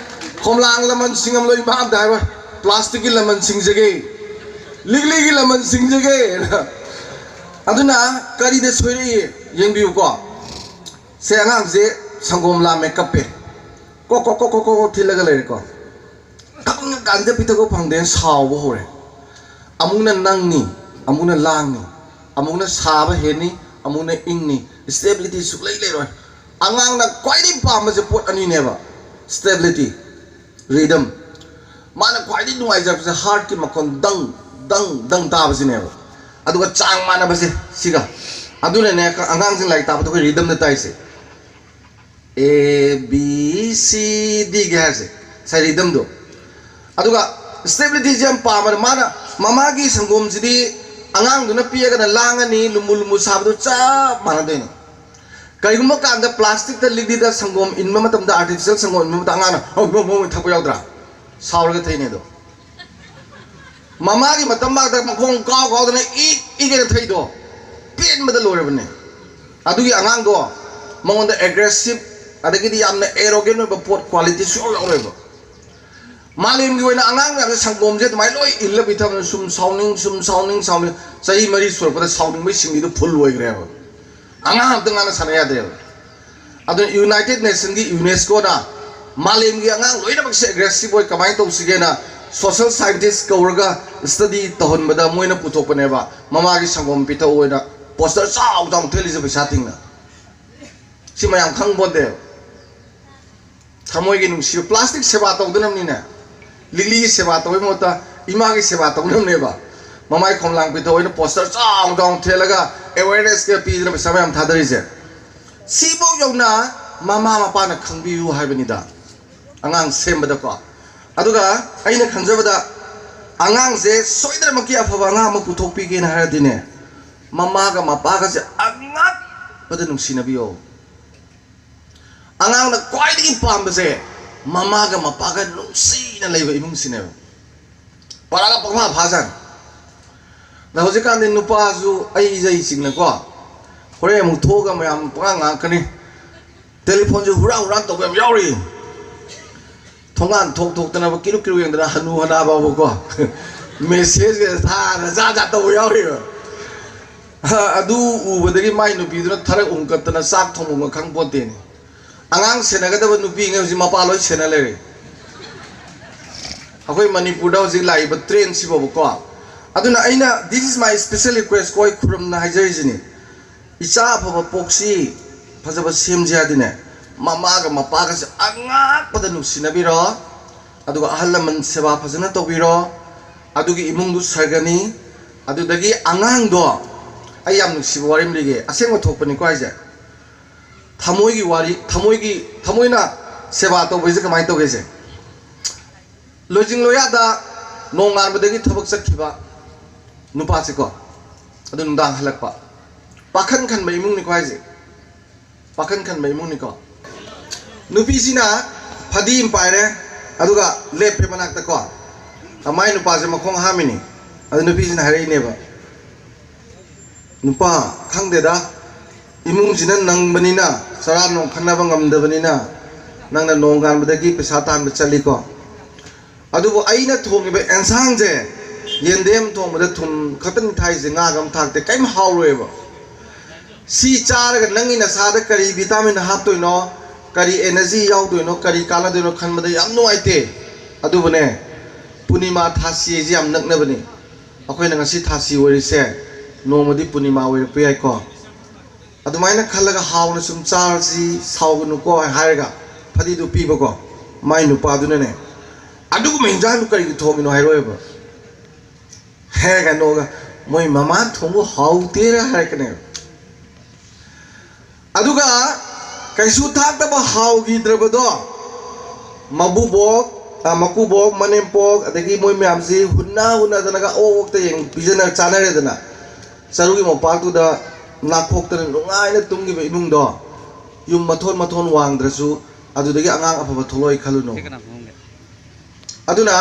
ꯈꯣꯝꯂꯥꯡ ꯂꯃꯟ ꯁꯤꯡꯉꯝꯂꯣꯏ ꯏꯃꯥ ꯑꯝꯇ ꯍꯥꯏꯔꯣꯏ, ꯄ꯭ꯂꯥꯁꯇꯤꯛꯀꯤ ꯂꯃꯟ ꯁꯤꯡꯖꯒꯦ, ꯂꯤꯛꯂꯤꯒꯤ ꯂꯃꯟ ꯁꯤꯡꯖꯒꯦ꯫ ꯑꯗꯨꯅ ꯀꯔꯤꯗ ꯁꯣꯏꯔꯛꯏ ꯌꯦꯡꯕꯤꯌꯨꯀꯣ꯫ ꯁꯦ, ꯑꯉꯥꯡꯁꯦ ꯁꯪꯒꯣꯝ ꯂꯥꯝꯃꯦ, ꯀꯞꯄꯦ, ꯀꯣꯛ ꯀꯣꯛ ꯀꯣꯛ ꯀꯣꯛ ꯀꯣꯛ ꯊꯤꯜꯂꯒ ꯂꯩꯔꯦꯀꯣ꯫ ꯊꯛꯅꯤꯡꯉꯀꯥꯟꯗ ꯄꯤꯊꯛꯄ ꯐꯪꯗꯦꯅ ꯁꯥꯎꯕ ꯍꯧꯔꯦ꯫ ꯑꯃꯨꯛꯅ ꯅꯪꯅꯤ, ꯑꯃꯨꯛꯅ ꯂꯥꯡꯅꯤ, ꯑꯃꯨꯛꯅ ꯁꯥꯕ ꯍꯦꯟꯅꯤ, ꯑꯃꯨꯛꯅ ꯏꯪꯅꯤ, ꯁ꯭ꯇꯦꯕꯤꯂꯤꯇꯤ ꯁꯨꯛꯂꯩ ꯂꯩꯔꯣꯏ꯫ ꯑꯉꯥꯡꯅ ꯈ꯭ꯋꯥꯏꯗꯒꯤ ꯄꯥꯝꯕꯁꯦ ꯄꯣꯠ ꯑꯅꯤꯅꯦꯕ, ꯁ꯭ꯇꯦꯕꯤꯂꯤꯇꯤ, ꯔꯤꯗꯝ꯫ ꯃꯥꯅ ꯈ꯭ꯋꯥꯏꯗꯒꯤ ꯅꯨꯡꯉꯥꯏꯖꯕꯁꯦ ꯍꯥꯔꯠꯀꯤ ꯃꯈꯣꯟ ꯗꯪ ꯗꯪ ꯗꯪ ꯇꯥꯕꯁꯤꯅꯦꯕ꯫ ꯑꯗꯨꯒ ꯆꯥꯡ ꯃꯥꯟꯅꯕꯁꯦ ꯁꯤꯒ꯫ ꯑꯗꯨꯅꯅꯦ ꯑꯉꯥꯡꯁꯤꯡ ꯂꯥꯏꯔꯤꯛ ꯇꯥꯛꯄꯗ ꯑꯩꯈꯣꯏ ꯔꯤꯗꯝꯗ ꯇꯥꯏꯁꯦ꯫ ꯑꯦ ꯕꯤ ꯁꯤ ꯗꯤꯒꯤ ꯍꯥꯏꯔꯁꯦ, ꯉꯁꯥꯏ ꯔꯤꯗꯝꯗꯣ꯫ ꯑꯗꯨꯒ ꯁ꯭ꯇꯦꯕꯤꯂꯤꯇꯤꯁꯦ ꯌꯥꯝ ꯄꯥꯝꯕꯅꯦ꯫ ꯃꯥꯅ ꯃꯃꯥꯒꯤ ꯁꯪꯒꯣꯝꯁꯤꯗꯤ ꯑꯉꯥꯡꯗꯨꯅ ꯄꯤꯔꯒꯅ ꯂꯥꯡꯉꯅꯤ, ꯂꯨꯝꯕꯨ ꯂꯨꯝꯕꯨ ꯁꯥꯕꯗꯨ ꯆꯞ ꯃꯥꯟꯅꯗꯣꯏꯅꯦ꯫ ꯀꯔꯤꯒꯨꯝꯕ ꯀꯥꯟꯗ ꯄ꯭ꯂꯥꯁꯇꯤꯛꯇ ꯂꯤꯛꯂꯤꯗ ꯁꯪꯒꯣꯝ ꯏꯟꯕ ꯃꯇꯝꯗ, ꯑꯥꯔꯇꯤꯐꯤꯁꯤꯌꯦꯜ ꯁꯪꯒꯣꯝ ꯏꯟꯕ ꯃꯇꯝꯗ ꯑꯉꯥꯡꯅ ꯍꯧ ꯃꯧ ꯃꯧ ꯊꯛꯄ ꯌꯥꯎꯗ꯭ꯔꯥ? ꯁꯥꯎꯔꯒ ꯊꯛꯏꯅꯦ ꯑꯗꯣ꯫ ꯃꯃꯥꯒꯤ ꯃꯇꯝ ꯃꯥꯛꯇ ꯃꯈꯣꯡ ꯀꯥꯎ ꯀꯥꯎꯗꯅ ꯏꯛ ꯏꯛ ꯍꯥꯏꯅ ꯊꯛꯏꯗꯣ ꯄꯦꯟꯕꯗ ꯂꯣꯏꯔꯕꯅꯦ꯫ ꯑꯗꯨꯒꯤ ꯑꯉꯥꯡꯗꯣ ꯃꯉꯣꯟꯗ ꯑꯦꯒ꯭ꯔꯦꯁꯤꯞ ꯑꯗꯒꯤꯗꯤ ꯌꯥꯝꯅ ꯑꯦꯔꯣꯒꯦꯟ ꯑꯣꯏꯕ ꯄꯣꯠ ꯀ꯭ꯋꯥꯂꯤꯇꯤ ꯁꯨꯡꯌꯥꯎ ꯌꯥꯎꯔꯣꯏꯕ꯫ ꯃꯥꯂꯦꯝꯒꯤ ꯑꯣꯏꯅ ꯑꯉꯥꯡ ꯃꯌꯥꯝꯁꯦ ꯁꯪꯒꯣꯝꯁꯦ ꯑꯗꯨꯃꯥꯏꯅ ꯂꯣꯏ ꯏꯜꯂ ꯄꯤꯊꯕꯅ ꯁꯨꯝ ꯁꯥꯎꯅꯤꯡ, ꯁꯨꯝ ꯁꯥꯎꯅꯤꯡ, ꯁꯥꯎꯅꯤꯡ꯫ ꯆꯍꯤ ꯃꯔꯤ ꯁꯨꯔꯛꯄꯗ ꯁꯥꯎꯅꯤꯡꯕꯒꯤ ꯁꯤꯡꯂꯤꯗꯨ ꯐꯨꯜ ꯑꯣꯏꯈ꯭ꯔꯦꯕ꯫ ꯑꯉꯥꯡ ꯑꯝꯇ ꯉꯥꯡꯅ ꯁꯥꯟꯅ ꯌꯥꯗ꯭ꯔꯦꯕ꯫ ꯑꯗꯨꯅ ꯌꯨꯅꯥꯏꯇꯦꯗ ꯅꯦꯁꯟꯒꯤ, ꯌꯨꯅꯦꯁꯀꯣꯅ ꯃꯥꯂꯦꯝꯒꯤ ꯑꯉꯥꯡ ꯂꯣꯏꯅꯃꯛꯁꯦ ꯑꯦꯒ꯭ꯔꯦꯁꯤꯞ ꯑꯣꯏ ꯀꯃꯥꯏꯅ ꯇꯧꯁꯤꯒꯦꯅ ꯁꯣꯁꯦꯜ ꯁꯥꯏꯟꯇꯤꯁ ꯀꯧꯔꯒ ꯁ꯭ꯇꯗꯤ ꯇꯧꯍꯟꯕꯗ ꯃꯣꯏꯅ ꯄꯨꯊꯣꯛꯄꯅꯦꯕ꯫ ꯃꯃꯥꯒꯤ ꯁꯪꯒꯣꯝ ꯄꯤꯊꯛꯑꯣꯅ ꯄꯣꯁꯇꯔ ꯆꯥꯎ ꯆꯥꯎꯅ ꯊꯦꯠꯂꯤꯁꯦ ꯄꯩꯁꯥ ꯇꯤꯡꯅ꯫ ꯁꯤ ꯃꯌꯥꯝ ꯈꯪꯄꯣꯟꯇꯦꯕ꯫ ꯊꯃꯣꯏꯒꯤ ꯅꯨꯡꯁꯤꯕ, ꯄ꯭ꯂꯥꯁꯇꯤꯛ ꯁꯦꯕꯥ ꯇꯧꯗꯅꯕꯅꯤꯅꯦ꯫ ꯂꯤꯛꯂꯤꯒꯤ ꯁꯦꯕꯥ ꯇꯧꯕꯒꯤ ꯃꯍꯨꯠꯇ ꯏꯃꯥꯒꯤ ꯁꯦꯕꯥ ꯇꯧꯅꯕꯅꯦꯕ꯫ ꯃꯃꯥꯏ ꯈꯣꯝꯂꯥꯡ ꯄꯤꯊꯛꯑꯣꯅ ꯄꯣꯁꯇꯔ ꯆꯥꯎ ꯆꯥꯎꯅ ꯊꯦꯠꯂꯒ ꯑꯦꯋꯦꯔꯅꯦꯁꯀ ꯄꯤꯗꯅ ꯄꯩꯁꯥ ꯃꯌꯥꯝ ꯊꯥꯗꯔꯤꯁꯦ꯫ ꯁꯤꯐꯧ ꯌꯧꯅ ꯃꯃꯥ ꯃꯄꯥꯅ ꯈꯪꯕꯤꯌꯨ ꯍꯥꯏꯕꯅꯤꯗ, ꯑꯉꯥꯡ ꯁꯦꯝꯕꯗꯀꯣ꯫ ꯑꯗꯨꯒ ꯑꯩꯅ ꯈꯟꯖꯕꯗ, ꯑꯉꯥꯡꯁꯦ ꯁꯣꯏꯗꯅꯃꯛꯀꯤ ꯑꯐꯕ ꯑꯉꯥꯡ ꯑꯃ ꯄꯨꯊꯣꯛꯄꯤꯒꯦꯅ ꯍꯥꯏꯔꯗꯤꯅꯦ, ꯃꯃꯥꯒ ꯃꯄꯥꯒꯁꯦ ꯑꯉꯛꯄꯗ ꯅꯨꯡꯁꯤꯅꯕꯤꯌꯣ꯫ ꯑꯉꯥꯡꯅ ꯈ꯭ꯋꯥꯏꯗꯒꯤ ꯄꯥꯝꯕꯁꯦ ꯃꯃꯥꯒ ꯃꯄꯥꯒ ꯅꯨꯡꯁꯤꯅ ꯂꯩꯕ ꯏꯃꯨꯡꯁꯤꯅꯦꯕ꯫ ꯄꯔꯥꯒ ꯄꯪꯐꯥ ꯐꯥꯖꯥꯠꯅꯤ꯫ ꯑꯗ ꯍꯧꯖꯤꯛꯀꯥꯟꯗꯤ ꯅꯨꯄꯥꯁꯨ ꯑꯩ ꯏꯖꯩ ꯆꯤꯡꯅꯀꯣ, ꯍꯣꯔꯦꯟ ꯑꯃꯨꯛ ꯊꯣꯛꯑꯒ ꯃꯌꯥꯝ ꯄꯉꯥꯡ ꯉꯥꯡꯉꯛꯀꯅꯤ꯫ ꯇꯦꯂꯤꯐꯣꯟꯁꯦ ꯍꯨꯔꯥꯟ ꯍꯨꯔꯥꯟ ꯇꯧꯕ ꯌꯥꯝ ꯌꯥꯎꯔꯤ꯫ ꯊꯣꯡꯒꯥꯟ ꯊꯣꯛ ꯊꯣꯛꯇꯅꯕ ꯀꯤꯔꯨꯛ ꯀꯤꯔꯨꯛ ꯌꯦꯡꯗꯅ ꯍꯅꯨ ꯍꯅꯥ ꯐꯥꯎꯕꯀꯣ ꯃꯦꯁꯦꯖꯀ ꯊꯥꯗꯅ ꯖꯥꯠ ꯖꯥꯠ ꯇꯧꯕ ꯌꯥꯎꯔꯤꯕ꯫ ꯑꯗꯨ ꯎꯕꯗꯒꯤ ꯃꯥꯏ ꯅꯨꯄꯤꯗꯨꯅ ꯊꯔꯛ ꯍꯨꯝꯀꯠꯇꯅ ꯆꯥꯛ ꯊꯣꯡꯐꯝꯒ ꯈꯪ ꯄꯣꯟꯇꯦꯅꯦ꯫ ꯑꯉꯥꯡ ꯁꯦꯟꯅꯒꯗꯕ ꯅꯨꯄꯤꯉꯩ ꯍꯧꯖꯤꯛ ꯃꯄꯥ ꯂꯣꯏ ꯁꯦꯟꯅ ꯂꯩꯔꯦ꯫ ꯑꯩꯈꯣꯏ ꯃꯅꯤꯄꯨꯔꯗ ꯍꯧꯖꯤꯛ ꯂꯥꯛꯏꯕ ꯇ꯭ꯔꯦꯟꯁꯤꯐꯥꯎꯕꯀꯣ꯫ ꯑꯗꯨꯅ ꯑꯩꯅ, this is my special request ꯀꯣ, ꯑꯩ ꯈꯨꯔꯨꯝꯅ ꯍꯥꯏꯖꯔꯤꯁꯤꯅꯤ꯫ ꯏꯆꯥ ꯑꯐꯕ ꯄꯣꯛꯁꯤ, ꯐꯖꯕ ꯁꯦꯝꯁꯤ ꯍꯥꯏꯗꯤꯅꯦ, ꯃꯃꯥꯒ ꯃꯄꯥꯒꯁꯦ ꯑꯉꯥꯛꯄꯗ ꯅꯨꯡꯁꯤꯅꯕꯤꯔꯣ꯫ ꯑꯗꯨꯒ ꯑꯍꯜ ꯂꯃꯟ ꯁꯦꯕꯥ ꯐꯖꯅ ꯇꯧꯕꯤꯔꯣ꯫ ꯑꯗꯨꯒꯤ ꯏꯃꯨꯡꯗꯨ ꯁꯔꯒꯅꯤ꯫ ꯑꯗꯨꯗꯒꯤ ꯑꯉꯥꯡꯗꯣ, ꯑꯩ ꯌꯥꯝ ꯅꯨꯡꯁꯤꯕ ꯋꯥꯔꯤ ꯑꯃ ꯂꯤꯒꯦ, ꯑꯁꯦꯡꯕ ꯊꯣꯛꯄꯅꯤꯀꯣ ꯍꯥꯏꯁꯦ꯫ ꯊꯃꯣꯏꯒꯤ ꯋꯥꯔꯤ, ꯊꯃꯣꯏꯒꯤ, ꯊꯃꯣꯏꯅ ꯁꯦꯕꯥ ꯇꯧꯕꯁꯦ ꯀꯃꯥꯏꯅ ꯇꯧꯒꯦꯁꯦ? ꯂꯣꯏꯖꯤꯡ ꯂꯣꯌꯥꯗ ꯅꯣꯡꯉꯥꯟꯕꯗꯒꯤ ꯊꯕꯛ ꯆꯠꯈꯤꯕ ꯅꯨꯄꯥꯁꯦꯀꯣ, ꯑꯗꯨ ꯅꯨꯡꯗꯥꯡ ꯍꯜꯂꯛꯄ꯫ ꯄꯥꯈꯟ ꯈꯟꯕ ꯏꯃꯨꯡꯅꯤꯀꯣ ꯍꯥꯏꯁꯦ, ꯄꯥꯈꯟ ꯈꯟꯕ ꯏꯃꯨꯡꯅꯤꯀꯣ꯫ ꯅꯨꯄꯤꯁꯤꯅ ꯐꯗꯤ ꯑꯃ ꯄꯥꯏꯔꯦ, ꯑꯗꯨꯒ ꯂꯦꯞꯄꯦ ꯃꯅꯥꯛꯇꯀꯣ꯫ ꯃꯥꯏ ꯅꯨꯄꯥꯁꯦ ꯃꯈꯣꯡ ꯍꯥꯝꯃꯤꯅꯤ꯫ ꯑꯗꯨ ꯅꯨꯄꯤꯁꯤꯅ ꯍꯥꯏꯔꯛꯏꯅꯦꯕ, "ꯅꯨꯄꯥ, ꯈꯪꯗꯦꯗ, ꯏꯃꯨꯡꯁꯤꯅ ꯅꯪꯕꯅꯤꯅ, ꯆꯔꯥ ꯅꯣꯡ ꯈꯟꯅꯕ ꯉꯝꯗꯕꯅꯤꯅ, ꯅꯪꯅ ꯅꯣꯡꯉꯥꯟꯕꯗꯒꯤ ꯄꯩꯁꯥ ꯇꯥꯟꯕ ꯆꯠꯂꯤꯀꯣ꯫ ꯑꯗꯨꯕꯨ ꯑꯩꯅ ꯊꯣꯡꯉꯤꯕ ꯑꯦꯟꯁꯥꯡꯁꯦ, ꯌꯦꯟꯗꯦꯝ ꯊꯣꯡꯕꯗ ꯊꯨꯝ ꯈꯛꯇꯪ ꯊꯥꯛꯏꯁꯦ, ꯉꯥꯒ ꯑꯃ ꯊꯥꯛꯇꯦ, ꯀꯔꯤꯝ ꯍꯥꯎꯔꯣꯏꯕ꯫ ꯁꯤ ꯆꯥꯔꯒ ꯅꯪꯒꯤ ꯅꯁꯥꯗ ꯀꯔꯤ ꯚꯤꯇꯥꯃꯤꯟ ꯍꯥꯞꯇꯣꯏꯅꯣ, ꯀꯔꯤ ꯑꯦꯅꯔꯖꯤ ꯌꯥꯎꯗꯣꯏꯅꯣ, ꯀꯔꯤ ꯀꯥꯟꯅꯗꯣꯏꯅꯣ ꯈꯟꯕꯗ ꯌꯥꯝ ꯅꯨꯡꯉꯥꯏꯇꯦ꯫ ꯑꯗꯨꯕꯨꯅꯦ, ꯄꯨꯔꯅꯤꯃꯥ ꯊꯥꯁꯤ ꯍꯥꯏꯁꯦ ꯌꯥꯝ ꯅꯛꯅꯕꯅꯤ꯫ ꯑꯩꯈꯣꯏꯅ ꯉꯁꯤ ꯊꯥꯁꯤ ꯑꯣꯏꯔꯤꯁꯦ, ꯅꯣꯡꯃꯗꯤ ꯄꯨꯔꯅꯤꯃꯥ ꯑꯣꯏꯔꯛꯄ ꯌꯥꯏꯀꯣ꯫ ꯑꯗꯨꯃꯥꯏꯅ ꯈꯜꯂꯒ ꯍꯥꯎꯅ ꯁꯨꯝ ꯆꯥꯔꯁꯤ, ꯁꯥꯎꯒꯅꯨꯀꯣ" ꯍꯥꯏꯔꯒ ꯐꯗꯤꯗꯨ ꯄꯤꯕꯀꯣ꯫ ꯃꯥꯏ ꯅꯨꯄꯥꯗꯨꯅꯅꯦ, "ꯑꯗꯨꯒꯨꯝꯕ ꯍꯤꯟꯖꯥꯡꯗꯨ ꯀꯔꯤꯒꯤ ꯊꯣꯡꯉꯤꯅꯣ?" ꯍꯥꯏꯔꯛꯑꯣꯏꯕ꯫ ꯍꯦꯒ ꯅꯣꯛꯑꯒ, "ꯃꯣꯏ ꯃꯃꯥꯅ ꯊꯣꯡꯕ ꯍꯥꯎꯇꯦꯔ" ꯍꯥꯏꯔꯛꯀꯅꯦꯕ꯫ ꯑꯗꯨꯒ ꯀꯩꯁꯨ ꯊꯥꯛꯇꯕ ꯍꯥꯎꯈꯤꯗ꯭ꯔꯕꯗꯣ ꯃꯕꯨꯕꯣꯛ, ꯑ, ꯃꯀꯨꯕꯣꯛ, ꯃꯅꯦꯝꯄꯣꯛ, ꯑꯗꯒꯤ ꯃꯣꯏ ꯃꯌꯥꯝꯁꯤ ꯍꯨꯟꯅ ꯍꯨꯟꯅꯗꯅꯒ ꯑꯣꯛ ꯑꯣꯛꯇ ꯌꯦꯡ ꯄꯤꯖꯅ ꯆꯥꯅꯔꯦꯗꯅ꯫ ꯆꯔꯨꯒꯤ ꯃꯣꯝꯄꯥꯛꯇꯨꯗ ꯅꯥꯈꯣꯛꯇꯅ ꯅꯨꯡꯉꯥꯏꯅ ꯇꯨꯝꯈꯤꯕ ꯏꯃꯨꯡꯗꯣ ꯌꯨꯝ ꯃꯊꯣꯟ ꯃꯊꯣꯟ ꯋꯥꯡꯗ꯭ꯔꯁꯨ ꯑꯗꯨꯗꯒꯤ ꯑꯉꯥꯡ ꯑꯐꯕ ꯊꯣꯛꯂꯛꯑꯣꯏ ꯈꯜꯂꯨꯅꯨ꯫ ꯑꯗꯨꯅ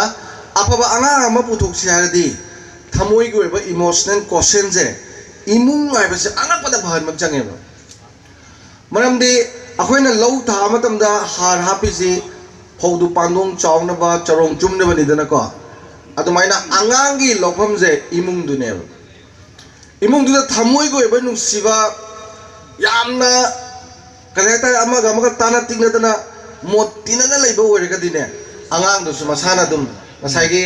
ꯑꯐꯕ ꯑꯉꯥꯡ ꯑꯃ ꯄꯨꯊꯣꯛꯁꯤ ꯍꯥꯏꯔꯗꯤ ꯊꯃꯣꯏꯒꯤ ꯑꯣꯏꯕ emotional quotientꯁꯦ, ꯏꯃꯨꯡ ꯍꯥꯏꯕꯁꯦ ꯑꯉꯛꯄꯗ ꯐꯍꯟꯕ ꯑꯃ ꯆꯪꯉꯦꯕ꯫ ꯃꯔꯝꯗꯤ ꯑꯩꯈꯣꯏꯅ ꯂꯧ ꯊꯥꯕ ꯃꯇꯝꯗ ꯍꯥꯔ ꯍꯥꯞꯄꯤꯁꯤ ꯐꯧꯗꯨ ꯄꯥꯟꯗꯣꯡ ꯆꯥꯎꯅꯕ, ꯆꯔꯣꯡ ꯆꯨꯝꯅꯕꯅꯤꯗꯅꯀꯣ꯫ ꯑꯗꯨꯃꯥꯏꯅ ꯑꯉꯥꯡꯒꯤ ꯂꯧꯐꯝꯁꯦ ꯏꯃꯨꯡꯗꯨꯅꯦꯕ꯫ ꯏꯃꯨꯡꯗꯨꯗ ꯊꯃꯣꯏꯒꯤ ꯑꯣꯏꯕ ꯅꯨꯡꯁꯤꯕ, ꯌꯥꯝꯅ ꯀꯔꯤ ꯍꯥꯏꯇꯥꯔꯦ, ꯑꯃꯒ ꯑꯃꯒ ꯇꯥꯅ ꯇꯤꯛꯅꯗꯅ ꯃꯣꯠ ꯇꯤꯟꯅꯅ ꯂꯩꯕ ꯑꯣꯏꯔꯒꯗꯤꯅꯦ, ꯑꯉꯥꯡꯗꯨꯁꯨ ꯃꯁꯥꯅ ꯑꯗꯨꯝ ꯉꯁꯥꯏꯒꯤ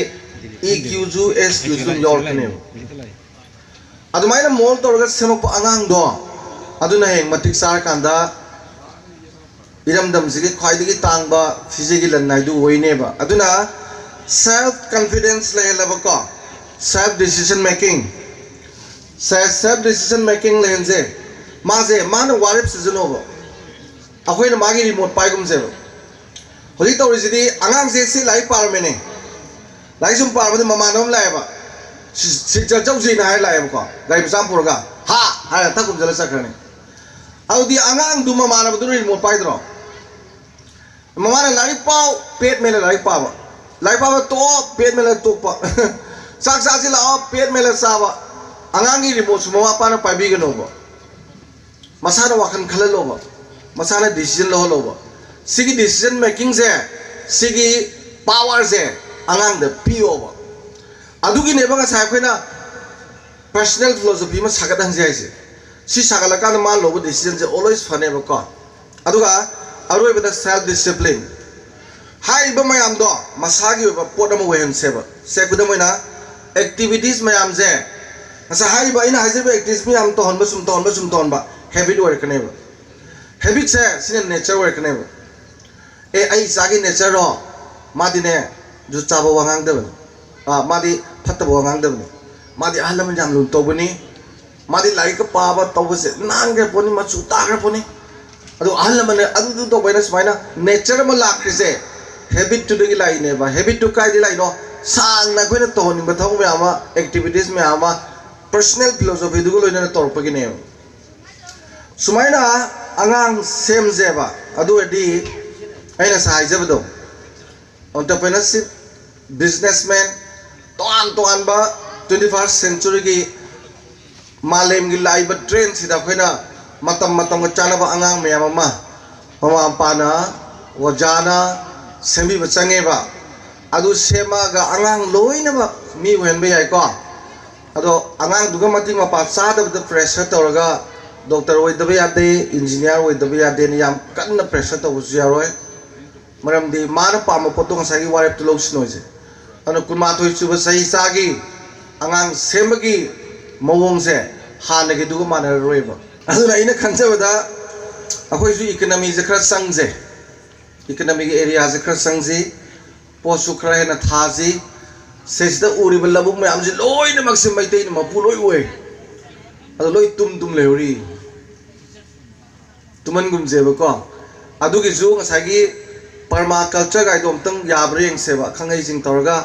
ꯏ ꯀ꯭ꯌꯨꯁꯨ ꯑꯦꯁ ꯀ꯭ꯌꯨꯁꯨ ꯑꯗꯨꯝ ꯌꯥꯎꯔꯛꯀꯅꯦꯕ꯫ ꯑꯗꯨꯃꯥꯏꯅ ꯃꯣꯜ ꯇꯧꯔꯒ ꯁꯦꯝꯃꯛꯄ ꯑꯉꯥꯡꯗꯣ, ꯑꯗꯨꯅ ꯍꯌꯦꯡ ꯃꯇꯤꯛ ꯆꯥꯔꯀꯥꯟꯗ ꯏꯔꯝꯗꯝꯁꯤꯒꯤ ꯈ꯭ꯋꯥꯏꯗꯒꯤ ꯇꯥꯡꯕ ꯐꯤꯖꯦꯒꯤ ꯂꯟ ꯍꯥꯏꯗꯨ ꯑꯣꯏꯅꯦꯕ꯫ ꯑꯗꯨꯅ self confidence ꯂꯩꯍꯜꯂꯕꯀꯣ, self decision making, self decision making ꯂꯩꯍꯟꯁꯦ꯫ ꯃꯥꯁꯦ ꯃꯥꯅ ꯋꯥꯔꯦꯞ ꯁꯤꯖꯤꯟꯅꯣꯕ, ꯑꯩꯈꯣꯏꯅ ꯃꯥꯒꯤ ꯔꯤꯃꯣꯠ ꯄꯥꯏꯒꯨꯝꯁꯦꯕ꯫ ꯍꯧꯖꯤꯛ ꯇꯧꯔꯤꯁꯤꯗꯤ ꯑꯉꯥꯡꯁꯦ ꯁꯤ ꯂꯥꯏꯔꯤꯛ ꯄꯥꯔꯝꯃꯦꯅꯦ, ꯂꯥꯏꯔꯤꯛ ꯁꯨꯝ ꯄꯥꯔꯝꯕꯗ ꯃꯃꯥꯟꯅꯕ ꯑꯃ ꯂꯥꯛꯑꯦꯕ, ꯁꯤ- ꯁꯤ ꯆꯠ- ꯆꯧꯁꯤꯅ ꯍꯥꯏꯔ ꯂꯥꯛꯑꯦꯕꯀꯣ, ꯒꯥꯔꯤ ꯃꯆꯥ ꯑꯃ ꯄꯨꯔꯒ ꯍꯥ ꯍꯥꯏꯔ ꯊꯛ ꯈꯨꯝꯖꯤꯜꯂ ꯆꯠꯈ꯭ꯔꯅꯤ꯫ ꯑꯗꯨꯗꯤ ꯑꯉꯥꯡꯗꯨ ꯃꯃꯥꯟꯅꯕꯗꯨꯅ ꯔꯤꯃꯣꯠ ꯄꯥꯏꯗ꯭ꯔꯣ? ꯃꯃꯥꯅ ꯂꯥꯏꯔꯤꯛ ꯄꯥꯎ, ꯄꯦꯠ ꯃꯦꯜꯂ ꯂꯥꯏꯔꯤꯛ ꯄꯥꯕ, ꯂꯥꯏꯔꯤꯛ ꯄꯥꯕ ꯇꯣꯛꯑꯣ, ꯄꯦꯠ ꯃꯦꯜꯂ ꯇꯣꯛꯄ, ꯆꯥꯛ ꯆꯥꯁꯤ ꯂꯥꯛꯑꯣ, ꯄꯦꯠ ꯃꯦꯜꯂ ꯆꯥꯕ꯫ ꯑꯉꯥꯡꯒꯤ ꯔꯤꯃꯣꯠꯁꯨ ꯃꯃꯥ ꯃꯄꯥꯅ ꯄꯥꯏꯕꯤꯒꯅꯣꯕ, ꯃꯁꯥꯅ ꯋꯥꯈꯜ ꯈꯜꯍꯜꯂꯣꯕ, ꯃꯁꯥꯅ decision ꯂꯧꯍꯜꯂꯣꯕ꯫ ꯁꯤꯒꯤ decision makingꯁꯦ, ꯁꯤꯒꯤ powerꯁꯦ ꯑꯉꯥꯡꯗ ꯄꯤꯌꯣꯕ꯫ ꯑꯗꯨꯒꯤꯅꯦꯕ ꯉꯁꯥꯏ ꯑꯩꯈꯣꯏꯅ personal philosophy ꯑꯃ ꯁꯥꯒꯠꯍꯟꯁꯦ ꯍꯥꯏꯁꯦ꯫ ꯁꯤ ꯁꯥꯒꯠꯂꯀꯥꯟꯗ ꯃꯥ ꯂꯧꯕ decisionꯁꯦ always ꯐꯅꯦꯕꯀꯣ꯫ ꯑꯗꯨꯒ ꯑꯔꯣꯏꯕꯗ self discipline꯫ ꯍꯥꯏꯔꯤꯕ ꯃꯌꯥꯝꯗꯣ ꯃꯁꯥꯒꯤ ꯑꯣꯏꯕ ꯄꯣꯠ ꯑꯃ ꯑꯣꯏꯍꯟꯁꯦꯕ꯫ ꯁꯦ, ꯈꯨꯗꯝ ꯑꯣꯏꯅ, activities ꯃꯌꯥꯝꯁꯦ, ꯉꯁꯥꯏ ꯍꯥꯏꯔꯤꯕ ꯑꯩꯅ ꯍꯥꯏꯖꯔꯤꯕ activities ꯃꯌꯥꯝ ꯇꯧꯍꯟꯕ, ꯁꯨꯝ ꯇꯧꯍꯟꯕ, ꯁꯨꯝ ꯇꯧꯍꯟꯕ, habit ꯑꯣꯏꯔꯛꯀꯅꯦꯕ꯫ Habitꯁꯦ ꯁꯤꯅ nature ꯑꯣꯏꯔꯛꯀꯅꯦꯕ꯫ ꯑꯦ, ꯑꯩ ꯏꯆꯥꯒꯤ natureꯔꯣ? ꯃꯥꯗꯤꯅꯦ, ꯖꯨꯠ ꯆꯥꯕ ꯋꯥ ꯉꯥꯡꯗꯕꯅꯤ꯫ ꯑ, ꯃꯥꯗꯤ ꯐꯠꯇꯕ ꯋꯥ ꯉꯥꯡꯗꯕꯅꯤ꯫ ꯃꯥꯗꯤ ꯑꯍꯜ ꯂꯃꯟ ꯌꯥꯝ ꯂꯨꯅ ꯇꯧꯕꯅꯤ꯫ ꯃꯥꯗꯤ ꯂꯥꯏꯔꯤꯛꯀ ꯄꯥꯕ ꯇꯧꯕꯁꯦ ꯅꯥꯟꯈ꯭ꯔ ꯄꯣꯠꯅꯤ, ꯃꯆꯨ ꯇꯥꯈ꯭ꯔ ꯄꯣꯠꯅꯤ꯫ ꯑꯗꯨ ꯑꯍꯜ ꯂꯃꯟꯅ ꯑꯗꯨꯗꯨ ꯇꯧꯕ ꯍꯥꯏꯅ ꯁꯨꯃꯥꯏꯅ ꯅꯦꯆꯔ ꯑꯃ ꯂꯥꯛꯈ꯭ꯔꯤꯁꯦ ꯍꯦꯕꯤꯠꯇꯨꯗꯒꯤ ꯂꯥꯛꯏꯅꯦꯕ꯫ ꯍꯦꯕꯤꯠꯇꯨ ꯀꯥꯏꯗꯒꯤ ꯂꯥꯛꯏꯅꯣ? ꯁꯥꯡꯅ ꯑꯩꯈꯣꯏꯅ ꯇꯧꯍꯟꯅꯤꯡꯕ ꯊꯕꯛ ꯃꯌꯥꯝ ꯑꯃ, ꯑꯦꯛꯇꯤꯚꯤꯇꯤꯁ ꯃꯌꯥꯝ ꯑꯃ, ꯄꯔꯁꯣꯅꯦꯜ ꯐꯤꯂꯣꯁꯣꯐꯤꯗꯨꯒ ꯂꯣꯏꯅꯅ ꯇꯧꯔꯛꯄꯒꯤꯅꯦꯕ꯫ ꯁꯨꯃꯥꯏꯅ ꯑꯉꯥꯡ ꯁꯦꯝꯖꯦꯕ꯫ ꯑꯗꯨ ꯑꯣꯏꯔꯗꯤ ꯑꯩꯅ ꯉꯁꯥꯏ ꯍꯥꯏꯖꯕꯗꯣ, ꯑꯣꯟꯇꯔꯄ꯭ꯔꯤꯅꯔꯁꯤꯞ, ꯕꯤꯖꯤꯅꯦꯁꯃꯦꯟ, ꯇꯣꯉꯥꯟ ꯇꯣꯉꯥꯟꯕ ꯇ꯭ꯋꯦꯟꯇꯤ ꯐꯥꯔꯁ ꯁꯦꯟꯆꯨꯔꯤꯒꯤ ꯃꯥꯂꯦꯝꯒꯤ ꯂꯥꯛꯏꯕ ꯇ꯭ꯔꯦꯟꯁꯤꯗ ꯑꯩꯈꯣꯏꯅ ꯃꯇꯝ ꯃꯇꯝꯒ ꯆꯥꯟꯅꯕ ꯑꯉꯥꯡ ꯃꯌꯥꯝ ꯑꯃ ꯃꯃꯥ ꯃꯄꯥꯅ, ꯑꯣꯖꯥꯅ ꯁꯦꯝꯕꯤꯕ ꯆꯪꯉꯦꯕ꯫ ꯑꯗꯨ ꯁꯦꯝꯃꯛꯑꯒ ꯑꯉꯥꯡ ꯂꯣꯏꯅꯃꯛ ꯃꯤ ꯑꯣꯏꯍꯟꯕ ꯌꯥꯏꯀꯣ꯫ ꯑꯗꯣ ꯑꯉꯥꯡꯗꯨꯒ ꯃꯇꯤꯛ ꯃꯄꯥ ꯆꯥꯗꯕꯗ ꯄ꯭ꯔꯦꯁꯔ ꯇꯧꯔꯒ ꯗꯣꯛꯇꯔ ꯑꯣꯏꯗꯕ ꯌꯥꯗꯦ, ꯏꯟꯖꯤꯅꯤꯌꯥꯔ ꯑꯣꯏꯗꯕ ꯌꯥꯗꯦꯅ ꯌꯥꯝ ꯀꯟꯅ ꯄ꯭ꯔꯦꯁꯔ ꯇꯧꯕꯁꯨ ꯌꯥꯔꯣꯏ꯫ ꯃꯔꯝꯗꯤ ꯃꯥꯅ ꯄꯥꯝꯕ ꯄꯣꯠꯇꯣ ꯉꯁꯥꯏꯒꯤ ꯋꯥꯔꯦꯞꯇꯨ ꯂꯧꯁꯅꯣꯏꯁꯦ꯫ ꯑꯗꯨꯅ ꯀꯨꯟꯃꯥꯊꯣꯏ ꯁꯨꯕ ꯆꯍꯤ ꯆꯥꯒꯤ ꯑꯉꯥꯡ ꯁꯦꯝꯕꯒꯤ ꯃꯑꯣꯡꯁꯦ ꯍꯥꯟꯅꯒꯤꯗꯨꯒ ꯃꯥꯟꯅꯔꯔꯣꯏꯕ꯫ ꯑꯗꯨꯅ ꯑꯩꯅ ꯈꯟꯖꯕꯗ ꯑꯩꯈꯣꯏꯁꯨ ꯏꯀꯅꯃꯤꯁꯦ ꯈꯔ ꯆꯪꯁꯦ, ꯏꯀꯅꯃꯤꯒꯤ ꯑꯦꯔꯤꯌꯥꯁꯦ ꯈꯔ ꯆꯪꯁꯤ, ꯄꯣꯠꯁꯨ ꯈꯔ ꯍꯦꯟꯅ ꯊꯥꯁꯤ꯫ ꯁꯤꯁꯤꯗ ꯎꯔꯤꯕ ꯂꯧꯕꯨꯛ ꯃꯌꯥꯝꯁꯤ ꯂꯣꯏꯅꯃꯛꯁꯦ ꯃꯩꯇꯩꯅ ꯃꯄꯨ ꯂꯣꯏ ꯑꯣꯏ꯫ ꯑꯗꯣ ꯂꯣꯏ ꯇꯨꯝ ꯇꯨꯝ ꯂꯩꯍꯧꯔꯤ꯫ ꯇꯨꯝꯍꯟꯒꯨꯝꯁꯦꯕꯀꯣ꯫ ꯑꯗꯨꯒꯤꯁꯨ ꯉꯁꯥꯏꯒꯤ ꯄꯔꯃꯥ ꯀꯜꯆꯔ ꯒꯥꯏꯗꯣ ꯑꯝꯇꯪ ꯌꯥꯕ꯭ꯔꯥ ꯌꯦꯡꯁꯦꯕ꯫ ꯑꯈꯪ ꯑꯍꯩꯁꯤꯡ ꯇꯧꯔꯒ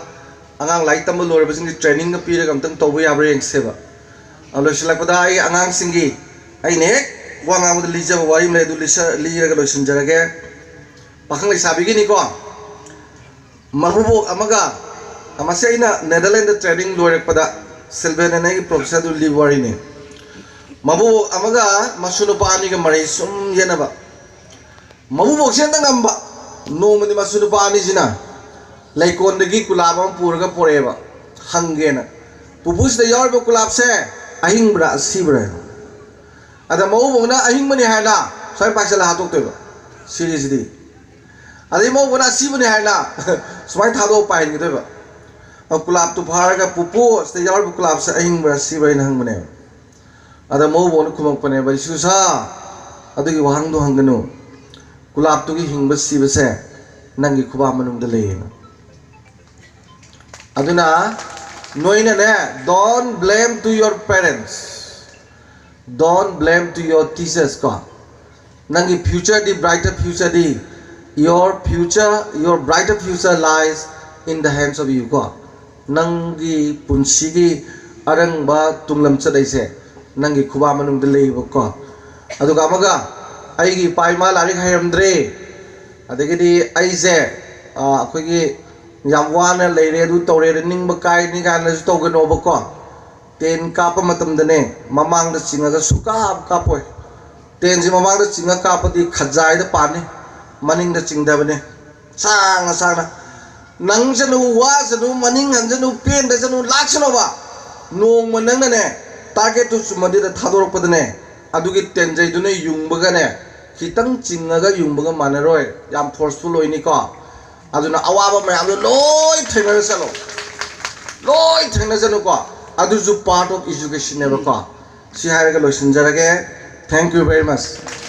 ꯑꯉꯥꯡ ꯂꯥꯏꯔꯤꯛ ꯇꯝꯕ ꯂꯣꯏꯔꯕꯁꯤꯡꯒꯤ ꯇ꯭ꯔꯦꯅꯤꯡꯒ ꯄꯤꯔꯒ ꯑꯝꯇꯪ ꯇꯧꯕ ꯌꯥꯕ꯭ꯔꯥ ꯌꯦꯡꯁꯦꯕ꯫ ꯑ, ꯂꯣꯏꯁꯤꯜꯂꯛꯄꯗ ꯑꯩ ꯑꯉꯥꯡꯁꯤꯡꯒꯤ, ꯑꯩꯅ ꯍꯦꯛ ꯋꯥ ꯉꯥꯡꯕꯗ ꯂꯤꯖꯕ ꯋꯥꯔꯤ ꯑꯃ ꯂꯩ, ꯑꯗꯨ ꯂꯤꯁ-, ꯂꯤꯔꯒ ꯂꯣꯏꯁꯤꯟꯖꯔꯒꯦ꯫ ꯄꯥꯈꯪ ꯂꯩꯁꯥꯕꯤꯒꯤꯅꯤꯀꯣ꯫ ꯃꯕꯨꯕꯣꯛ ꯑꯃꯒ, ꯃꯁꯤ ꯑꯩꯅ ꯅꯦꯗꯔꯂꯦꯟꯗ ꯇ꯭ꯔꯦꯅꯤꯡ ꯂꯣꯏꯔꯛꯄꯗ ꯁꯤꯜꯚꯦꯟ ꯑꯅ ꯑꯩꯒꯤ ꯄ꯭ꯔꯣꯐꯦꯁꯔꯗꯨ ꯂꯤꯕ ꯋꯥꯔꯤꯅꯤ꯫ ꯃꯕꯨꯕꯣꯛ ꯑꯃꯒ ꯃꯁꯨ ꯅꯨꯄꯥ ꯑꯅꯤꯒ ꯃꯔꯩ ꯁꯨꯝ ꯌꯦꯠꯅꯕ꯫ ꯃꯕꯨꯕꯣꯛꯁꯦ ꯍꯦꯛꯇ ꯉꯝꯕ꯫ ꯅꯣꯡꯃꯗꯤ ꯃꯁꯨ ꯅꯨꯄꯥ ꯑꯅꯤꯁꯤꯅ ꯂꯩꯀꯣꯟꯗꯒꯤ ꯀꯨꯂꯥꯞ ꯑꯃ ꯄꯨꯔꯒ ꯄꯣꯔꯛꯑꯦꯕ, ꯍꯪꯒꯦꯅ꯫ "ꯄꯨꯄꯨ, ꯁꯤꯗ ꯌꯥꯎꯔꯤꯕ ꯀꯨꯂꯥꯞꯁꯦ ꯑꯍꯤꯡꯕ꯭ꯔꯥ ꯑꯁꯤꯕ꯭ꯔꯥ?" ꯑꯗ ꯃꯕꯨꯕꯣꯛꯅ ꯑꯍꯤꯡꯕꯅꯤ ꯍꯥꯏꯅ ꯁ꯭ꯋꯥꯏ ꯄꯥꯏꯁꯤꯜꯂ ꯍꯥꯠꯇꯣꯛꯇꯣꯏꯕ, ꯁꯤꯔꯤꯁꯤꯗꯤ꯫ ꯑꯗꯩ ꯃꯧꯕꯅ ꯑꯁꯤꯕꯅꯤ ꯍꯥꯏꯅ ꯁꯨꯃꯥꯏꯅ ꯊꯥꯗꯣꯛꯑ ꯄꯥꯏꯍꯟꯒꯗꯣꯏꯕ꯫ ꯑ, ꯀꯨꯂꯥꯞꯇꯨ ꯐꯥꯔꯒ, "ꯄꯨꯄꯨ, ꯁꯤꯗ ꯌꯥꯎꯔꯤꯕ ꯀꯨꯂꯥꯞꯁꯦ ꯑꯍꯤꯡꯕ꯭ꯔꯥ ꯑꯁꯤꯕ꯭ꯔꯥ?" ꯍꯥꯏꯅ ꯍꯪꯕꯅꯦꯕ꯫ ꯑꯗ ꯃꯧꯕꯅ ꯈꯨꯝꯃꯛꯄꯅꯦꯕ, "ꯏꯁꯨꯁꯥ, ꯑꯗꯨꯒꯤ ꯋꯥꯍꯪꯗꯣ ꯍꯪꯒꯅꯨ꯫ ꯀꯨꯂꯥꯞꯇꯨꯒꯤ ꯍꯤꯡꯕ ꯁꯤꯕꯁꯦ ꯅꯪꯒꯤ ꯈꯨꯕꯥꯛ ꯃꯅꯨꯡꯗ ꯂꯩꯌꯦꯅ"꯫ ꯑꯗꯨꯅ ꯅꯣꯏꯅꯅꯦ, don't blame to your parents꯫ Don't blame to your teachers ꯀꯣ. ꯅꯪꯒꯤ future D, brighter future D, your future, your brighter future lies in the hands of you ꯀꯣ. ꯅꯪꯒꯤ ꯄꯨꯟꯁꯤꯒꯤ ꯑꯔꯪꯕ ꯇꯨꯡꯂꯝꯆꯠ ꯍꯥꯏꯁꯦ ꯅꯪꯒꯤ ꯈꯨꯕꯥꯛ ꯃꯅꯨꯡꯗ ꯂꯩꯌꯦꯕꯀꯣ. ꯑꯗꯨꯒ ꯑꯃꯒ, ꯑꯩꯒꯤ ꯏꯄꯥ ꯏꯃꯥ ꯂꯥꯏꯔꯤꯛ ꯍꯩꯔꯝꯗ꯭ꯔꯦ, ꯑꯗꯒꯤꯗꯤ ꯑꯩꯁꯦ, ꯑ, ꯑꯩꯈꯣꯏꯒꯤ ꯌꯥꯝ ꯋꯥꯅ ꯂꯩꯔꯦ, ꯑꯗꯨ ꯇꯧꯔꯦ, ꯅꯤꯡꯕ ꯀꯥꯏꯅꯤ ꯀꯥꯏꯅꯁꯨ ꯇꯧꯒꯅꯣꯕꯀꯣ. ꯇꯦꯟ ꯀꯥꯞꯄ ꯃꯇꯝꯗꯅꯦ, ꯃꯃꯥꯡꯗ ꯆꯤꯡꯉꯒ ꯁꯨꯛꯀꯥꯞ ꯀꯥꯞꯄꯣꯏ. ꯇꯦꯟꯁꯤ ꯃꯃꯥꯡꯗ ꯆꯤꯡꯉ ꯀꯥꯞꯄꯗꯤ ꯈꯖꯥꯏꯗ ꯄꯥꯟꯅꯤ, ꯃꯅꯤꯡꯗ ꯆꯤꯡꯗꯕꯅꯤ. ꯁꯥꯡꯅ ꯁꯥꯡꯅ, ꯅꯪꯁꯅꯨ, ꯋꯥꯁꯅꯨ, ꯃꯅꯤꯡ ꯍꯟꯁꯅꯨ, ꯄꯦꯟꯗꯁꯅꯨ, ꯂꯥꯛꯁꯅꯣꯕ. ꯅꯣꯡꯃ ꯅꯪꯅꯅꯦ, target ꯇꯨ ꯆꯨꯝꯃꯗꯤꯗ ꯊꯥꯗꯣꯔꯛꯄꯗꯅꯦ, ꯑꯗꯨꯒꯤ ꯇꯦꯟꯖꯩꯗꯨꯅ ꯌꯨꯡꯕꯒꯅꯦ, ꯈꯤꯇꯪ ꯆꯤꯡꯉꯒ ꯌꯨꯡꯕꯒ ꯃꯥꯟꯅꯔꯣꯏ, ꯌꯥꯝ forceful ꯑꯣꯏꯅꯤꯀꯣ. ꯑꯗꯨꯅ ꯑꯋꯥꯕ ꯃꯌꯥꯝꯗꯣ ꯂꯣꯏ ꯊꯦꯡꯅꯔ ꯆꯠꯂꯣ, ꯂꯣꯏ ꯊꯦꯡꯅꯖꯅꯨꯀꯣ. ꯑꯗꯨꯁꯨ part of education ꯅꯦꯕꯀꯣ. ꯁꯤ ꯍꯥꯏꯔꯒ ꯂꯣꯏꯁꯤꯟꯖꯔꯒꯦ. Thank you very much.